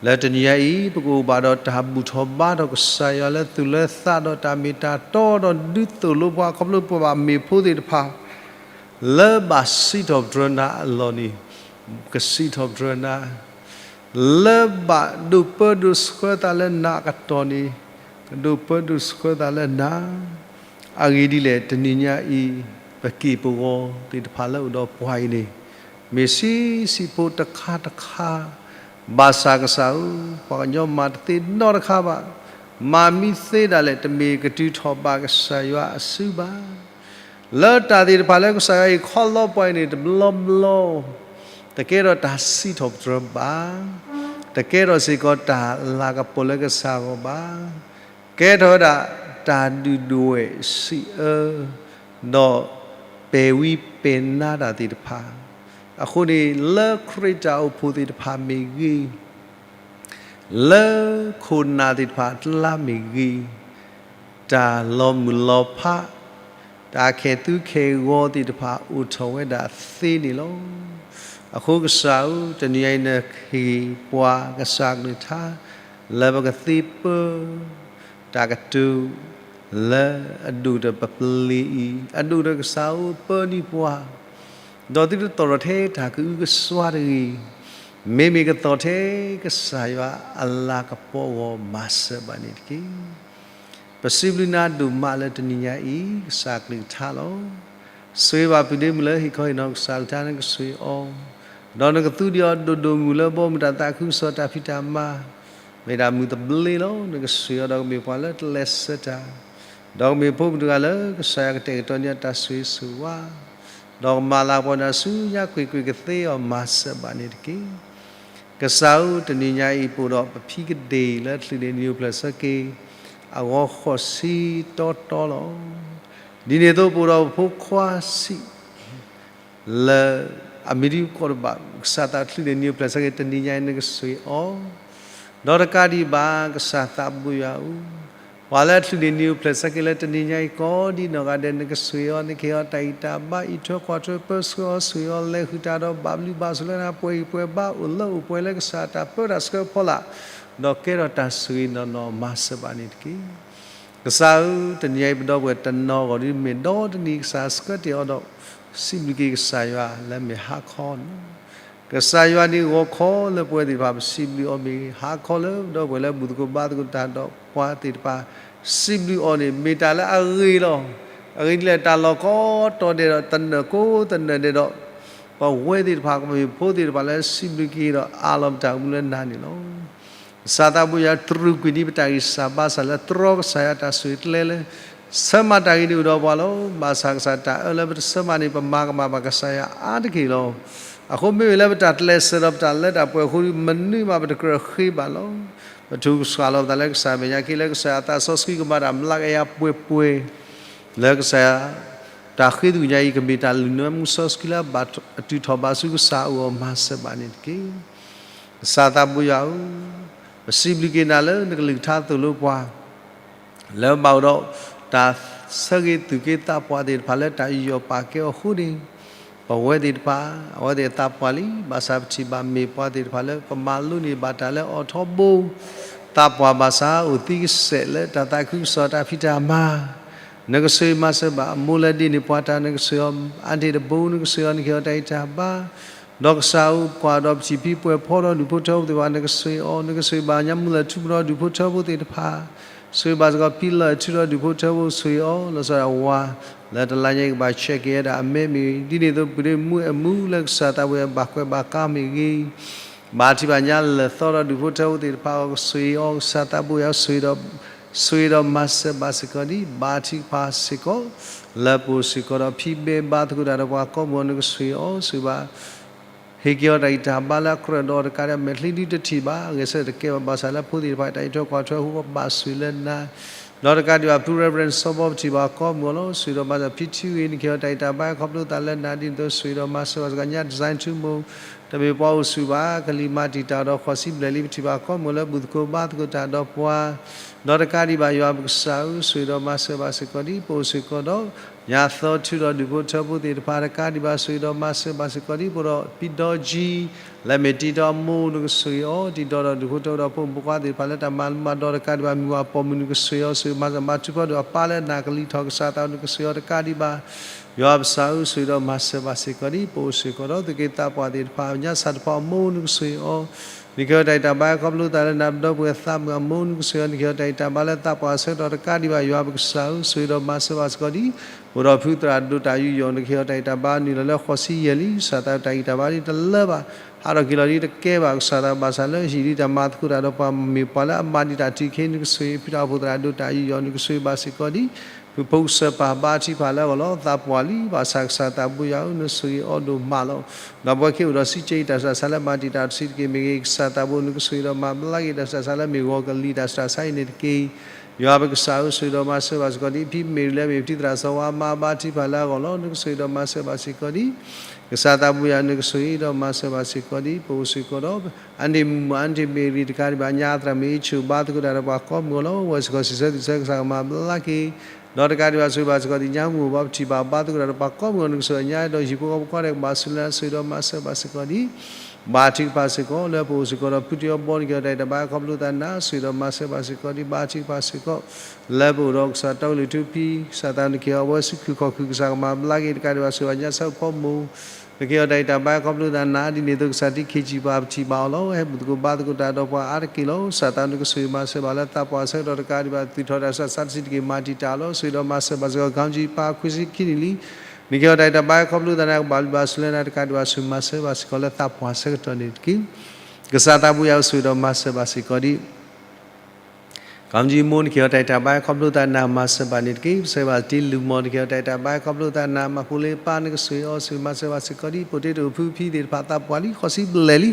လၢတနံၤညါအံၤ ပကအိၣ်ဘၣ်ဒီးတၢ်ဘူၣ်ထီၣ်ဘါထီၣ်ကစၢ်ယွၤလၢသူၣ်လၢသးဒီးတၢ်မ့ၢ်တၢ်တီ ဒီးဒုးသိၣ်လိပှၤခီဖျိပဘၣ်မ့ၢ်ဖိသ့ၣ်တဖၣ် လၢဘၣ်စံးထီၣ်ပတြၢၤနၤအလီၢ်န့ၣ် ကစံးထီၣ်ပတြၢၤနၤ, လၢဘၣ်ဒိးပၢဒိးဆှၢသးလၢနၤအကတီၢ်န့ၣ် ကဒိးပၢဒိးဆှၢသးလၢနၤ. အဂ့ၢ်ဒ်လဲၣ် တနံၤညါအံၤ ပက့ၢ်ပဂီၤသ့ၣ်တဖၣ်လၢအိၣ်ဒီးပှၤအံၤန့ၣ် မ့ၢ်ဆံးဆံးဖိတခါတခါ, ဘၣ်ဆၣ်ကစၢ်ဧၢ, ပှၤကညီမၤတသ့နီတခါဘၣ်. မၤမံသ့ဒၣ်လဲာ် တမ့ၢ်ကတုၤထီၣ်ဘၣ်ကစၢ်ယွၤအစုဘၣ်. လၢတၢ်သ့ၣ်တဖၣ်လၢကစၢ်ယွၤအံၤခီလီပှၤအံၤန့ၣ် တဘျီဘျီ တကဲထီၣ်တၢ်စံးထီၣ်ပတြၢၤဘၣ်, တကဲထီၣ်စ့ၢ်ကီးတၢ်လၤကပီၤလၢကစၢ်အဂီၢ်ဘၣ်, ကဲထီၣ်ဝဲဒၣ်တၢ်ဒုၣ်ဒွဲၣ်စံးအၢ, ဒီးပဲာ်ဝံပဲာ်နါတၢ်သ့ၣ်တဖၣ်. အဃိန့ၣ် လၢခရံာ်တၢ်အိၣ်ဖှိၣ်သ့ၣ်တဖၣ်မ့ၢ်ဂ့ၤ, လၢခိၣ်နၢ်သ့ၣ်တဖၣ်အကျါမ့ၢ်ဂ့ၤ, တၢ်လီၤမုၢ်လီၤဖး, တၢ်ခဲၣ်သူခဲၣ်ဂီၤသ့ၣ်တဖၣ်အိၣ်ထီၣ်ဝဲဒၣ်သ့န့ၣ်လီၤ. အဃိကစၢ်ဧၢ, တနံၤအံၤနဟ့ၣ်ပှၤကစၢ်ကလုၢ်ကထါ လၢပကသ့ပၢ တၢ်ကတိၤ လၢအဒိၣ်ဒီးပပျ့ၤအံၤ, အဒိၣ်ဒီးကစၢ်ဧၢပၢန့ၢ်ပှၤ, ဒီးသုတသီၣ်ထီၣ်ထဲတၢ်ကအုကစွါတဂ့ၤ, မ့မ့ၢ်ကသီၣ်ထဲကစၢ်ယွၤအလၤကပီၤအဂီၢ်မၤစၢၤဘၣ်န့ၣ်တက့ၢ်. ပစံးဘျုးနၤဒိၣ်မးလၢတနံၤညါအံၤ ကစၢ်ကလုၢ်ကထါလီၤ. ဆိၣ်ဂ့ၤဘၣ်ဖုဒ့မုၣ်လၢဟ့ၣ်ခီဟ့ၣ်နီၤကစၢ်ကလုၢ်ကထါ နကဆိၣ်ဂ့ၤအီၤ, ဒီးနကသူဒံးအီၤဒိၣ်ဒိၣ်မုၢ်လၢဘီမုၢ်တၢ်သးခုကစီၣ်တၢ်ဖံးတၢ်မၤ, မ့ၢ်ဒၣ်မုၢ်သဘျ့လီၤ. နကဆိၣ်ဂ့ၤအီၤဒီးကမ့ၢ်ပှၤလၢတလဲၤဆၢတၢ်, ဒီးကမ့ၢ်ဖိမုၣ်တဂၤလၢကစၢ်ယွၤကတဲာ်ကတီၤန့ၢ်အတၢ်ဆိၣ်ဂ့ၤဆိၣ်ဝါ, ဒီးကမၤလၤကပီၤန့ၢ်အီၤဆူညါကွ့ၢ်ကွ့ၢ်ကသ့အီၤမၤစၢၤဘၣ်န့ၣ်တက့ၢ်. ကစၢ်ဧၢ, တနံၤညါအံၤ ပအိၣ်ဒီးပဖံကဒ့ၣ်လၢအချုးန့ၢ်နံၣ်အိၣ်ဖျဲၣ်ဆၢက့ၤ အဂီၤဃိးဆံတီတီလီၤ. ဒ်န့ၣ်အသိး ပအိၣ်ဒီးပဖိခွါဆံး လၢအမံၤဒ်ကိးတဘၣ်, ကစၢ်သးအချုးန့ၢ်နံၣ်အိၣ်ဖျဲၣ်ဆၢက့ၤ တနံၤညါအံၤ နကဆိၣ်ဂ့ၤအီၤ, ဒီးတကးဒံးဘၣ် ကစၢ်သးဘိယွၤဧၢ, ပှၤလၢအချုးန့ၢ်နံၣ်အိၣ်ဖျဲၣ်ဆၢက့ၤလၢတနံၤညါအံၤ ကိးဒ်နီၢ်ဂၤဒဲး နကဆိၣ်ဂ့ၤအီၤ, နကဟ့ၣ်အီၤတၢ်ဂံၢ်တၢ်ဘါ, အံးထွဲကွၢ်ထွဲ ပၢဆှၢအီၤ, ဆိၣ်ဂ့ၤအီၤ, လဲၤဃုာ်တၢ်ဒီးဘၣ်ဘျုးဘၣ်ဆိၣ်လၢနၤ, ပှဲၤဂံၢ်ပှဲၤဘါ, အိၣ်လၢအိၣ်ပှဲၤလၢကစၢ်တၢ်ပၢတၢ်ဆှၢဖီလာ်, ဒီးကဲထီၣ်တၢ်ဆိၣ်ဂ့ၤနီၢ်နီၢ် မၤစၢၤဘၣ်န့ၣ်တက့ၢ်. ကစၢ်ဧၢ, တနံၤညါအံၤ ပဒီပုၢ်ဝဲၢ်တနီၤဂီၢ်ဒ်မ့ၢ်ဒီတနံၤ ကစၢ်ဆှၢတ့ၢ်အီၤဒီး စံးဘျုးက့ၤကစၢ်ယွၤလၢမ့ၢ်ဟါခီန့ၣ်လီၤ. ကစၢ်ယွၤန့ၣ်ဂီၤခီလၢပဝဲသ့ၣ်တဖၣ် ပစံးဘျုးအီၤမ့ၢ်ဂ့ၤ, ဟါခီလၢပဒီပုၢ်ဝဲၢ်လၢဘူၣ်သကိးဘါသကိးတၢ်ဒီးပှၤသ့ၣ်တဖၣ် စံးဘျုးအီၤန့ၣ် မ့ၢ်တၢ်လၢအဂ့ၤလီၤ. အဂ့ၢ်ဒ်လဲၣ် တၢ်လီၢ်ကိးတနီၤဒဲးဒီး တနၢၤကိးတနၢၤဒဲးဒီး ပဝဲသ့ၣ်တဖၣ် ကမ့ၢ်ဖိသ့ၣ်တဖၣ်လၢ စံးဘျုးက့ၤဒီးအးလီၤပတၢ်အိၣ်မူလၢနၤန့ၣ်လီၤ. ကစၢ်သးဘိယွၤ တြူာ်ကွံာ်ဒံးပတၢ်ဂံၢ်စၢ်ဘါစၢ်လၢ တြီကစၢ်ယွၤတၢ်ဆိၣ်ဂ့ၤကျဲလၢ ဆၢမၤတၢ်ဂ့ၤန့ၣ်အိၣ်ဒီးပှၤလီၤ. ဘၣ်ဆၣ်ကစၢ်တၢ်အၢလၢပတဆၢမၤန့ၣ် ပမၤကမၣ်ဘၣ်ကစၢ်ယွၤအါတက့ၢ်လီၤ. အဃိမ့မ့ၢ်လၢပတၢ်ကျဲးစၢးဒီးပတၢ်လၢတၢ်ပှဲၤအဃိဒီး မနုၤမးပတကြၢးဃ့ဘၣ်လီၤ. ပထူးကဆှၣ်လီၤပသးလၢကစၢ်မဲာ်ညါက့ၤ လၢကစၢ်ယွၤအသးစီဆှံကမၤတၢ်ဘျါက့ၤယၤပှဲၤပှဲၤ လၢကစၢ်ယွၤ တၢ်ဃ့သကွံာ်ညါအံၤ ကမ့ၢ်တၢ်လုၢ်နၢမူစီဆှံလၢအဘၣ်အတုၤထီၣ်ဘၣ်ဆူကစၢ်အအိၣ်အီၤ မၤစၢၤဘၣ်န့ၣ်တက့ၢ်. ကစၢ်သးဘိယွၤဧၢ, ပစံးဘျုးက့ၤနၤလၢနကလုၢ်ကထါသိၣ်လိပှၤ လၢဘၣ်အိၣ်ဒီး တၢ်ဆၢဂ့ၤသူၣ်က့သးပှၢ်သ့ၣ်တဖၣ်လၢတၢ်ယူးယီၣ်ပာ်ကဲအီၤအဃိန့ၣ်, ပဝဲသ့ၣ်တဖၣ် အဝဲသ့ၣ်သးပှၢ်လံ, ဘၣ်ဆၣ်ပထံၣ်ဘၣ်မ့ၢ်ပှၤသ့ၣ်တဖၣ်လၢကမၤလိန့ၢ်ဘၣ်တၢ်လၢအီၤထီဘိ, သးပှၢ်ဘၣ်ဆၣ်အိၣ်သံကစဲးလၢတၢ်သးခုကစီၣ်တၢ်ဖံးတၢ်မၤ နကဆိၣ်ဂ့ၤမၤစၢၤဘၣ်, အမိၢ်လၢဒ့န့ၢ်ပှၤတၢ် နကဆိၣ်ဂ့ၤအီၤ, အါတ့ၢ်တဘိ နကဆိၣ်ဂ့ၤအီၤ, နကဟ့ၣ်အီၤတၢ်ဂံၢ်တၢ်ဘါ, ဒီးကစၢ်ဧၢ ကွၢ်ဒီးပထံၣ်ဖံပှဲၤဖီဒီးဒူၣ်ဖိထၢဖိသ့ၣ်တဖၣ် နကဆိၣ်ဂ့ၤအီၤ, နကဆိၣ်ဂ့ၤဘၣ်ညါမုၢ်လၢ်ထူဒီးဒူၣ်ဖိထၢဖိသ့ၣ်တဖၣ်, ဆိၣ်ဂ့ၤဘၣ်စ့ၢ်ကီးဖံလၢၢ်ထူဒီးဒူၣ်ဖိထၢဖိ ဆိၣ်ဂ့ၤအီၤ, လီၤဆီဒၣ်ဝၤ လၢတလါညါအံၤကဘၣ်ဆဲးက့ၤဝဲဒၣ်အမဲမ့ၢ်ဂ့ၤ, ဒ်န့ၣ်အသိး ပုၢ်ဒ့မုၣ်အမုၢ်လၢကစၢ်သးဘိယွၤဘၣ်ကွဲးဘၣ်ကါမ့ၢ်ဂ့ၤ ဘၣ်ထံၣ်ဘၣ်ညါလၢာ်သီဒီးဒူၣ်ဖိထၢဖိသ့ၣ်တဖၣ်အဂီၢ် ကဆိၣ်ဂ့ၤအီၤ, ကစၢ်သးဘိယွၤ ဆိၣ်ဂ့ၤဒီးမၤစၢၤဘၣ်စ့ၢ်ကီးဒံး ဘါထုကဖၣ်စ့ၢ်ကီး လၢပအိၣ်စ့ၢ်ကီးဒီးဖံဘဲဘါသကိးတၢ်ဒီးပှၤကိးမုၢ်အီၤ နကဆိၣ်ဂ့ၤအီၤ, ဆိၣ်ဂ့ၤဘၣ် ဟ့ၣ်က့ၤအီၤတၢ်ဂံၢ်တၢ်ဘါလၢအကြၢးဒီးတကးဒံး မဲာ်ချံဒုတထံၣ်ဘၣ် အဂဲၤဆၢထၢၣ်တကဲဘၣ် ဘၣ်ဆၣ်လၢဖိသ့ၣ်တဖၣ်အတၢ်အံးထွဲကွၢ်ထွဲအဃိ ကဘၣ်ဆိၣ်ဂ့ၤလၢနၤ ဒီးတကးဒံးဘၣ် ဖု Reverend စီၤဘီ ပထံၣ်ဘၣ်ကိးမုၢ်အီၤလီၤ. ဆိၣ်ဂ့ၤဒီးမၤစၢၤဖံထံဂ့ၤ နကဟ့ၣ်အီၤတၢ်ဂံၢ်တၢ်ဘါ ခီဖျိသးလၢနၤ ဒ်န့ၣ်အသိး ဆိၣ်ဂ့ၤဒီးမၤစၢၤဘၣ်စ့ၢ်ကီး ညါ design ထူမိၢ် တမ့ၢ်ပှၤအိၣ်ဆူၣ်ဘၣ် ကလံၤမၤတံာ်တာ်ဒီးဃိးဆံဘျဲၣ်လံ ပထံၣ်ဘၣ်ကိးမုၢ်အီၤလၢ ဘူၣ်သကိးဘါသကိးတၢ်ဒီးပှၤ ဒီးတကးဒံးဘၣ် ယွၤပကစၢ်ဧၢ ဆိၣ်ဂ့ၤဒီးမၤစၢၤဘၣ်စ့ၢ်ကီးဒံး ပအိၣ်စ့ၢ်ကီးဒီး ညါသီထူဒီးဒူၣ်ဖိထၢဖိသ့ၣ်တဖၣ် တကးဒံးဘၣ် ဆိၣ်ဂ့ၤဒီးမၤစၢၤဘၣ်စ့ၢ်ကီးဒံး ပအိၣ်ဒီးဖံဒီကံ လၢမ့ၢ်တံၤဒီးအမိၢ် နကဆိၣ်ဂ့ၤအီၤ တံၤဒီးဒီးဒူၣ်ဖိထၢဖိဒီးဖိမုၣ်ဖိခွါသ့ၣ်တဖၣ်လၢတၢ်မၤလိမၤဒိး တကးဒံးဘၣ် မုၢ်ဝါပိာ်မုၣ် နကဆိၣ်ဂ့ၤအီၤ ဆိၣ်ဂ့ၤမၤစၢၤမၤထူဖီဒီးအပၢ်လၢနၤကလံၤထီၣ် ကစၢ်သး နကဆိၣ်ဂ့ၤအီၤ တကးဒံးဘၣ် ယွၤပကစၢ်ဧၢ ဆိၣ်ဂ့ၤဒီးမၤစၢၤဘၣ်စ့ၢ်ကီးဒံး ပအိၣ်စ့ၢ်ကီးဒီး သုးက့သးပှၢ်သ့ၣ်တဖၣ် ညါဆၣ်တဖၣ်အမိၢ် နကဆိၣ်ဂ့ၤအီၤ နကဟ့ၣ်အီၤတၢ်ဂံၢ်တၢ်ဘါ ခီဖျိသးလၢနၤ ပဒီပုၢ်ဝဲၢ်သးမုၣ်အမိၢ် နကဆိၣ်ဂ့ၤအီၤ နကဟ့ၣ်အီၤတၢ်ဂံၢ်တၢ်ဘါလၢသးပှၢ်ဆၢကတီၢ် တကးဒံးဘၣ် ယွၤပကစၢ်ဧၢ ဆိၣ်ဂ့ၤဒီးမၤစၢၤဘၣ်စ့ၢ်ကီးဒံး ပအိၣ်ဒီးဖုသရၣ်ဒိၣ်တၢ်ယူးယီၣ် နကဟ့ၣ်အီၤတၢ်ဂံၢ်တၢ်ဘါ နုာ်လီၤလၢဃိးဆံယဲၢ်လံ ကစၢ်သးတၢ်ဂံၢ်တၢ်ဘါဒ်တလၢဘၣ် ဟးထီၣ်က့ၤလီၤဒ်တကဲဘၣ် ကစၢ်သး ဘၣ်ဆၣ်လၢဟံၣ်ဒ်တၢ်မၤသကိးတၢ်ဒီးပှၤ မ့ၢ်ပှၤလၢအမၤဒံးတၢ်တုၤခဲအံၤ နကဆိၣ်ဂ့ၤ ဖုတၢ်အိၣ်ဖှိၣ်သရၣ်ဒိၣ်တၢ်ယူးယီၣ် နကဆိၣ်ဂ့ၤဘၣ်စ့ၢ်ကီးဒံး ဖုဖိကစၢၢ်ပၢ်ဘါထုကဖၣ်လၢအဂီၢ်လီၤ သးပှၢ်လံ ဘၣ်ဆၣ်ကစၢ်သးဘိယွၤဧၢ နဆိၣ်ဂ့ၤအီၤဒိၣ်မးလီၤ ဒီးပဝဲခဲအံၤအိၣ်ဒီးစံးကဲအံၤ တၢ်ဆူးတၢ်ဆါလၢမၤတံာ်တာ်တဆံးတက့ၢ်မ့ၢ်ဂ့ၤ ကစၢ်သးဘိ နကဆိၣ်ဂ့ၤဒီးမၤဘျါက့ၤ တၢ်ဆူးတၢ်ဆါလၢမ့ၢ်ဂီၤကလံၤ တၢ်ဆူးတၢ်ဆါအံၤန့ၣ်တက့ၢ် ယွၤပကစၢ်ဧၢ ဆိၣ်ဂ့ၤဒီးမၤစၢၤဘၣ်စ့ၢ်ကီးဒံး ဖံမ့ၢ်ရံလၢမ့ၢ်ဖံသရၣ်စီၤဝါမါဘါထုကဖၣ်လၢအဂီၢ်လီၤ နကဆိၣ်ဂ့ၤဒီးမၤစၢၤဘၣ်စ့ၢ်ကီးဒံး ကစၢ်သးဘိယွၤ နကဆိၣ်ဂ့ၤဒီးမၤစၢၤဘၣ်စ့ၢ်ကီးဒံး ပအိၣ်စ့ၢ်ကီးဒီး အၣ်ဒ့ၣ်မုၣ်မုၣ် အၣ်ဒ့ၣ်မ့ၢ်ရံ တကးဒံးဘၣ် ညါသရၣ်မ့ၢ်အ့ၣ်ဆူၣ် ဘါသကိးတၢ်ဒီးပှၤကိးမုၢ်အီၤလီၤ ဝဲစ့ၢ်ကီးစံးဆၢသံဆၢ ကစၢ်ကမၤဘျါက့ၤ ဒီးတကးဒံးဘၣ် ဆိၣ်ဂ့ၤဘၣ်စ့ၢ်ကီးဒံး ညါမုၢ်ဘီ ပထံၣ်ဘၣ်ဘါသကိးတၢ်ဒီးပှၤကိးမုၢ်အီၤ နကဆိၣ်ဂ့ၤညါဒီးဟံၣ်ဖိဃီဖိကိးဂၤဒဲး ကဘၣ်ဆူညါ ဆိၣ်ဂ့ၤဒီးမၤစၢၤဘၣ်စ့ၢ်ကီးဒံး ဘါထုကဖၣ်စ့ၢ်ကီး လၢပအိၣ်စ့ၢ်ကီးဒီး ဖုတံၤအီဘီ နကဟ့ၣ်အီၤတၢ်ဂံၢ်တၢ်ဘါ ခီဖျိသးနၤ ဆိၣ်ဂ့ၤဒီးမၤစၢၤဘၣ်စ့ၢ်ကီးဒံး ဘါထုကဖၣ်စ့ၢ်ကီး လၢပအိၣ်ဒီးကစၢ်တီကလုၢ်ထူဖံ ကစၢ်သး နကဟ့ၣ်အီၤဝဲဆူခုၣ်ခီၣ်ခုၣ် ကစၢ်ကမၤဘျါက့ၤ တကးဒံးဘၣ် ဆိၣ်ဂ့ၤဘၣ်ညါဆၢဖိမိၢ် နကဟ့ၣ်အီၤတၢ်ဂံၢ်တၢ်ဘါ ခီဖျိသးနၤ ဒ်န့ၣ်အသိး ကစၢ်တံၤခ့ၣ်ကၠံၣ်ပှၤ ပထံၣ်ဘၣ်အီၤလီၤ ဟဲဘူၣ်သကိးဘါသကိးတၢ်ဒီးပှၤအါတက့ၢ်လီၤ ကစၢ်သး နကဆိၣ်ဂ့ၤမၤစၢၤဘၣ်လၢသးပှၢ်ဆၢကတီၢ် တကးဒံးဘၣ် သုးထီၣ်တၢ်ဆူးတၢ်ဆါတဆံးတက့ၢ် မၤတံာ်တာ်အီၤလီၤ ဆိၣ်ဂ့ၤဒီးမၤစၢၤဘၣ်စ့ၢ်ကီး ခီမ့ၢ်ကၠံပၢ်ခွံဆံခံနံၣ်လံ နကဟ့ၣ်အီၤတၢ်ဂံၢ်တၢ်ဘါ ခီဖျိသးနၤ ကဘၣ်ဘျုးဘၣ်ဆိၣ်လၢနၤ တကးဒံးဘၣ် ဆိၣ်ဂ့ၤမၤစၢၤဘၣ်စ့ၢ်ကီးလၢသးပှၢ်ဆၢကတီၢ်န့ၣ်တက့ၢ် ကစၢ်သးဘိယွၤ ဆိၣ်ဂ့ၤဒီးမၤစၢၤဘၣ်စ့ၢ်ကီးဒံး ခီမ့ၢ်ကၠံမိၢ် နကဟ့ၣ်အီၤတၢ်ဂံၢ်တၢ်ဘါ ခီဖျိသးနၤ မၤစၢၤဘၣ်န့ၣ်တက့ၢ် ပစံးဘၣ်တံၤလူၢ်မီၢ် နကဟ့ၣ်အီၤတၢ်ဂံၢ်တၢ်ဘါ ခီဖျိသးနၤ မၤဖိလ့ပၢ် နကဆိၣ်ဂ့ၤအီၤ ဆိၣ်ဂ့ၤမၤစၢၤဘၣ်စ့ၢ်ကီးဒံး ပိာ်တ့တအိၣ်ဖုဖံသ့ၣ်တဖၣ် သးပှၢ်လံ ဃိးဆံဘျဲၣ်လံ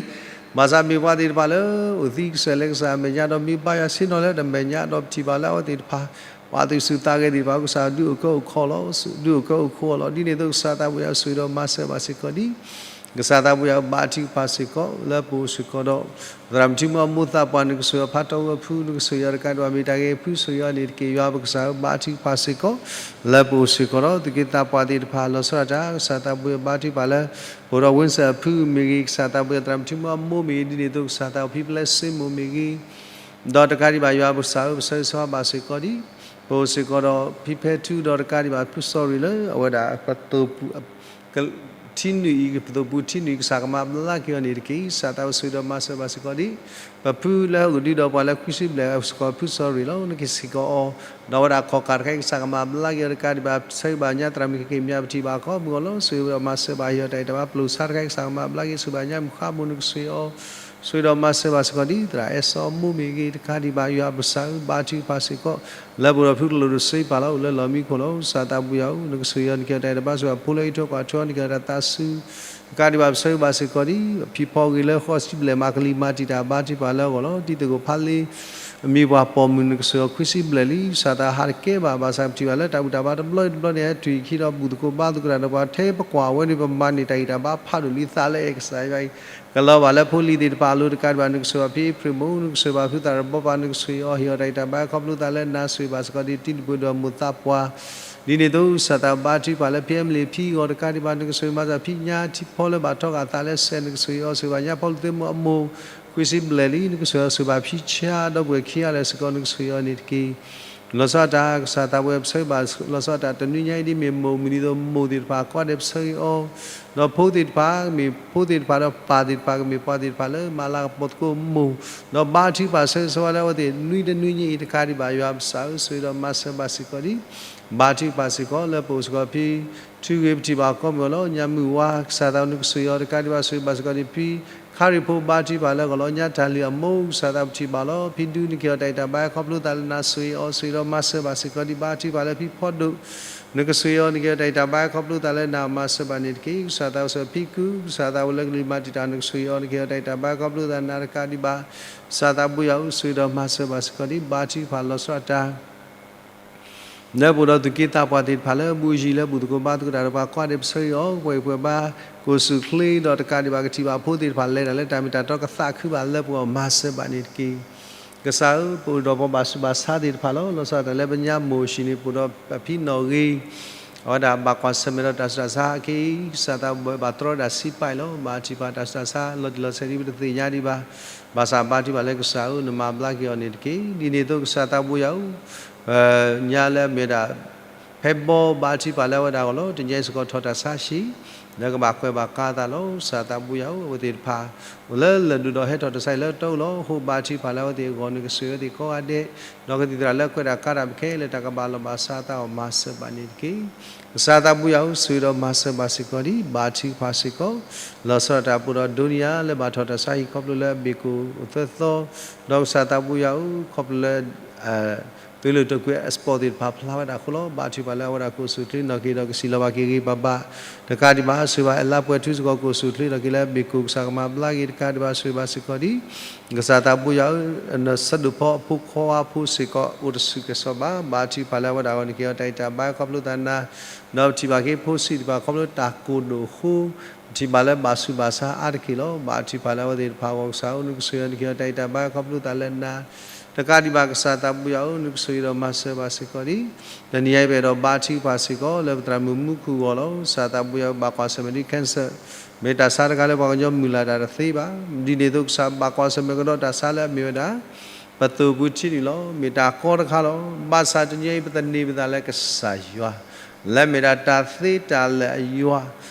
ဘၣ်ဆၣ်မ့ၢ်ပှၤသ့ၣ်တဖၣ်လၢ အိၣ်သံကစၢၢ်လၢကစၢ်အမဲာ်ညါဒီး မ့ၢ်ဘါယွၤဆ့ၣ်နီၤလၢတမဲာ်ညါဒီး ပထံၣ်ဘၣ်လၢအဝဲသ့ၣ်တဖၣ် ပှၤသုးစူၤသးဂဲၤသ့ၣ်တဖၣ် ကစၢ်ဒုးအိၣ်ကၢအိၣ်ခိးလီၤ, ဒုးအိၣ်ကၢအိၣ်ခိးအီၤလီၤ. ဒ်န့ၣ်အသိး ကစၢ်သးပူၤယွၤ ဆိၣ်ဂ့ၤဒီးမၤစၢၤဘၣ်စ့ၢ်ကီးဒံး ကစၢ်သးပူၤယွၤ ဘါထုကဖၣ်စ့ၢ်ကီး လၢပအိၣ်စ့ၢ်ကီးဒီး သရၣ်မုၣ်ထံမုၣ်အမိၢ်သးပှၢ် နကဆိၣ်ဂ့ၤအီၤ ဖးထီဝဲအဖု နကဆိၣ်ဂ့ၤအီၤတကးဒံးဘၣ် မ့ၢ်တၢ်ဂ့ၤအဖု ဆိၣ်ဂ့ၤအီၤန့ၣ်တက့ၢ်. ယွၤပကစၢ်ဧၢ ဘါထုကဖၣ်စ့ၢ်ကီး လၢပအိၣ်စ့ၢ်ကီးဒီး သုးက့သးပှၢ်သ့ၣ်တဖၣ် လီၤဆီဒၣ်တၢ် ကစၢ်သးပူၤယွၤ ဘါထုကဖၣ်လၢ ပအိၣ်ဒီး ဝ့စၢၣ်အဖုမ့ၢ်ဂ့ၤ ကစၢ်သးပူၤယွၤ သရၣ်မုၣ်ထံမုၣ်အမိၢ်မ့ၢ်ဂ့ၤ ဒ်န့ၣ်အသိး ကစၢ်သးပူၤ ဖံဖျဲးစ့မိၢ်မ့ၢ်ဂ့ၤ ဒီးတကးဒံးဘၣ် ယွၤပကစၢ်ဧၢ ပဆၢဂ့ၤဆၢဝါဘၣ်စ့ၢ်ကီးဒံး ပအိၣ်စ့ၢ်ကီးဒီး ဖံဖဲထူဒီးတကးဒံးဘၣ် ဖုစီၤရ့ၣ်လၢ အဝဲဒၣ် ပသိၣ်ပူၤ ထံနုာ်အံၤ ပသိၣ်ပူၤထံနုာ်အံၤ ကစၢ်ကမၤဘျါက့ၤအီၤန့ၣ်တက့ၢ်. ကစၢ်သးပူၤဆိၣ်ဂ့ၤဒီးမၤစၢၤဘၣ်စ့ၢ်ကီးဒံး ပဖုလၢဟီၣ်ခိၣ်ဒုဒီးပှၤလၢခွံဆံဘျဲၣ် စ့ၢ်ကီးဖုစီၤရ့ၣ်လီၤ. နကစ့ၢ်ကီးအီၤ ဒီးအဝဲဒၣ်ခီၣ်ကၢ်တခါအံၤ ကစၢ်ကမၤဘျါက့ၤအီၤတကးဒံးဘၣ် ပဆၢဂ့ၤဘၣ်ညါသရၣ်မုၣ်ကက့ၤမၠါ ပထံၣ်ဘၣ်အခီပညီလီၤ. ဆိၣ်ဂ့ၤဒီးမၤစၢၤဘၣ် ဟ့ၣ်အီၤတၢ်အံၣ်တၢ်ဘါ ပျိာ်ဆါတခါအံၤ ကစၢ်ကမၤဘျါက့ၤ ဆိၣ်ဂ့ၤဘၣ်ညါမုၣ်ဃါမိၢ် နကဆိၣ်ဂ့ၤအီၤ ဆိၣ်ဂ့ၤဒီးမၤစၢၤဘၣ်စ့ၢ်ကီးဒံး သရၣ်အဲၣ်စီအမိၢ်မ့ၢ်ဂ့ၤ တကးဒံးဘၣ် ယွၤပကစၢ်ဧၢ ဘါထုကဖၣ်စ့ၢ်ကီး လၢပအိၣ်ဒီးဖုကလိာ်ဒိၣ်စ့ပာ်လီၤ အိၣ်လၢလီၢ်မံခိၣ်လီၤ. ကစၢ်သးပူၤယွၤဧၢ နကဆိၣ်ဂ့ၤအီၤ နကဟ့ၣ်အီၤတၢ်အံၣ်တၢ်ဘါ ဆိၣ်ဂ့ၤဖိလၢဟံၣ်ထိၣ်ကွၢ်ထိ နကဟ့ၣ်အီၤတၢ်သးစူၤ တကးဒံးဘၣ် ပဆၢဂ့ၤဘၣ်စ့ၢ်ကီးဒံး ဖံဖီဂ့ၤလၢဃိးဆံဘျဲၣ် မၤကလံၤမၤတံာ်တာ် ဘါထုကဖၣ်လၢအဂီၢ်လီၤ. တံၤသကိးဖးလ့ အမ့ၢ်ပှၤပိာ်မုၣ် နကဆိၣ်ဂ့ၤအီၤခွံဆံဘျဲၣ်လံ. ကစၢ်သးဟးတကဲဘၣ် ဘၣ်ဆၣ်ပထံၣ်ဘၣ်လၢတၢ်ဘူၣ်တၢ်ဘါတဘျီတဘျီန့ၣ် ဟဲတုၤအံၤခံဒီးဘူၣ်သကိးဘါသကိးတၢ်ဒီးပှၤ ထဲပကွၢ်ဝဲန့ၣ် ပမၤန့ၢ်တၢ်ဂံၢ်တၢ်ဘါဖးဒိၣ်လံ သးလၢအဲၣ်ကစၢ်ယွၤအံၤ ကလီၤဘၣ်လၢဖိလံၤသ့ၣ်တဖၣ်အလိၤတကးဒံးဘၣ် နကဆိၣ်ဂ့ၤအီၤဖံအ့ဖြ့ၣ်မိၢ် နကဆိၣ်ဂ့ၤဘၣ်ဖုသးရဘီပၤ နကဆိၣ်ဂ့ၤအီၤ ဟ့ၣ်အီၤတၢ်အံၣ်တၢ်ဘါ ခီဖျိသးလၢနၤ ဆိၣ်ဂ့ၤဘၣ်စ့ၢ်ကီးဒံး တံၤသကိးဒီးမိၢ်သးပှၢ် ဒ်န့ၣ်အသိး ကစၢ်သးဘါထုကဖၣ်လၢ ဖံအဲမလ့ၣ်ဖံအဂီၢ်တကးဒံးဘၣ် နကဆိၣ်ဂ့ၤမၤစၢၤဖံညါထံဖီလၢဘၣ်ထီၣ်ဃာ်သးလၢစဲး နကဆိၣ်ဂ့ၤအီၤ ဆိၣ်ဂ့ၤဘၣ်ညါဖီလူၤသ့ၣ်မိၢ်အမိၢ် ခွံဆံဘျဲၣ်လံ နကဆိၣ်ဂ့ၤအီၤ ဆိၣ်ဂ့ၤဘၣ်ဖံဆါဒီပုၢ်ဝဲၢ်ခံဂၤလၢာ်စ့ၢ်ကီး နကဆိၣ်ဂ့ၤအီၤန့ၣ်တက့ၢ်. လီၤဆီဒၣ်တၢ် ကစၢ်သးပူၤယွၤ ပဆၢဂ့ၤဘၣ် လီၤဆီဒၣ်တၢ်တနွံညါအံၤ ဒ်မ့ၢ်မိၢ်မုၢ်နံၤအသိး မိၢ်သ့ၣ်တဖၣ်ကိးဂၤဒဲး ပဆၢဂ့ၤအီၤ ဒီးဖိသ့ၣ်တဖၣ် ကမ့ၢ်ဖိသ့ၣ်တဖၣ်ဒီးပၢ်သ့ၣ်တဖၣ် ကမ့ၢ်ပှၤသ့ၣ်တဖၣ်လၢမၤလၤကပီၤသကိးမိၢ် ဒီးဘါထုကဖၣ်ဆၢဂ့ၤဆၢဝါလၢအဝဲသ့ၣ် နွံတနွံညါအံၤတကးဒံးဘၣ် ယွၤပကစၢ်ဧၢ ဆိၣ်ဂ့ၤဒီးမၤစၢၤဘၣ်စ့ၢ်ကီးဒံး ဘါထုကဖၣ်စ့ၢ်ကီး လၢပအိၣ်စ့ၢ်ကီးဖံ ထူဂ့ၤ ပထံၣ်ဘၣ်ကိးမုၢ်အဂီၢ်လီၤ. ညါမုၢ်ဝါ ကစၢ်သးပူၤ နကဆိၣ်ဂ့ၤအီၤတကးဒံးဘၣ် ဆိၣ်ဂ့ၤဘၣ်စ့ၢ်ကီးဒံးဖံ ခါရံၣ်ဖိ ဘါထုကဖၣ်လၢအဂီၢ်လီၤ. ညါတၢ်လုၢ်အမိၢ် ကစၢ်သးပူၤ ပထံၣ်ဘၣ်လီၤ. ဖံဒူ နကဟ့ၣ်အီၤတၢ်အံၣ်တၢ်ဘါ ခီဖျိသးလၢနၤ ဆိၣ်ဂ့ၤအီၤ ဆိၣ်ဂ့ၤဒီးမၤစၢၤဘၣ်စ့ၢ်ကီးဒံး ဘါထုကဖၣ်လၢဖံဖီဒိၣ် နကဆိၣ်ဂ့ၤအီၤ နကဟ့ၣ်အီၤတၢ်အံၣ်တၢ်ဘါ ခီဖျိသးလၢနၤမၤစၢၤဘၣ်န့ၣ်တက့ၢ်. ကစၢ်သးပူၤ ဖံကု ကစၢ်သးပူၤလၢကလံၤမၤတံာ်တာ် နကဆိၣ်ဂ့ၤအီၤ နကဟ့ၣ်အီၤတၢ်အံၣ်တၢ်ဘါ ခီဖျိသးလၢနၤတကးဒံးဘၣ် ကစၢ်သးပူၤယွၤဧၢ ဆိၣ်ဂ့ၤဒီးမၤစၢၤဘၣ်စ့ၢ်ကီးဒံး ဘါထုကဖၣ်လီၤဆီဒၣ်တၢ် လၢပအိၣ်ဒီးသူၣ်က့သးပှၢ်သ့ၣ်တဖၣ်လၢ ဘူၣ်ယံၤလၢဘူၣ်သကိးဘါသကိးတၢ်ဒီးပှၤကိးဂၤဒဲး ပဆၢဂ့ၤအီၤ ပှဲၤပှဲၤဘါ ကိၣ်ဆူၣ်ချ့ဒီးတကးဒံးဘၣ် ကထံၣ်ဘၣ်ဖိသ့ၣ်တဖၣ်လဲၤတၢ်လၢတၢ်မ့ၢ်တၢ်တီကသးခုဘၣ်လၢပဂီၢ် မၤစၢၤဘၣ်န့ၣ်တက့ၢ်. ကစၢ်ဧၢ ပအိၣ်ဒီးပှၤဘၣ်ဆူးဘၣ်ဆါသ့ၣ်တဖၣ်လီၤ. လီၤဆီဒၣ်တၢ်လၢပညါမိၢ်အိၣ်ဆံးန့ၣ် ပအိၣ်ဒီးပဖံနီၣ်ဂ့ၤ အဝဲဒၣ်ဘၣ်ကွၢ်ဆၢၣ်မဲာ်ဒီးတၢ်ဆူးတၢ်ဆါအခံ ကစၢ်သးပူၤဘၣ်တြီတၢ်ဆံးပာ်အံၤလီၤ. ဘါထုကဖၣ်တၢ်ဆူးတၢ်ဆါ လီၤတံၢ်လီၤဆဲးဒ် ပတသ့ၣ်ညါဒံးဘၣ်. ဘၣ်ဆၣ်ဘါထုကဖၣ်လၢကစၢ်ဧၢ နမၤဘျါက့ၤအီၤန့ၣ်တက့ၢ်. ဒ်န့ၣ်အသိး ကစၢ်သးပူၤယွၤဧၢ ညါလၢအမ့ၢ်ဝဲဒၣ် ဖဲဘီ ဘါထုကဖၣ်လၢအဝဲဒၣ်အဂီၢ်လီၤ. တနံၤအံၤစ့ၢ်ကီးထီၣ်တၢ်ဆါဟံၣ် လၢကဘၣ်ကွဲးဘၣ်ကါအသးလီၤ. ကစၢ်သးပူၤယွၤဧၢ အဝဲသ့ၣ်တဖၣ် အိၣ်လၢလၢၢ်ဒိၣ်ဒီးဟဲထီၣ်တၢ်ဆါဟံၣ်လၢတၢ်အူလီၤ. အဃိဘါထုကဖၣ်လၢအဝဲသ့ၣ်အဂီၢ် နကဆိၣ်ဂ့ၤအဝဲသ့ၣ်ကိးဂၤဒဲး ဒီးကသံၣ်သရၣ်လၢကွဲးတၢ်ကါတၢ်ခဲလၢာ် တၢ်ကဘၣ်လီၤဘၣ်စးအသးအဂီၢ် မၤစၢၤဘၣ်န့ၣ်တက့ၢ်. ကစၢ်သးပူၤယွၤဧၢ ဆိၣ်ဂ့ၤဒီးမၤစၢၤဘၣ်စ့ၢ်ကီးဒံး ဘါထုကဖၣ်စ့ၢ်ကီး လီၤဆီဒၣ်တၢ် ပအိၣ်ဒီးဒိနံယၤ လၢဘၣ်ထီၣ်တၢ်ဆါဟံၣ် ခီဖျိလၢအဘ့ၣ်ကိၣ်အသၢသီ ဒီးကစၢ်သးပူၤယွၤဧၢ ခီဖျိလၢ သုးလိာ်တိာ်ကွံာ်အ sport သ့ၣ်တဖၣ်ဖျါဝဲဒၣ်အဃိလီၤ. ဘါထုကဖၣ်လၢအဝဲဒၣ်ကိၣ်ဆူၣ်ချ့နီၣ်က့ၤ ဒီးကစံၣ်လီၤဘၣ်က့ၤဂ့ၤဘၣ်ဘၣ် တကးဒံးဘၣ် ဆိၣ်ဂ့ၤဘၣ်အဲၣ်လါပှဲၤထူစ့ၢ်ကီး ကိၣ်ဆူၣ်ချ့နီၣ်က့ၤလၢအဘ့ၣ်ကိၣ် ကစၢ်ကမၤဘျါက့ၤ တကးဒံးဘၣ် ဆိၣ်ဂ့ၤဘၣ်စ့ၢ်ကီးဒံး ကစၢ်သးပူၤယွၤဧၢ နဆၢဒိၣ်ဖီအဖိခွါဝါဖိစ့ၢ်ကီး အိၣ်တဆူၣ်ကဲၤစီၤဘၣ်. ဘါထုကဖၣ်လၢအဝဲဒၣ်အဂီၢ် နကဟ့ၣ်အီၤတၢ်အံၣ်တၢ်ဘါ ခီဖျိသးနၤ ဒီးပထံၣ်ဘၣ်က့ၤဖိဆံးသ့ၣ်တဖၣ် ခီဖျိတၢ်ကိၢ်ဒိၣ်အဃိ ပထံၣ်ဘၣ်လၢဘၣ်ဆူးဘၣ်ဆါအါတက့ၢ်လီၤ. ဘါထုကဖၣ်လၢအဝဲသ့ၣ်တဖၣ်အဂီၢ် ကစၢ်ဧၢ နကဆိၣ်ဂ့ၤအီၤ နကဟ့ၣ်အီၤတၢ်အံၣ်တၢ်ဘါ ခီဖျိသးလၢနၤ တကးဒံးဘၣ် ကစၢ်သးပူၤယွၤဧၢ နကဆိၣ်ဂ့ၤဒီးမၤစၢၤဘၣ်စ့ၢ်ကီးဒံး တနံၤအံၤ ပအဲၣ်ဒိးဘါထုကဖၣ်စ့ၢ်ကီးလၢပသရၣ်မုၣ်မူခိၣ်အဂီၢ်လီၤ. ကစၢ်သးပူၤယွၤ ဘၣ်ကွၢ်ဆၢၣ်မဲာ်ဒ် cancer မ့ၢ်တၢ်ဆါတခါလၢပှၤကညီမုၢ်လၢ်တၢ်တသ့ဘၣ်. ဒ်န့ၣ်အသိး ကစၢ်ဘၣ်ကွၢ်ဆၢၣ်မဲာ်ကဒီးတၢ်ဆါလၢအမ့ၢ်ဝဲဒၣ် ပသိၣ်ပူၤထံနုာ်လီၤ. မ့ၢ်တၢ်ကီတခါလီၤ. ဘၣ်ဆၣ်တနံၤအံၤ ပသန့ၤပသးလၢကစၢ်ယွၤ လၢမ့ၢ်ဒၣ်တၢ်သ့တၢ်လၢာ်အယွၤ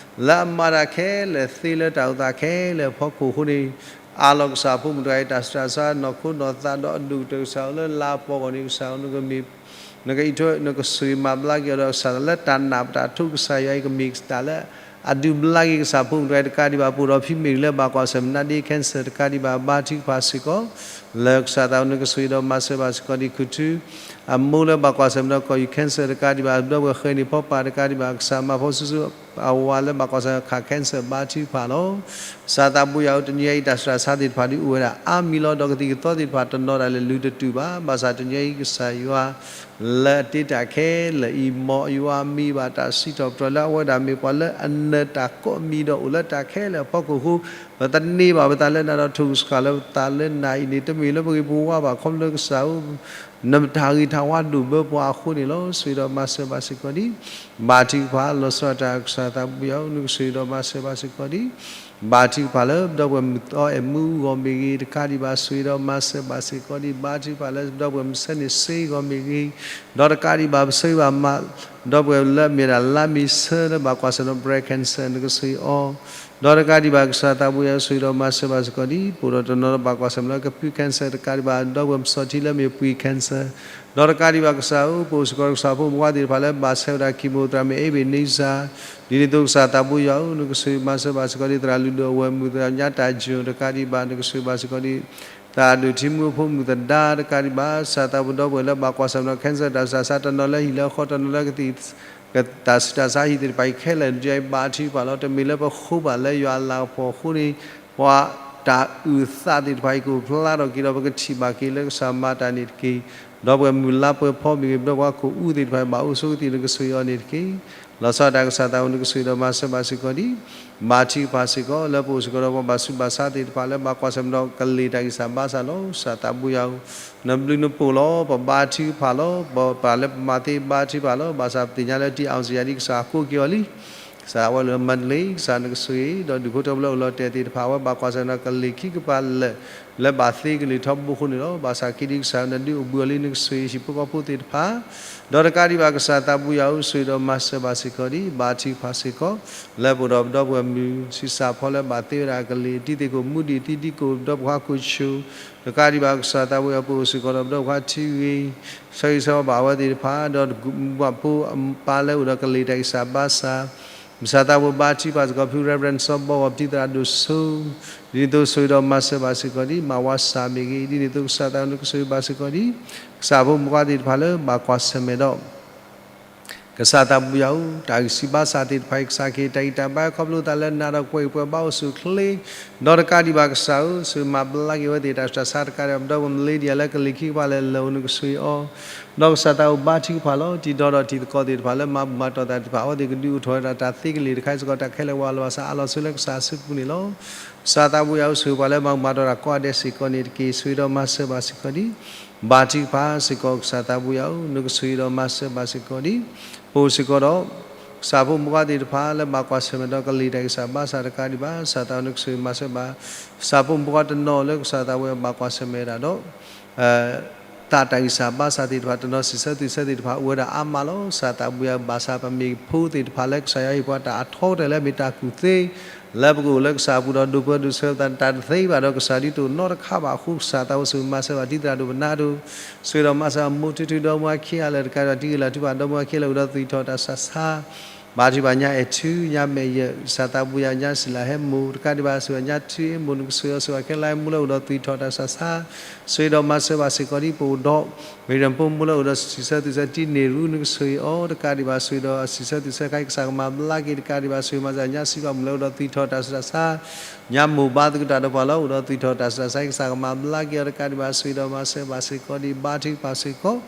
လၢအမၤတၢ်ခဲလၢာ်သ့လၢတၢ်အိၣ်သးခဲလၢာ်အဖီခိၣ်အဃိန့ၣ် အးလီၤကစၢ်အဖိမုၣ်တဂၤအံၤ တၢ်ဆူးတၢ်ဆါ နီၢ်ခိနီၢ်သးဒီးအဒိၣ်ကတၢၢ် ကစၢ်ဧၢ လၢလါပှဲၤဂီၢ်န့ၣ် ကစၢ်ဧၢ နက နကဆိၣ်ဂ့ၤမၤဘျါက့ၤအီၤဒီး ကစၢ်လၢတၢ်နာ်ပတၢ်ထိ ကစၢ်ယွၤအံၤ ကမ့ၢ်တၢ်လၢအဒုးဘျါက့ၤကစၢ်ဖိမုၣ်တဂၤအံၤ တကးဒံးဘၣ် ပအိၣ်ဒီးဖံမ့ၢ်ဂ့ၤလၢဘၣ်ကွၢ်ဆၢၣ်မဲာ်နၤဒ် cancer တကးဒံးဘၣ် ဘါထုကဖၣ်စ့ၢ်ကီး လၢကစၢ်သးဝဲနကဆိၣ်ဂ့ၤဒီးမၤစၢၤဘၣ်စ့ၢ်ကီးဒံး ခူၣ်ထူ အမိၢ်လၢဘၣ်ကွၢ်ဆၢၣ်မဲာ်ဒီးကီၢ်ယူၢ် cancer တကးဒံးဘၣ် ဒီပုၢ်ဝဲၢ်ဃဲၤန့ၢ်ဖီပာ်တကးဒံးဘၣ် ကစၢ်မၤဖိစုဆူ အဝၤလၢဘၣ်ကွၢ်ဆၢၣ်မဲာ်ခး cancer ဘါထုကဖၣ်လီၤ. ကစၢ်သးဘိယွၤဧၢ တနံၤအံၤတၢ်ဆူးတၢ်ဆါသ့ၣ်တဖၣ်ဒုးအိၣ်ဝဲဒၣ်အါမံၤလီၤ ဒီးကသံၣ်ကသီသ့ၣ်တဖၣ်တနီၤဒၣ်လဲာ်လူၤတတုာ်ဘၣ် ဘၣ်ဆၣ်တနံၤအံၤကစၢ်ယွၤ လၢအတ့တၢ်ခဲလၢာ်အံၤ မ်ယွၤမ့ၢ်ဘၣ်တၢ်စံးထီၣ်ပတြၢၤလၢအဝဲဒၣ်မ့ၢ်ပှၤလၢအနၢၤတၢ်ကိးမံၤဒီးအိၣ်လၢတၢ်ခဲလၢာ်အဖီခိၣ်အဃိ ပသန့ၤဘၣ်ပသးလၢနၤဒီးထိၣ်ကဆှီလၢပသးလၢနၤအံၤန့ၣ် တမ့ၢ်လၢပဂ့ၤပဝါဘၣ် ခီဖျိလၢကစၢ်ဧၢ နတၢ်ဂ့ၤတၢ်ဝါဒိၣ်ဘၢပှၤအဃိန့ၣ်လီၤ. ဆိၣ်ဂ့ၤဒီးမၤစၢၤဘၣ်စ့ၢ်ကီးဒံး ဘါထုကဖၣ် လီၤဆီဒၣ်တၢ်ကစၢ်သးဘိယွၤဧၢ နကဆိၣ်ဂ့ၤဒီးမၤစၢၤဘၣ်စ့ၢ်ကီးဒံး ဘါထုကဖၣ်လၢပဒီပုၢ်ဝဲၢ်မုၢ်သီအဲၣ်မူဂီၢ်မ့ၢ်ဂ့ၤ တကးဒံးဘၣ် ဆိၣ်ဂ့ၤဒီးမၤစၢၤဘၣ်စ့ၢ်ကီးဒံး ဘါထုကဖၣ်လၢပဒီပုၢ်ဝဲၢ်မုၢ်ဆ့န့ၣ်စ့ဂီၢ်မ့ၢ်ဂ့ၤ ဒီးတကးဒံးဘၣ်ပဆၢဂ့ၤဘၣ်မၤ ဒီပုၢ်ဝဲၢ်လၢအမ့ၢ်ဒၣ်လါမ့ၤဆၢလၢဘၣ်ကွၢ်ဆၢၣ်မဲာ်ဒီး breast cancer နကဆိၣ်ဂ့ၤအီၤ ဒီးတကးဒံးဘၣ်ကစၢ်သးဘိယွၤ ဆိၣ်ဂ့ၤဒီးမၤစၢၤဘၣ်စ့ၢ်ကီးဒံး ပအိၣ်ဒီးတနီၤလၢဘၣ်ကွၢ်ဆၢၣ်မဲာ်လၢကဖု cancer တကးဒံးဘၣ် ဒီပုၢ်ဝဲၢ်မုၢ်စီထံလၢမ့ၢ်ပှံၢ် cancer ဒီးတကးဒံးဘၣ်ကစၢ်ဧၢ ပအိၣ်စ့ၢ်ကီးဒီးကစၢ်ဖိမုၣ်ခွါသ့ၣ်တဖၣ်လၢဘၣ်ဆဲးဝဲဒၣ် chemo သရၣ်မ့ၢ် Ebenezer ဒ်န့ၣ်အသိးကစၢ်သးဘိယွၤဧၢ နကဆိၣ်ဂ့ၤမၤစၢၤဘၣ်စ့ၢ်ကီးဒံး သရၣ်လုၢ်ဒိၣ်အဝဲၢ်မုၣ် သရၣ်ညါတၢ်ယိၣ် တကးဒံးဘၣ် နကဆိၣ်ဂ့ၤဘၣ်စ့ၢ်ကီးဒံး သရၣ်ဒိၣ်ထံမူအဖိမုၣ်သဒါ တကးဒံးဘၣ် ကစၢ်သးဘိဒီပုၢ်ဝဲၢ်လၢဘၣ်ကွၢ်ဆၢၣ်မဲာ်ဒီး cancer တၢ်ဆူးတၢ်ဆါ တနီၤလၢဟံၣ်လၢဃီ တနီၤလၢကသံၣ် တၢ်ဆူးတၢ်ဆါဟံၣ်သ့ၣ်တဖၣ်အံၤခဲလၢာ် ဒ်အံၤဘါထုကဖၣ်လီၤ. တမ့ၢ်လၢပဃိဘၣ်လၢယွၤအလၤကပီၤအဃိန့ၣ် ပှၤတၢ်အုၣ်သးသ့ၣ်တဖၣ်အံၤ ကအိၣ်ဖျါထီၣ်က့ၤဒီး ပကထံၣ်ဘၣ်က့ၤလၢကစၢ်မၤတၢ်န့ၣ်တက့ၢ်. ဒီပုၢ်ဝဲၢ်မုၢ်လါပှဲၤဖီမ့ၢ်ဂ့ၤ ဒီးပှၤခိၣ်အူသ့ၣ်တဖၣ် ဘၣ်အိၣ်ဆိကသံၣ် နကဆိၣ်ဂ့ၤအီၤန့ၣ်တက့ၢ်. လီၤဆီဒၣ်တၢ်ကစၢ်သးဘိ နကဆိၣ်ဂ့ၤဒီးမၤစၢၤဘၣ်စ့ၢ်ကီးဒံး ဘါထုကဖၣ်စ့ၢ်ကီး လၢပအိၣ်စ့ၢ်ကီးဒီးပှၤဘၣ်ဆူးဘၣ်ဆါသ့ၣ်တဖၣ်လၢဘၣ်ကွၢ်ဆၢၣ်မဲာ်ဒီးကလံၤတၢ်ဂံၢ်စၢ်ဘါစၢ်လီၤ. ကစၢ်သးဘိယွၤဧၢ နဘျုးနဖှိၣ်လီၤ. ပဘါထုကဖၣ်လီၤ. ပပာ်လၢပမၤသ့ဘါထုကဖၣ်လီၤ. ဘၣ်ဆၣ်ပသ့ၣ်ညါလၢတံၢ်အီၣ်စံယၤဒ်ကစၢ်အကိးက့ၤအီၤလံ ကစၢ်အဝဲလၢမၤတလ့ၢ် ကစၢ်နကဆိၣ်ဂ့ၤ ဒီးဒူၣ်ဖိထၢဖိလၢအိၣ်လီၤတဲာ်သ့ၣ်တဖၣ် အဝဲဘၣ်ကွၢ်ဆၢၣ်မဲာ်ဒီးကလံၤခံကပၤလၢာ် လၢဘၣ်သ့ကလံၤထီဘိအဃိန့ၣ်လီၤ. ဘၣ်ဆၣ်ခဲဒံးကစၢ်နဒုးအိၣ်ဘှံးအီၤလံ နကဆိၣ်ဂ့ၤဟံၣ်ဖိဃီဖိသ့ၣ်တဖၣ် ဒီးတကးဒံးဘၣ်ကစၢ်သးဘိယွၤဧၢ ဆိၣ်ဂ့ၤဒီးမၤစၢၤဘၣ်စ့ၢ်ကီးဒံး ဘါထုကဖၣ်စ့ၢ်ကီး လၢပအိၣ်ဒီးပဒီပုၢ်ဝဲၢ်မုၢ်ဆံးစၢ်ဖီလၢဘၣ်သ့ဝဲဒၣ်ကလံၤ တံၤသကိးမူဒံး တံၤသကိးဒီပုၢ်ဝဲၢ်ခွါခိၣ်ဆူၣ် တကးဒံးဘၣ်ကစၢ်သးဘိယွၤ ပအိၣ်စ့ၢ်ကီးဒီးပဒီပုၢ်ဝဲၢ်ခွါထံဂ့ၤ ဆၢဂ့ၤဆၢဝါဘၣ်အဝဲသ့ၣ်တဖၣ် ဒီးမူဘၣ်ဖိအပၢ်လၢအိၣ်ဒီးကလံၤတၢ်ဂံၢ်စၢ်ဘါစၢ် ကစၢ်သးဘိဘါထုကဖၣ်စ့ၢ်ကီး ဖု Reverend စီၤဘီဂီၤ ပတံၤသရၣ်ဒိၣ်စိ ဒ်န့ၣ်အသိးဆိၣ်ဂ့ၤဒီးမၤစၢၤဘၣ်စ့ၢ်ကီးဒံး မၤဝါစၢ်မ့ၢ်ဂ့ၤ ဒ်န့ၣ်အသိးကစၢ်သးဘိနကဆိၣ်ဂ့ၤဘၣ်စ့ၢ်ကီးဒံး ကစၢ်ဖိမုၣ်ဖိခွါသ့ၣ်တဖၣ်လၢဘၣ်ကွၢ်ဆၢၣ်မဲာ်ဒီး ကစၢ်သးဘိယွၤဧၢ တၢ်ဂံၢ်ဆူၣ်ဘါစၢ်သ့ၣ်တဖၣ်အံၤ ကစၢ်ကဟ့ၣ်တၢ်ဂံၢ်တၢ်ဘါခီဖျိသးလၢနၤဒီးပှဲၤဂံၢ်ပှဲၤဘါအိၣ်ဆူၣ်အိၣ်ချ့ ဒီးတကးဒံးဘၣ်ကစၢ်ဧၢ ဆိၣ်ဂ့ၤမၤဘျါက့ၤအဝဲသ့ၣ်တၢ်ဆူးတၢ်ဆါ တကးဒံးဘၣ် ပဒီပုၢ်ဝဲၢ်မလ့ဒံယၤလၢကလံၤခံကပၤလၢာ်လၢာ်အိၣ် နကဆိၣ်ဂ့ၤအီၤ ဒီးကစၢ်သးဘိဘါထုကဖၣ်လီၤ. တံၤဒီဒီးတံၤသကိးသ့ၣ်တဖၣ်လၢမၤဘူၣ်မၤတီၢ်တၢ်သ့ၣ်တဖၣ် အဝဲသ့ၣ်ကဒုးအိၣ်ထီၣ်ဝဲဒၣ်တၢ်သ့ကလံၤတခါစ့ၢ်ကီး တၢ်ခဲလၢာ်ဝးလီၤဘၣ်ဆၣ်အးလီၤဆိလၢကစၢ်အစုပူၤန့ၣ်လီၤ. ကစၢ်သးဘိယွၤဧၢ ဆိၣ်ဂ့ၤပှၤလၢမၤဘူၣ်မၤတီၢ်တၢ်ကိးဂၤဒဲးစ့ၢ်ကီးန့ၣ်တက့ၢ်. ဆိၣ်ဂ့ၤဒီးမၤစၢၤဘၣ်စ့ၢ်ကီးဒံး ဘါထုကဖၣ်စ့ၢ်ကီး ကစၢ်သးဘိယွၤဧၢ နကဆိၣ်ဂ့ၤဒီးမၤစၢၤဘၣ်စ့ၢ်ကီးဒံး ပအိၣ်စ့ၢ်ကီးဒီး ကစၢ်ဖိမုၣ်ဖိခွါသ့ၣ်တဖၣ်လၢဘၣ်ကွၢ်ဆၢၣ်မဲာ်ဒီးကလံၤတၢ်ဂံၢ်စၢ်ဘါစၢ်တကးဒံးဘၣ် ကစၢ်သးဘိနကဆိၣ်ဂ့ၤမၤစၢၤဘၣ် ကစၢ်ဖိမုၣ်ဖိခွါတနီၤလၢကစၢ်သးဘိယွၤဘၣ်ကွၢ်ဆၢၣ်မဲာ်ဝဲဒၣ်ဒီး သးတၢ်ဂံၢ်စၢ်ဘါစၢ်သ့ၣ်တဖၣ် တနီၤစံးဆၢသွံၣ်ဆၢသ့ၣ်တဖၣ်အိၣ်ဝဲဒၣ်အါမးလီၤ. ကစၢ်သးဘိယွၤ ဘၣ်ဆၣ်ပမ့ၢ်ဖိသ့ၣ်တဖၣ်လၢကစၢ်ယွၤဟ့ၣ်ပှၤတၢ်အထီကတၢၢ်လၢမ့ၢ်တၢ်ကူၣ်သ့ လၢပကအိၣ်လၢကစၢ်အပူၤဒီးဒိးပၢဒိးဆှၢပသး တၢ်တသ့ဘၣ်ဒီးကစၢ်ဒ်သိးနီတခါဘၣ်အဃိ ကစၢ်သးဘိဆိၣ်ဂ့ၤမၤစၢၤဘၣ် တံၤသရၣ်ဒိၣ်ပနၢ်ဒိၣ် ဆိၣ်ဂ့ၤဒီးမၤစၢၤအမိၢ်ထူထူဒီးမိၢ်အခံဂၤလၢာ်တကးဒံးဘၣ် တံၤဂ့ၤလၢ်ထူဘၣ်ဒီးမိၢ်အခံဂၤလၢာ်အိၣ်ဒီးသွံၣ်ထီၣ်တၢ်ဆူးတၢ်ဆါ ဘါထုကဖၣ်ညါအဲၣ်ထူ ညါမဲာ်ယဲၢ် ကစၢ်သးဘိယွၤ ညါစံလၤဟဲမိၢ် တကးဒံးဘၣ် ဆိၣ်ဂ့ၤညါထူအ့မိၢ် နကဆိၣ်ဂ့ၤအီၤ ဆိၣ်ဂ့ၤခဲလၢာ်ဟဲမိၢ်လၢအိၣ်ဒီးသွံၣ်ထီၣ်တၢ်ဆူးတၢ်ဆါ ဆိၣ်ဂ့ၤဒီးမၤစၢၤဘၣ်စ့ၢ်ကီးဒံး ပအိၣ်ဒီး မ့ၢ်ရၢၣ်ဖိမိၢ်လၢအိၣ်ဒီးစံးဆၢသွံၣ်ဆၢတံၤန့ၢ်ရူ နကဆိၣ်ဂ့ၤအီၤ တကးဒံးဘၣ် ဆိၣ်ဂ့ၤဒီးအစံးဆၢသွံၣ်ဆၢခါအံၤ ကစၢ်ကမၤဘျါက့ၤ တကးဒံးဘၣ် ဆိၣ်ဂ့ၤမၤစၢၤညါစံးဘၣ်မုၢ်လၢအိၣ်ဒီးသွံၣ်ထီၣ်တၢ်ဆူးတၢ်ဆါ ညါမိၢ်ဘါသကတၢၢ်ဒီးပှၤလၢအိၣ်ဒီးသွံၣ်ထီၣ်တၢ်ဆူးတၢ်ဆါ ကစၢ်ကမၤဘျါက့ၤအီၤ တကးဒံးဘၣ် ဆိၣ်ဂ့ၤဒီးမၤစၢၤဘၣ်စ့ၢ်ကီးဒံး ဘါထုကဖၣ်စ့ၢ်ကီး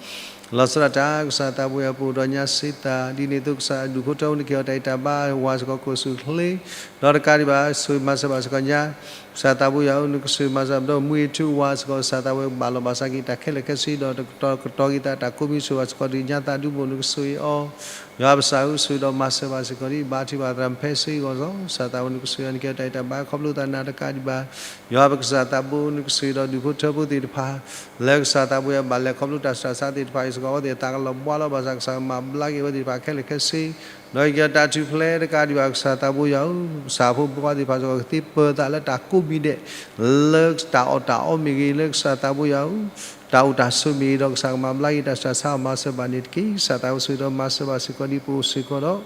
လီၤဆီဒၣ်တၢ် ကစၢ်သးဘိယွၤ ပအိၣ်ဒီးညါစ့သး ဒ်န့ၣ်အသိးကစၢ်ဒူၣ်ဖိထၢဖိနကဟ့ၣ်အီၤတၢ်ဂံၢ်တၢ်ဘါ ဝၤစ့ၢ်ကီး ကအိၣ်ဆူၣ်အိၣ်ချ့ ဒီးတကးဒံးဘၣ် ဆိၣ်ဂ့ၤမၤစၢၤဘၣ်စ့ၢ်ကီးညါ ကစၢ်သးဘိယွၤဧၢ နကဆိၣ်ဂ့ၤမၤစၢၤ ဒီးမူအ့ၣ်ထူအဝၤစ့ၢ်ကီး ကစၢ်သးဘိယွၤ ဘၣ်လီၤဘၣ်စးက့ၤတၢ်ခဲလၢာ်ခဲဆ့ဒီး တကတီၤကတီၤက့ၤသးတၢ်ကိးမံၤဆိၣ်ဂ့ၤဘၣ်စ့ၢ်ကီး ဒုးညါသးဒုးမိၢ် နကဆိၣ်ဂ့ၤအီၤ ယွၤပကစၢ်ဧၢ ဆိၣ်ဂ့ၤဒီးမၤစၢၤဘၣ်စ့ၢ်ကီးဒံး ဘါထုကဖၣ်သရၣ်မုၣ်ဖဲစ့ၢ်ကီးလီၤ ကစၢ်သးဘိနကဆိၣ်ဂ့ၤအီၤ နကဟ့ၣ်အီၤတၢ်ဂံၢ်တၢ်ဘါ ခီဖျိသးနၤတကးဒံးဘၣ် ယွၤပကစၢ်သးဘိ နကဆိၣ်ဂ့ၤဒီးဒူၣ်ဖိထၢဖိသ့ၣ်တဖၣ် လၢကစၢ်သးဘိယွၤဘၣ်လဲၤခီဖျိတၢ်ဆူးတၢ်ဆါသ့ၣ်တဖၣ်အံၤစ့ၢ်ကီး အဝဲသ့ၣ်အသးကလီၤဘှါလီၤ ဘၣ်ဆၣ်ကစၢ်ကမၤဘျါက့ၤအဝဲသ့ၣ်တဖၣ်ခဲလၢာ်ခဲဆ့ ဒီးဟ့ၣ်က့ၤအီၤတၢ်ထူၣ်ဖျဲးတကးဒံးဘၣ် ကစၢ်သးဘိယွၤဧၢ ကစၢ်ဖိမုၣ်ဖိခွါသ့ၣ်တဖၣ်စ့ၢ်ကီး ကသ့ပၢၤသးလၢတၢ်ကိးမံၤဒဲး လၢတၢ်အီၣ်တၢ်အီမ့ၢ်ဂ့ၤ လၢကစၢ်သးဘိယွၤဧၢ တၢ်အိၣ်တၢ်ဆိးမ့ၢ်ဂ့ၤဒီး ကစၢ်ကမၤဘျါက့ၤတၢ်ဆူးတၢ်ဆါအီၤ မၤစၢၤဘၣ်န့ၣ်တက့ၢ်. ကစၢ်သးဘိဆိၣ်ဂ့ၤဒီးမၤစၢၤဘၣ်စ့ၢ်ကီးဒံး ပအိၣ်စ့ၢ်ကီးဒီး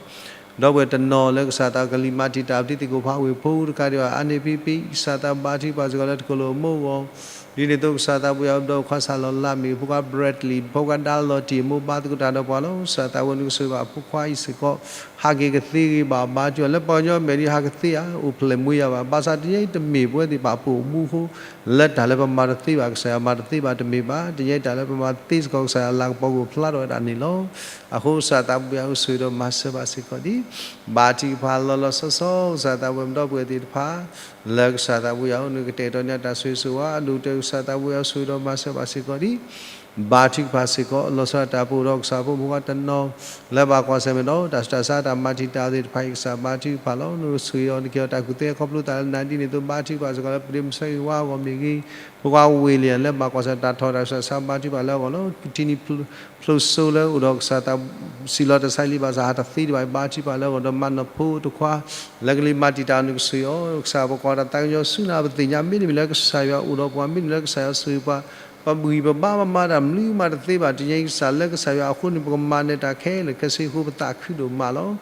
ဒီပုၢ်ဝဲၢ်တနီၤလၢကစၢ်သးကလံၤမၤတံာ်တာ်ပတံၤသကိးဖးဝ့ၢ်ဖိတကးဒံးဘၣ် အါန့ၢ်ဖံဖံ ကစၢ်သးဘါထုကဖၣ်စ့ၢ်ကီးလၢတကိးလိာ်အမိၢ်အဂီၢ် ဒ်န့ၣ်အသိးကစၢ်သးပူၤယွၤအိၣ် ပဒီပုၢ်ဝဲၢ်ခွါစၢ်လီၤလးမ့ၢ်ဂ့ၤ ဖိခွါ Bradley ဖိခွါဒါလီၤတံၢ် မိၢ်ဘါသကိးတၢ်ဒီးပှၤလီၤ. ကစၢ်သးပူၤန့ၣ် နကဆိၣ်ဂ့ၤဘၣ်ဖိခွါအံၤစ့ၢ်ကီး ဟးက့ၤကသ့ဂ့ၤဘၣ် ဘါထုကဖၣ် လၢပှၤကညီမဲာ်ဒ်ဟးကသ့ဧါ အိၣ်ဖျဲၣ်မှံယၤဘၣ်. ဘၣ်ဆၣ်တနံၤအံၤတမ့ၢ်ပဝဲသ့ၣ်တဖၣ်အပူၤအမူအဃိ လၢတၢ်လၢပမၤတသ့ဘၣ် ကစၢ်ယွၤမၤတသ့ဘၣ်တမ့ၢ်ဘၣ်. တနံၤအံၤတၢ်လၢပမၤသ့စ့ၢ်ကီး ကစၢ်ယွၤအလၤကပီၤကအိၣ်ဖျါထီၣ်ဝဲဒၣ်န့ၣ်လီၤ. အဃိကစၢ်သးပူၤယွၤအိၣ်ဆိၣ်ဂ့ၤဒီးမၤစၢၤဘၣ်စ့ၢ်ကီးဒံး ဘါထုကဖၣ်လီၤလီၤဆီဆီ ကစၢ်သးပူၤပဒီပုၢ်ဝဲၢ်သ့ၣ်တဖၣ် လၢကစၢ်သးပူၤယွၤအိၣ် နကတဲာ်ကတီၤန့ၢ်တၢ်ဆိၣ်ဂ့ၤဆိၣ်ဝါ အဒိၣ်ကတၢၢ် ကစၢ်သးပူၤယွၤအိၣ်ဆိၣ်ဂ့ၤဒီးမၤစၢၤဘၣ်စ့ၢ်ကီးဒံး ဘါထုကဖၣ်စ့ၢ်ကီး လီၤဆီဒၣ်တၢ် ပအိၣ်ဒီးကစၢ်ဖိမုၣ်ဖိခွါတနီၤ လၢဘၣ်ကွၢ်ဆၢၣ်မဲာ်ဒီး တၢ်ဆူးတၢ်ဆါတၢ်မၤတံာ်တာ်သ့ၣ်တဖၣ်အံၤ ကစၢ်ဘါထုကဖၣ်လီၤ. နကဆိၣ်ဂ့ၤအီၤ နကဟ့ၣ်အီၤတၢ်ကူၣ်သ့ခီဖျိသးလၢနၤ ဒ်န့ၣ်အသိးဘါထုကဖၣ်စ့ၢ်ကီး လၢပဒ့မုၣ်ဆၢဂ့ၤဝါအဂီၢ်မ့ၢ်ဂ့ၤ ဖိခွါဝ့ၢ်လံယၤ လၢဘၣ်ကွၢ်ဆၢၣ်တၢ်ထီၣ်တၢ်ဆူးတၢ်ဆါ ဘါထုကဖၣ်လၢအဂီၢ်လီၤ. ပထံနံၤဖျိးစိလၢအိၣ်ဒီးကစၢ်သး စံၣ်လီၤတၢ်ဆါလံ ဘၣ်ဆၣ်ဟးတသ့ဒံးဘၣ် ဘါထုကဖၣ်လၢအဂီၢ် ဒီးမၤနီၢ်ဖိတခွါ လၢကလံၤမၤတံာ်တာ်အီၤ နကဆိၣ်ဂ့ၤအီၤ ကစၢ်ပကွၢ်တၢ်သးကညီၤဆူနၤ ပသ့ၣ်ညါမ့တမ့ၢ်လၢကစၢ်ယွၤအိၣ်ဒီးပှၤ မ့တမ့ၢ်လၢကစၢ်ယွၤဆိၣ်ဂ့ၤပှၤ ပဂံၢ်ပဘါပမၤတၢ်မနုၤမၤတသ့ဘၣ် တနံၤအံၤကစၢ်လၢကစၢ်ယွၤအဃိန့ၣ် ပကမၤနၢၤတၢ်ခဲလၢာ်ခဲဆ့အဃိ ပသးခုဒိၣ်မးလီၤ.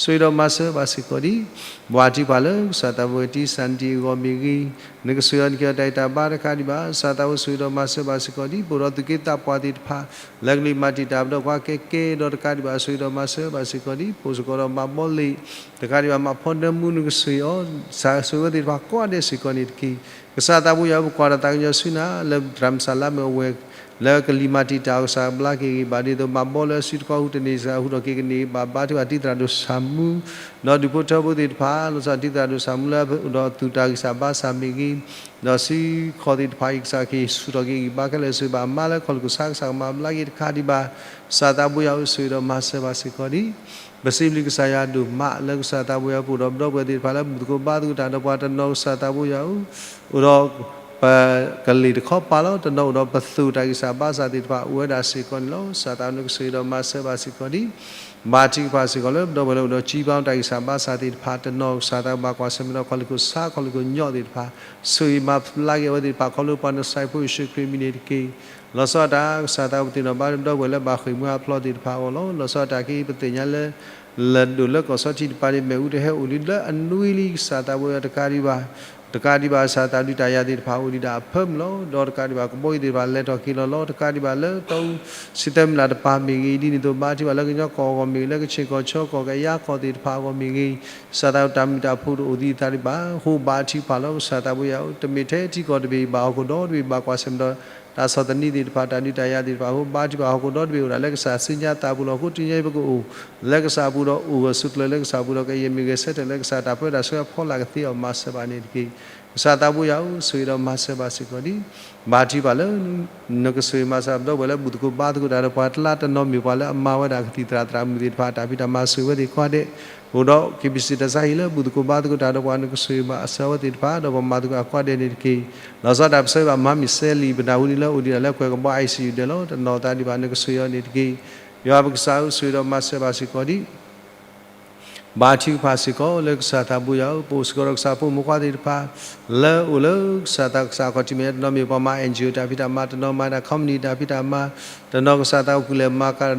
ဆိၣ်ဂ့ၤဒီးမၤစၢၤဘၣ်စ့ၢ်ကီးဒံး ဘါထုကဖၣ်လၢကစၢ်သးပူၤ တံၢ်စၢ်နတံၢ်အဂီၢ်မ့ၢ်ဂ့ၤ နကဆိၣ်ဂ့ၤအီၤ နကဟ့ၣ်အီၤတၢ်ဂံၢ်တၢ်ဘါတခါဒံးဘၣ် ကစၢ်သးပူၤဆိၣ်ဂ့ၤဒီးမၤစၢၤဘၣ်စ့ၢ်ကီးဒံး ပအိၣ်ဒီးသူၣ်က့သးပှၢ်သ့ၣ်တဖၣ် လၢကလံၤမၤတံာ်တာ်ပဒီးပှၤကဲကဲဒီးတခါဒံးဘၣ် ဆိၣ်ဂ့ၤဒီးမၤစၢၤဘၣ်စ့ၢ်ကီးဒံး ပအိၣ်စ့ၢ်ကီးဒီးမၤဘီလ့ၣ် တခါဒံးဘၣ် မၤဖီဒၢမူ နကဆိၣ်ဂ့ၤအီၤ ကစၢ်ဆိၣ်ဂ့ၤဝဲသ့ၣ်တဖၣ်ကိးဂၤဒဲးစ့ၢ်ကီးန့ၣ်တက့ၢ်. ကစၢ်သးပူၤယွၤ ပကွၢ်တၢ်သးကညီၤဆူနၤ လၢသရၣ်မုၣ်စၢ်လါမ့ၢ်အဝဲၢ် လၢကလံၤမၤတံာ်တာ်အီၤ ကစၢ်ဘျါက့ၤဂ့ၤဘၣ် ဒ်သိးမၤဘီလၢအစုတခီဟူးတန့ၢ် ကစၢ်ဟူးထီၣ်က့ၤကန့ၢ်ဘၣ် ဘါထုကဖၣ်တံၢ်သရၣ်ဒိၣ်ဆၣ်မူ ဒီးဒူၣ်ဖိထၢဖိသ့ၣ်တဖၣ် လီၤဆီဒၣ်တၢ်တံၢ်သရၣ်ဒိၣ်ဆၣ်မူလၢအအိၣ်ဒီးသူၣ်တၢ်ဂံၢ်စၢ်ဘါစၢ်မ့ၢ်ဂ့ၤ ဒီးစုခီၣ်သ့ၣ်တဖၣ်အံၤ ကစၢ်ကဟ့ၣ်ဆူၣ်ထီၣ်က့ၤဂံၢ်ဘါခဲလၢာ် ဆိၣ်ဂ့ၤဘၣ်အမါလၢခီၣ်လိာ်ခိၣ်ဆါ ကစၢ်ကမၤဘျါက့ၤတခါဒံးဘၣ် ကစၢ်သးပူၤယွၤအိၣ်ဆိၣ်ဂ့ၤဒီးမၤစၢၤဘၣ်စ့ၢ်ကီးဒံး ပစံးဘျုးကစၢ်ယွၤဒိၣ်မး လၢကစၢ်သးပူၤယွၤအိၣ်ဒီးပဒီပုၢ်ဝဲၢ်သ့ၣ်တဖၣ်လၢဘူၣ်သကိးဘါသကိးတၢ်ဒီးပှၤတနီၤ ကစၢ်သးပူၤယွၤအိၣ် အိၣ်ဒီး ပကလ့ၢ်တခီပၤလီၤ တနီၤအိၣ်ဒီးပသူၣ်တၢ်ဂံၢ်စၢ်ဘါစၢ်သ့ၣ်တဖၣ်အိၣ်ဝဲဒၣ်စ့ၢ်ကီးန့ၣ်လီၤ. ကစၢ်သးနကဆိၣ်ဂ့ၤဒီးမၤစၢၤဘၣ်စ့ၢ်ကီးဒံး ဘါထုကဖၣ်စ့ၢ်ကီးလၢပဒီပုၢ်ဝဲၢ်လၢအိၣ်ဒီး ကၠံဘါတၢ်ဂံၢ်စၢ်ဘါစၢ်သ့ၣ်တဖၣ် တနီၤ ကစၢ်သးဘၣ်ကွၢ်ဆၢၣ်မဲာ်ဒီးခီၣ်လိာ်ခိၣ်ဆါ ခီၣ်လိာ်ခိၣ်ညီသ့ၣ်တဖၣ် ဆိၣ်ဂ့ၤမၤဘျါက့ၤအဝဲသ့ၣ်တဖၣ် ခီဖျိပှၤနဆှၢဖိယ့ၣ်ၡူးခရံာ်မံၤန့ၣ်တက့ၢ်. လီၤဆီဒၣ်တၢ် ကစၢ်သးပူၤသ့ၣ်နီၣ်ဘါ ပဒီပုၢ်ဝဲၢ်လၢဘၣ်ဃ့ၢ်မှံဟးဖျိးသ့ၣ်တဖၣ်အဂီၢ်လီၤ. လီၤဆီဒၣ်တၢ်က့ ပသ့ၣ်ညါလၢ လၢၢ်ဒိၣ်လၢကီၢ်ဆီထံးတပၤန့ၣ် မ့ၣ်အူတဟဲအိၣ်လံလၢအနွံလံ ကစၢ်သးပူၤယွၤတကးဒံးဘၣ် တကးဒံးဘၣ် ကစၢ်သးဒုးတၢ်ယၤသ့ၣ်တဖၣ်အိၣ်ဒံးဒၣ်အဖၢမုၢ်လီၤ. ဒီးတကးဒံးဘၣ် ကဘီယူၤသ့ၣ်တဖၣ်လဲၤထီၣ်က့ၤလီၤလီၤ. တကးဒံးဘၣ်လၢတီအူ ဆံသၢမုၢ်လၢ်တပၤမ့ၢ်ဂ့ၤ ဒ်န့ၣ်အသိးဘါထုကဖၣ်လၢကညီကီၢ်အဂီၢ်မ့ၢ်ဂ့ၤ လၢကခ့ၣ်ကီၢ်ဆၢကီၢ်ကယါကီၢ်သ့ၣ်တဖၣ်အဂီၢ်မ့ၢ်ဂ့ၤ ကစၢ်သးတၢ်မုာ်တၢ်ဖိတအိၣ်သံသးဒံးဘၣ် အဃိဘါထုကဖၣ်လီၤ. ကစၢ်သးပူၤယွၤအိၣ် တမ့ၢ်ထဲထံကီၢ်တဘ့ၣ်ဘၣ် ဟီၣ်ခိၣ်ဒီတဘ့ၣ်ဘၣ်ကွၢ်ဆၢၣ်မဲာ်ဒီး တၢ်ဆီၣ်သနံးသ့ၣ်တဖၣ် တၢ်ဒုးတၢ်ယၤသ့ၣ်တဖၣ်အဃိ ဘါထုကဖၣ် ဟီၣ်ခိၣ်ဒီတဘ့ၣ်အိၣ်ဒၣ်လၢကစၢ်စုညါသးပူၤလီၤ. အဃိတနံၤအံၤပကအိၣ်လၢကစၢ်အပူၤဒီး အိၣ်ဂၢၢ်ဆိးကျၢၤလၢကစၢ်အပူၤဒီး ကယဲၢ်မ့ၢ်ဂဲၤဆၢထၢၣ်လၢကစၢ် တၢ်ပၢတၢ်ဆှၢဖီလာ်ကသ့အီၤ မၤစၢၤဘၣ်န့ၣ်တက့ၢ်. ကစၢ်သးပူၤယွၤအိၣ် ဆိၣ်ဂ့ၤဒီးမၤစၢၤဘၣ်စ့ၢ်ကီးဒံး ဘါထုကဖၣ်လၢ နကဆိၣ်ဂ့ၤမၤစၢၤပဒီပုၢ်ဝဲၢ်လၢဘူၣ်သကိးဘါသကိးတၢ်ဒီးပှၤတလါတနီၤမ့ၢ်ပှၤလၢအမၤဝဲဒၣ်ကသံၣ်သရၣ်သရၣ်မုၣ်သ့ၣ်တဖၣ် တၢ်ဖံးတၢ်မၤဆိၣ်ဂ့ၤဝဲသ့ၣ်ကိးဂၤဒဲး အိၣ်ဒီး KBC တၢ်ဆါဟံၣ်လၢဘူၣ်သကိးဘါသကိးတၢ်ဒီးပှၤ နကဆိၣ်ဂ့ၤမၤစၢၤဝဲသ့ၣ်တဖၣ် ဒီးပှၤမၤသကိးအကိးဂၤဒဲးန့ၣ်တက့ၢ်. လီၤဆီဒၣ်တၢ်ပဆၢဘၣ်မၤမ့ၢ်စဲလံာ် ပနၢ်ဟူန့ၣ်လၢအိၣ်ဒံးဒၣ်လၢကွဲၤကဘီ ICU ဒဲးလီၤ. တနီၤသးဒံးဘၣ် နကဆိၣ်ဂ့ၤအီၤန့ၣ်တက့ၢ်. ယွၤပကစၢ်အိၣ် ဆိၣ်ဂ့ၤဒီးမၤစၢၤဘၣ်စ့ၢ်ကီးဒံး ဘါထုကဖၣ်စ့ၢ်ကီးလၢကစၢ်သးပူၤယွၤအိၣ် ပအိၣ်စ့ၢ်ကီးဒီးကစၢ်ဖိမုၣ်ဖိခွါသ့ၣ်တဖၣ် လၢအိၣ်လၢကစၢ်သးကစၢ်ခီၣ်ထံးမဲာ်ညါ တနီၤမ့ၢ်ပှၤမၤ NGO တၢ်ဖံးတၢ်မၤ တနီၤမၤတၢ် company တၢ်ဖံးတၢ်မၤ တနီၤကစၢ်သးအိၣ်ကူၣ်လဲၤမၤကၤ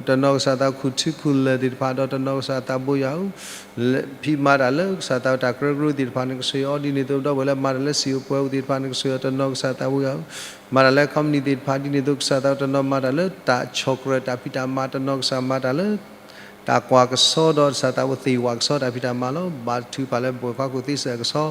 တနီၤကစၢ်သးအိၣ်ခူၣ်ထူခူၣ်လဲၤသ့ၣ်တဖၣ် ဒီးတနီၤကစၢ်သးပူၤယွၤအိၣ် ဖံးမၤတၢ်လၢကစၢ်သးအိၣ်တၢ်ကရၢကရိသ့ၣ်တဖၣ် နကဆိၣ်ဂ့ၤအီၤ ဒ်န့ၣ်အသိး ပဒီပုၢ်ဝဲၢ်လၢမၤတၢ်လၢစံာ်အိၣ်ပှဲၤအိၣ်သ့ၣ်တဖၣ် နကဆိၣ်ဂ့ၤအီၤ တနီၤကစၢ်သးပူၤယွၤအိၣ် မၤတၢ်လၢ company သ့ၣ်တဖၣ် ဒ်န့ၣ်အသိး ကစၢ်သးအိၣ်တနီၤမၤတၢ်လၢတၢ်ဆီၣ်ကြၢး တၢ်ဖံးတၢ်မၤ တနီၤကစၢ်မၤတၢ်လၢ တၢ်ကွၢ်ကဆီဒီးကစၢ်သးအိၣ်သ့ၣ်ဝးကဆီတၢ်ဖံးတၢ်မၤလီၤ. ဘါထုကဖၣ်လၢပဝဲၢ်ခွါခိၣ်သ့စဲးကဆီ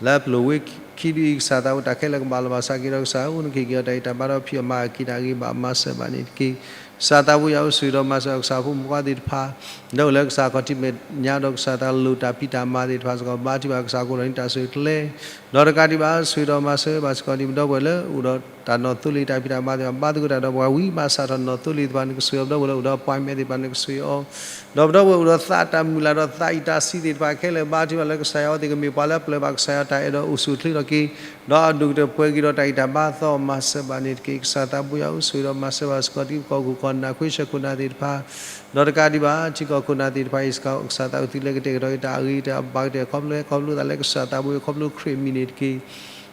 လၢပျိၢ်ဝ့ခံဒုအံၤ ကစၢ်သးအိၣ်တၢ်ခဲလၢာ်ကဘၣ်လီၤဘၣ်ဆၣ်က့ၤဒီး ကစၢ်အိၣ်နကဟ့ၣ်က့ၤအီၤတၢ်ဂံၢ်တၢ်ဘါဒီးဖံးအီၤမၤအီၤက့ၤတၢ်ဂ့ၤဘၣ်မၤစၢၤဘၣ်န့ၣ်တက့ၢ်. ကစၢ်သးပူၤယွၤအိၣ် ဆိၣ်ဂ့ၤဒီးမၤစၢၤကစၢ်ဖိမုၣ်ဖိခွါသ့ၣ်တဖၣ် လၢအိၣ်လၢကစၢ်ခီၣ်ထံးမဲာ်ညါဒီး ကစၢ်သးလိၣ်တၢ်ဖံးတၢ်မၤသ့ၣ်တဖၣ်စ့ၢ်ကီး ဘါထုကဖၣ်ကစၢ်ကအိၣ်ဒီးန့ၣ်တၢ်ဆိၣ်ဂ့ၤကျဲ ဒီးတကးဒံးဘၣ် ဆိၣ်ဂ့ၤဒီးမၤစၢၤဘၣ်စ့ၢ်ကီးဒ်ပဒီပုၢ်ဝဲၢ်လၢအိၣ်ဒီးတၢ်နီၣ်သိလ့ၣ်တၢ်ဖံးတၢ်မၤသ့ၣ်တဖၣ် ဘါသကိးတၢ်ဒီးပှၤဝံၤမၤစးထီၣ်နီၣ်သိလ့ၣ်သ့ၣ်တဖၣ် နကဆိၣ်ဂ့ၤအီၤ ပဒီပုၢ်ဝဲၢ်လၢအိၣ်ဒီး appointment သ့ၣ်တဖၣ် နကဆိၣ်ဂ့ၤအီၤ ဒီးပဒီပုၢ်ဝဲၢ်အိၣ်ဒီးသးတၢ်မုၢ်လၢ်ဒီးသးအံၣ်တၢ်ဆံးသ့ၣ်တဖၣ်ခဲလၢာ် ဘါထုကဖၣ်လၢကစၢ်ယွၤအဝဲသ့ၣ်ကမ့ၢ်ပှၤလၢအပျၢၤဘၣ်ကစၢ်ယွၤတၢ်အဲၣ်ဒီးအိၣ်ဆူၣ်အိၣ်ချ့ထီၣ်က့ၤ ဒီးအဒိၣ်ကတၢၢ်ပှဲၤက့ၤဒီးတၢ်ဂံၢ်တၢ်ဘါအသီ မၤစၢၤဘၣ်န့ၣ်တက့ၢ်. ကစၢ်သးပူၤယွၤအိၣ် ဆိၣ်ဂ့ၤဒီးမၤစၢၤဘၣ်စ့ၢ်ကီးဒ်ပကီၢ်ခိၣ်ကီၢ်နၢ် ခွ့ဆၢခိၣ်နၢ်သ့ၣ်တဖၣ် ဒီးတကးဒံးဘၣ် ထံကီၢ်ခိၣ်နၢ်သ့ၣ်တဖၣ်အံၤစ့ၢ်ကီး ကစၢ်သးအိၣ်သုလၢကတဲာ်ကတီၤက့ၤတၢ်အဂ့ၤတၢ်အဘၣ်ကတၢၢ်ခီဖျိ ခီဖျိသးလၢကစၢ်သးပူၤ ခီဖျိခရံာ်အမံၤန့ၣ်တက့ၢ်.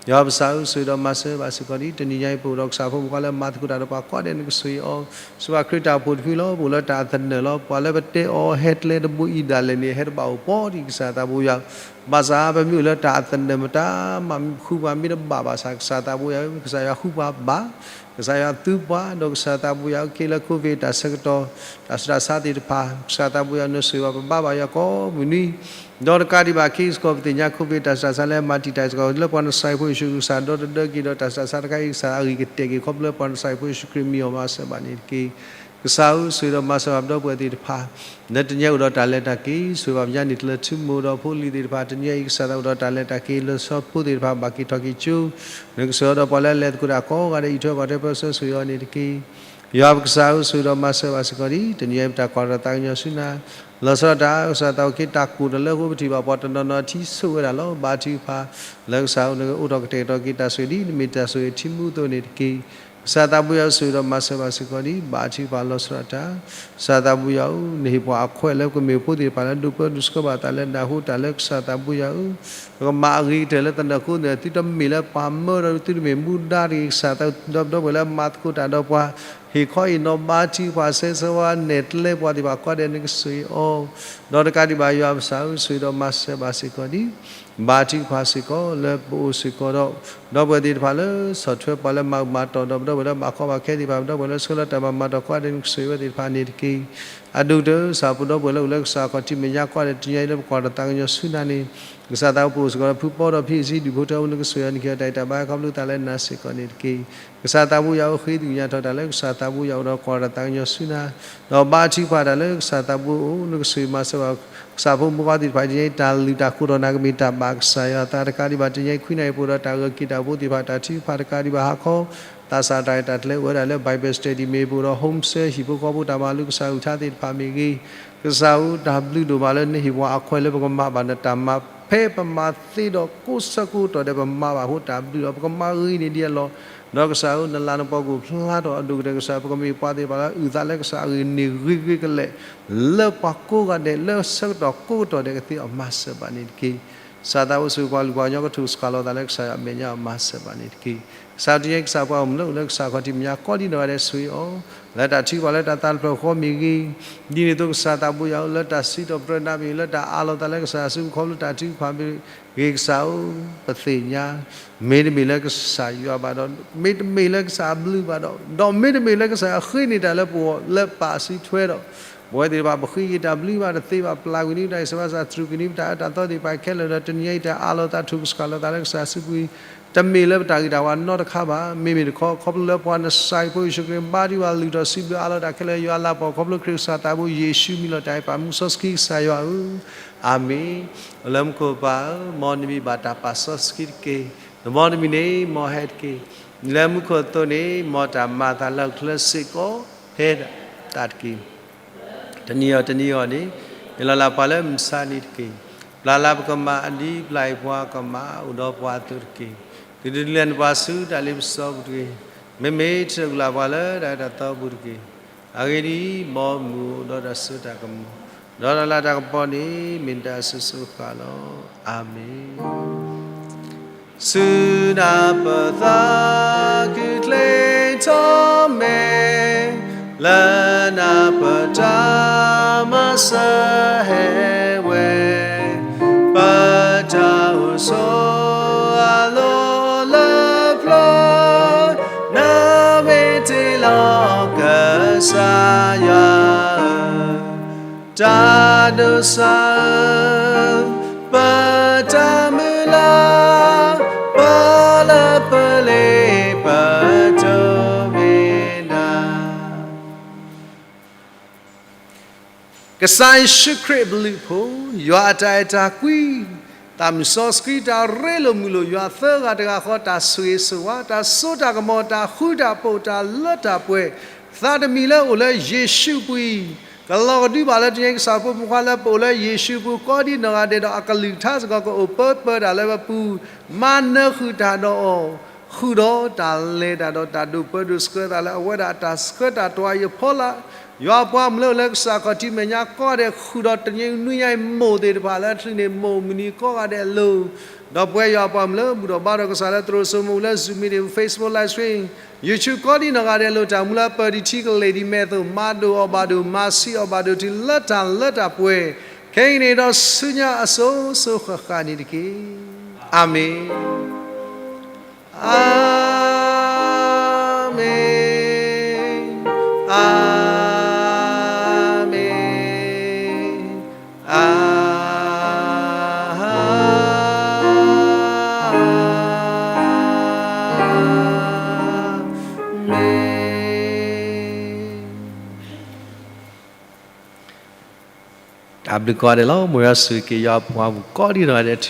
ယွၤပကစၢ်ဧၢ, ဆိၣ်ဂ့ၤဒီးမၤစၢၤဘၣ်စ့ၢ်ကီးဒံး တနံၤညါအံၤ ပအိၣ်ဒီးကစၢ်ဖိမုၣ်ဖိခွါလၢမၤသကိးတၢ်ဒီးပှၤကိးဂၤဒဲးန့ၣ် ကဆိၣ်ဂ့ၤအီၤ, စံးဘၣ်ခရံာ်တၢ်အိၣ်ဖှိၣ်တဖုလီၤ. ပအိၣ်လၢတၢ်အသနၢၣ်လီၤ. ပှၤလၢပတဲအီၤဟဲကျဲတဘိအံၤဒၣ်လဲာ်န့ၣ် ဟဲတဘၣ်အိၣ်ပီၤဒံး ကစၢ်သးဘိယွၤဧၢ, ဘၣ်ဆၣ်ပမ့ၢ်အိၣ်လၢတၢ်အသနၢၣ်မတၤမး ဃုပှၤမ့ၢ်တဘၣ်ဘၣ်ဆၣ် ကစၢ်သးဘိယွၤဧၢ, ကစၢ်ယွၤဃုပှၤဘၣ်, ကစၢ်ယွၤသုပှၤ ဒီးကစၢ်သးဘိယွၤဧၢ က့ၤလၢ COVID တၢ်ဆၢကတီၢ် တၢ်ဆူးတၢ်ဆါသ့ၣ်တဖၣ် ကစၢ်သးဘိယွၤဧၢ နဆိၣ်ဂ့ၤဘၣ်ပဘါဘၣ်ယွၤကိးမုၢ်နံၤ ဒီးတကးဒံးဘၣ် က့ၤစ့ၢ်ကီးပသ့ၣ်ညါ COVID တၢ်ဆူးတၢ်ဆါလၢမၤတံာ်တာ်စ့ၢ်ကီး လၢပှၤနစၤရ့းဖိယ့ၣ်ၡူးခရံာ် ကစၢ်ဒီတဒၢက့ၤဒီးတၢ်ဆူးတၢ်ဆါတခါအံၤ ကစၢ်အဂ့ၤကတဲာ်က့ၤခီဖျိလၢပှၤနစၤရ့းဖိယ့ၣ်ၡူးခရံာ်မံၤအီၤမၤစၢၤဘၣ်န့ၣ်တက့ၢ်. ကစၢ်ဧၢ ဆိၣ်ဂ့ၤဒီးမၤစၢၤဘၣ်ပဒီပုၢ်ဝဲၢ်သ့ၣ်တဖၣ် လၢတနံၤအံၤအိၣ်ဒီးတၢ်လဲၤတၢ်က့ၤ ဆိၣ်ဂ့ၤဘၣ်ပညါန့ၣ် တလၢထူမိၢ်ဒီးဖိလံၤသ့ၣ်တဖၣ် တနံၤအံၤ ကစၢ်သးအိၣ်ဒီးတၢ်လဲၤတၢ်က့ၤ လၢဆီဖိသ့ၣ်တဖၣ် ဘၣ်က့ၤထီၣ်က့ၤကၠိ နကဆိၣ်ဂ့ၤဒီးပှၤလၢအလဲၤသကိးတၢ်ကိးဂၤဒဲး အံးထွဲကွၢ်ထွဲပၢဆှၢဆိၣ်ဂ့ၤအီၤန့ၣ်တက့ၢ်. ယွၤပကစၢ်ဧၢ ဆိၣ်ဂ့ၤဒီးမၤစၢၤဘၣ်စ့ၢ်ကီးဒံး တနံၤအံၤ ပတၢ်ကွၢ်တၢ်သးကညီၤဆူနၤ လီၤဆီဒၣ်တၢ် ကစၢ်သးအိၣ်က့ၤတၢ်ကိၢ်တလၢဃိ ပထံၣ်ဘၣ်ပှၤတနီၤနီၤထံဆိၣ်ဝဲဒၣ်လီၤ. ဘါထုကဖၣ် လၢကစၢ်ဧၢ နကအိးထီၣ်ကတဲာ်ကတီၤက့ၤတၢ်ဆိၣ်ဂ့ၤဒ် နမ့ၢ်တၢ်ဆိၣ်ဂ့ၤထံမူအသိးန့ၣ်တက့ၢ်. ကစၢ်သးဘိယွၤဧၢ ဆိၣ်ဂ့ၤဒီးမၤစၢၤဘၣ်စ့ၢ်ကီးဒံး ဘါထုကဖၣ်လီၤဆီဒၣ်တၢ် ကစၢ်သးဘိယွၤဧၢ နဟ့ၣ်ပှၤအခွဲးလၢပကမ့ၢ်ဖိသ့ၣ်တဖၣ်လၢဒိးပၢဒိးဆှၢဘၣ်သးလၢနၢ်ဟူတၢ်လၢကစၢ်သးဘိယွၤဧၢ ပကမၤအဂ့ၤကတၢၢ်လၢသနၢၣ်ဃိန့ၣ် သုတမ့ၢ်လၢပှၤမၢဒီးသုတမ့ၢ်မူဒါတဂ့ၤ ကစၢ်သးဒီးပဒီပုၢ်ဝဲၢ်လၢမၤသကိးတၢ်ဒီးပှၤ ဟ့ၣ်ခီအံၤနီၣ်ဘါထုကဖၣ် ဆၢဂ့ၤဆၢဝါနဲၣ်ကျဲပှၤသ့ၣ်တဖၣ်ကိးဂၤဒဲး နကဆိၣ်ဂ့ၤအီၤ ဒီးတကးဒံးဘၣ် ယွၤပကစၢ်ဧၢ ဆိၣ်ဂ့ၤဒီးမၤစၢၤဘၣ်စ့ၢ်ကီးဒံး ဘါထုကဖၣ်စ့ၢ်ကီးလၢပအိၣ်စ့ၢ်ကီးဒီး ဒီပုၢ်ဝဲၢ်သ့ၣ်တဖၣ်လၢ ဆီၣ်ထွဲပှၤလၢမၤကမၣ်တီၢ်ဒီးပဒီပုၢ်ဝဲၢ်လၢဘၣ်ကီဘၣ်ခဲသ့ၣ်တဖၣ် ပဒီပုၢ်ဝဲၢ်လၢဆှၢလၢတၢ်ဘၣ်မၤတီၢ်ကိးဂၤဒဲး နကဆိၣ်ဂ့ၤဝဲသ့ၣ်တဖၣ်န့ၣ်တက့ၢ်. အဒိၣ်ကတၢၢ် ကစၢ်ပဒီပုၢ်ဝဲၢ်လၢအိၣ်လၢကစၢ်ခီၣ်ထံးမဲာ်ညါကိးဂၤဒဲး တနံၤအံၤလၢပကွၢ်တၢ်သးကညီၤဆူနၤန့ၣ် ကစၢ်သးအိၣ်ပအိၣ်စ့ၢ်ကီးဒီးဖုပီဒီးဖံအစံဒုးဖိထၢ အိၣ်နကဆိၣ်ဂ့ၤအီၤ နကဟ့ၣ်အီၤတၢ်အဲၣ်တၢ်ဘါခီဖျိသးလၢနၤစ့ၢ်ကီးန့ၣ်တက့ၢ်. ကစၢ်သးဘိယွၤဧၢ ဃ့ကညးထီၣ်တၢ်လၢကစၢ်သးဘိယွၤအိၣ်ဒီးကွၢ်တၢ်သးကညီၤဆူနၤ ဒီးဘါထုကဖၣ်တၢ်လၢကစၢ်သးဘိအိၣ် နကဆိၣ်ဂ့ၤမၤစၢၤဘၣ် ကစၢ်ဖိမုၣ်ဖိခွါသ့ၣ်တဖၣ် တနံၤအံၤတၢ်လုၢ်တၢ်ဃိးဒီးနၤကမ့ၢ်တၢ်ဘၣ်ကစၢ်ယွၤအသး တကးဒံးဘၣ် တနံၤအံၤခွံနၣ်ရံၣ်ပအိၣ်ဒီးတၢ်ဂၢၢ်က့ၤတၢ်အိၣ်ဖှိၣ်သ့ၣ်တဖၣ် တၢ်ထုကဖၣ်တကးဒံးဘၣ် ဟးခီ သးစၢ်တၢ်ရဲၣ်တၢ်ကျဲၤအိၣ်ဝဲဒၣ်လၢ Bible study မ့ၢ်ပအိၣ်ဒီး home ဆၢဟံၣ်ဖိဃီဖိတၢ်မၤလိကစၢ်အုၣ်ထါသ့ၣ်တဖၣ်မ့ၢ်ဂ့ၤ ကစၢ်ဧၢတၢ်ဘျုးဒိၣ်မးလၢနဟ့ၣ်ပှၤအခွဲးလၢပကမၤဘၣ်နတၢ်မၤ ဖဲပမၤသ့ဒီးကိးဆၢကိးကတီၢ်ဒီးပမၤဘၣ်အဃိတၢ်ဘျုးဒီးပကမၤဂ့ၤန့ၢ်ဒံးအလီၢ် ဒီးကစၢ်ဧၢ နလၤနပီၢ်ကအိၣ်ဖျါထီၣ်အဒိၣ်ကတၢၢ် ကစၢ်ဧၢပကမ့ၢ်ပှၤသ့ၣ်တဖၣ်လၢအုၣ်သးလၢကစၢ်အဂ့ၢ်န့ၢ်ဂ့ၤဂ့ၤကလဲာ် လၢပှၤကိးဂၤဒဲး လၢဆၢကတီၢ်ကိးကတီၢ်ဒဲးကသ့အီၤမၤစၢၤဘၣ်န့ၣ်တက့ၢ်. ကစၢ်သးဘိဆိၣ်ဂ့ၤပှၤလုၢ်ပှၤကညီ ကထိၣ်စှၤလီၤသးလၢကစၢ်ယွၤအမဲာ်ညါအီၤမၤစၢၤဘၣ်န့ၣ်တက့ၢ်. ကစၢ်တနံၤအံၤ ကစၢ်ပှၤဂီၢ်မုၢ်လၢအိၣ်လၢကစၢ်ခီၣ်ထံးမဲာ်ညါကိးဒ်နီၢ်ဂၤဒဲးဆိၣ်ဂ့ၤအီၤ လၢတၢ်ထုကဖၣ်လၢတၢ်သးတဖျၢၣ်ဃီမ့ၢ်ဂ့ၤ ဒ်န့ၣ်အသိးကစၢ်သးဘိယွၤဧၢ လၢတၢ်စံးထီၣ်ပတြၢၤနၤမ့ၢ်ဂ့ၤ လၢတၢ်အးလီၤသးလၢကစၢ်အစုပူၤခီဖျိတၢ်ထုကဖၣ်မ့ၢ်ဂ့ၤ ကစၢ်ဧၢ ပသ့ၣ်ညါ မ့တမ့ၢ်လၢကစၢ်ယွၤဘၣ်ဒီး မ့တမ့ၢ်လၢကစၢ်အဘျုးဘၣ်ဒီး ဒီးမ့တမ့ၢ်လၢကစၢ်ယွၤဃ့န့ၢ်တၢ်လၢပဂီၢ်လၢပာ်စုထွဲဒီး ပဝဲသ့ၣ်တဖၣ် ပဃ့က့ၤတၢ်ဘျုးဘၣ်တသ့ဘၣ် ပျၢ်ကွံာ်န့ၢ်ပတၢ်ဂံၢ်စၢ်ဘါစၢ် သရူးကွံာ်န့ၢ်ပတၢ်အၢတၢ်သီသ့ၣ်တဖၣ်ခဲလၢာ်ဒီး တနံၤအံၤတၢ်အးလီၤသး ထိၣ်ကစှၤလီၤသးလၢကစၢ်စုပူၤ တမ့ၢ်လၢပတၢ်ဂံၢ်တၢ်ဘါနီတခါဘၣ်. မ့မ့ၢ်တခီ ခီဖျိလၢပှၤနစၤရ့းဖိယ့ၣ်ၡူးခရံာ် ဘါထုကဖၣ်လုၢ်ထီၣ်စံးဘျုးအးလီၤတၢ်ခဲလၢာ် ယွၤလၤကပီၤ ခီဖျိခရံာ်ကစၢ်သးဘိယ့ၣ်ၡူးမံၤလီၤတၢ်အံၤ ပာ်မူစီဆှံကစၢ်ယွၤဧၢ, အၤမ့ၣ်. အိၣ်လၢမူခိၣ်ပၢ်ဧၢ, မ်နမံၤဘၣ်တၢ်ပာ်စီဆှံတက့ၢ်. မ်နမံၤန့ၣ် မ်ဟဲတက့ၢ်. လၢမူခိၣ်အသိးန့ၣ် မ်တၢ်မၤအသးလၢဟီၣ်ခိၣ်ချၢစ့ၢ်ကီး ဟဲဒၣ်တက့ၢ်. တနံၤအံၤတနံၤအံၤန့ၣ် ဟ့ၣ်လီၤလၢပှၤလၢမုၢ်ဆါနံၤတက့ၢ်. ပျၢ်လၢပကမၣ်အဒံး ပျၢ်အံၤပှၤကမၣ်အိၣ်ဒီးပှၤအသိးတက့ၢ်. သုတလဲၤနပှၤဆူတၢ်လ့ပစီပူၤတဂ့ၤ. မ့မ့ၢ်တၢ်အုၣ်လၢပှၤလၢတၢ်အၢတၢ်သီပူၤတက့ၢ်. အဂ့ၢ်ဒ်အံၤ, မ်မုၢ်အိၣ်ဒီးတၢ်စိတၢ်ကမီၤ, ဒီးတၢ်လၤတၢ်ကပီၤန့ၣ် မ့ၢ်နတၢ်အစိၤစိၤအဃၣ်လီၤ. အၤမ့ၣ်. ဆူနၤပသးခုချ့ထီၣ်မဲာ်, လၢနၤပတၢ်မၤစၢၤဟဲဝဲ, ပတၢ်အိၣ်ဆိးအလီၢ်လၢပျၢၤ, နမ့ၢ်တ့လီၤကစၢ်ယွၤဧၢ, တၢ်ဒိးစၢ်ဧၢ, ပတၢ်မုၢ်လၢ်, ပလၢပလ့ပတိၢ်မ့ၢ်နၤ. ကစၢ်ယ့ၣ်ၡူးခရံာ်အဘျုးအဖှိၣ်, ယွၤအတၢ်အဲၣ်တၢ်ကွံ, သးမုၢ်စီဆှံတၢ်ရ့လိာ်မုာ်လိာ် ယွၤသၢဂၤတဂၤဃီ တၢ်ဆိၣ်ဂ့ၤဆိၣ်ဝါ, တၢ်စိတၢ်ကမီၤ, တၢ်ဃူတၢ်ဖိး, တၢ်လၢတၢ်ပှဲၤ, သးတမံၤလၢအိၣ်လၢယ့ၣ်ၡူးပူၤအံၤ, ကလီၤကဒုဘၣ်လၢတနံၤအံၤကစၢ်ဖိမုၣ်ဖိခွါလၢပအိၣ်လၢယ့ၣ်ၡူးပူၤ ကိးဒံနီၢ်ဂၤဒဲးဒီး အကလုၢ်ကထါစ့ၢ်ကီး ကအိၣ်ပၢပၢတၢ်လၢပပူၤ, မၤနၢၤဃုာ်တၢ်ဒီးအီၤ ဃုာ်ဒီးတၢ်လဲၤတၢ်ဒီးတၢ်ဒိးပၢဒိးဆှၢသးလၢ အဝဲဒၣ်အတၢ်ဆှၢတၢ်တွၤအံၤအဖီလာ်, ယွၤပှၤမုၢ်လၢအိၣ်လၢကစၢ်ခီၣ်ထံးမဲာ်ညါကိးဂၤဒဲး ဃုာ်ဒီးတနံၤနွံညါအံၤ မိၢ်သ့ၣ်တဖၣ်လၢအချုးန့ၢ်မိၢ်မုၢ်နံၤကိးဂၤဒဲးအလိၤ, ဒီးပဝဲယွၤအပှၤမုၣ်လၢဘူၣ်ထီၣ်ဘါထီၣ်ကစၢ်လၢသရိာ်စိမိၤလၢ Zoom meeting, Facebook live stream, YouTube ကိးဒံနီၢ်ဂၤဒဲး လိၣ်တၢ်မူလၢပၢၢ်ဒံးထံကလ့ၢ်ဒံးမဲာ်အသိး မၤဒိၣ်အီၣ်ဘၣ်ဒိၣ် မၤဆံးအီၣ်ဘၣ်ဒိၣ်တုၤလၢတၢ်လၢတၢ်ပှဲၤ ခဲအံၤန့ၣ်ဒီးဆူညါအစိၤစိၤဃၣ်ဃၣ်န့ၣ်တက့ၢ်. အၤမ့ၣ်. အၤမ့ၣ်, အၤမ့ၣ်, အၤမ့ၣ်. တၢ်ဘျုးကိးဂၤဒဲးလီၤ. မ်ယွၤဆိၣ်ဂ့ၤက့ၤယွၤအပှၤမုၣ်ကိးဒံနီၢ်ဂၤဒဲး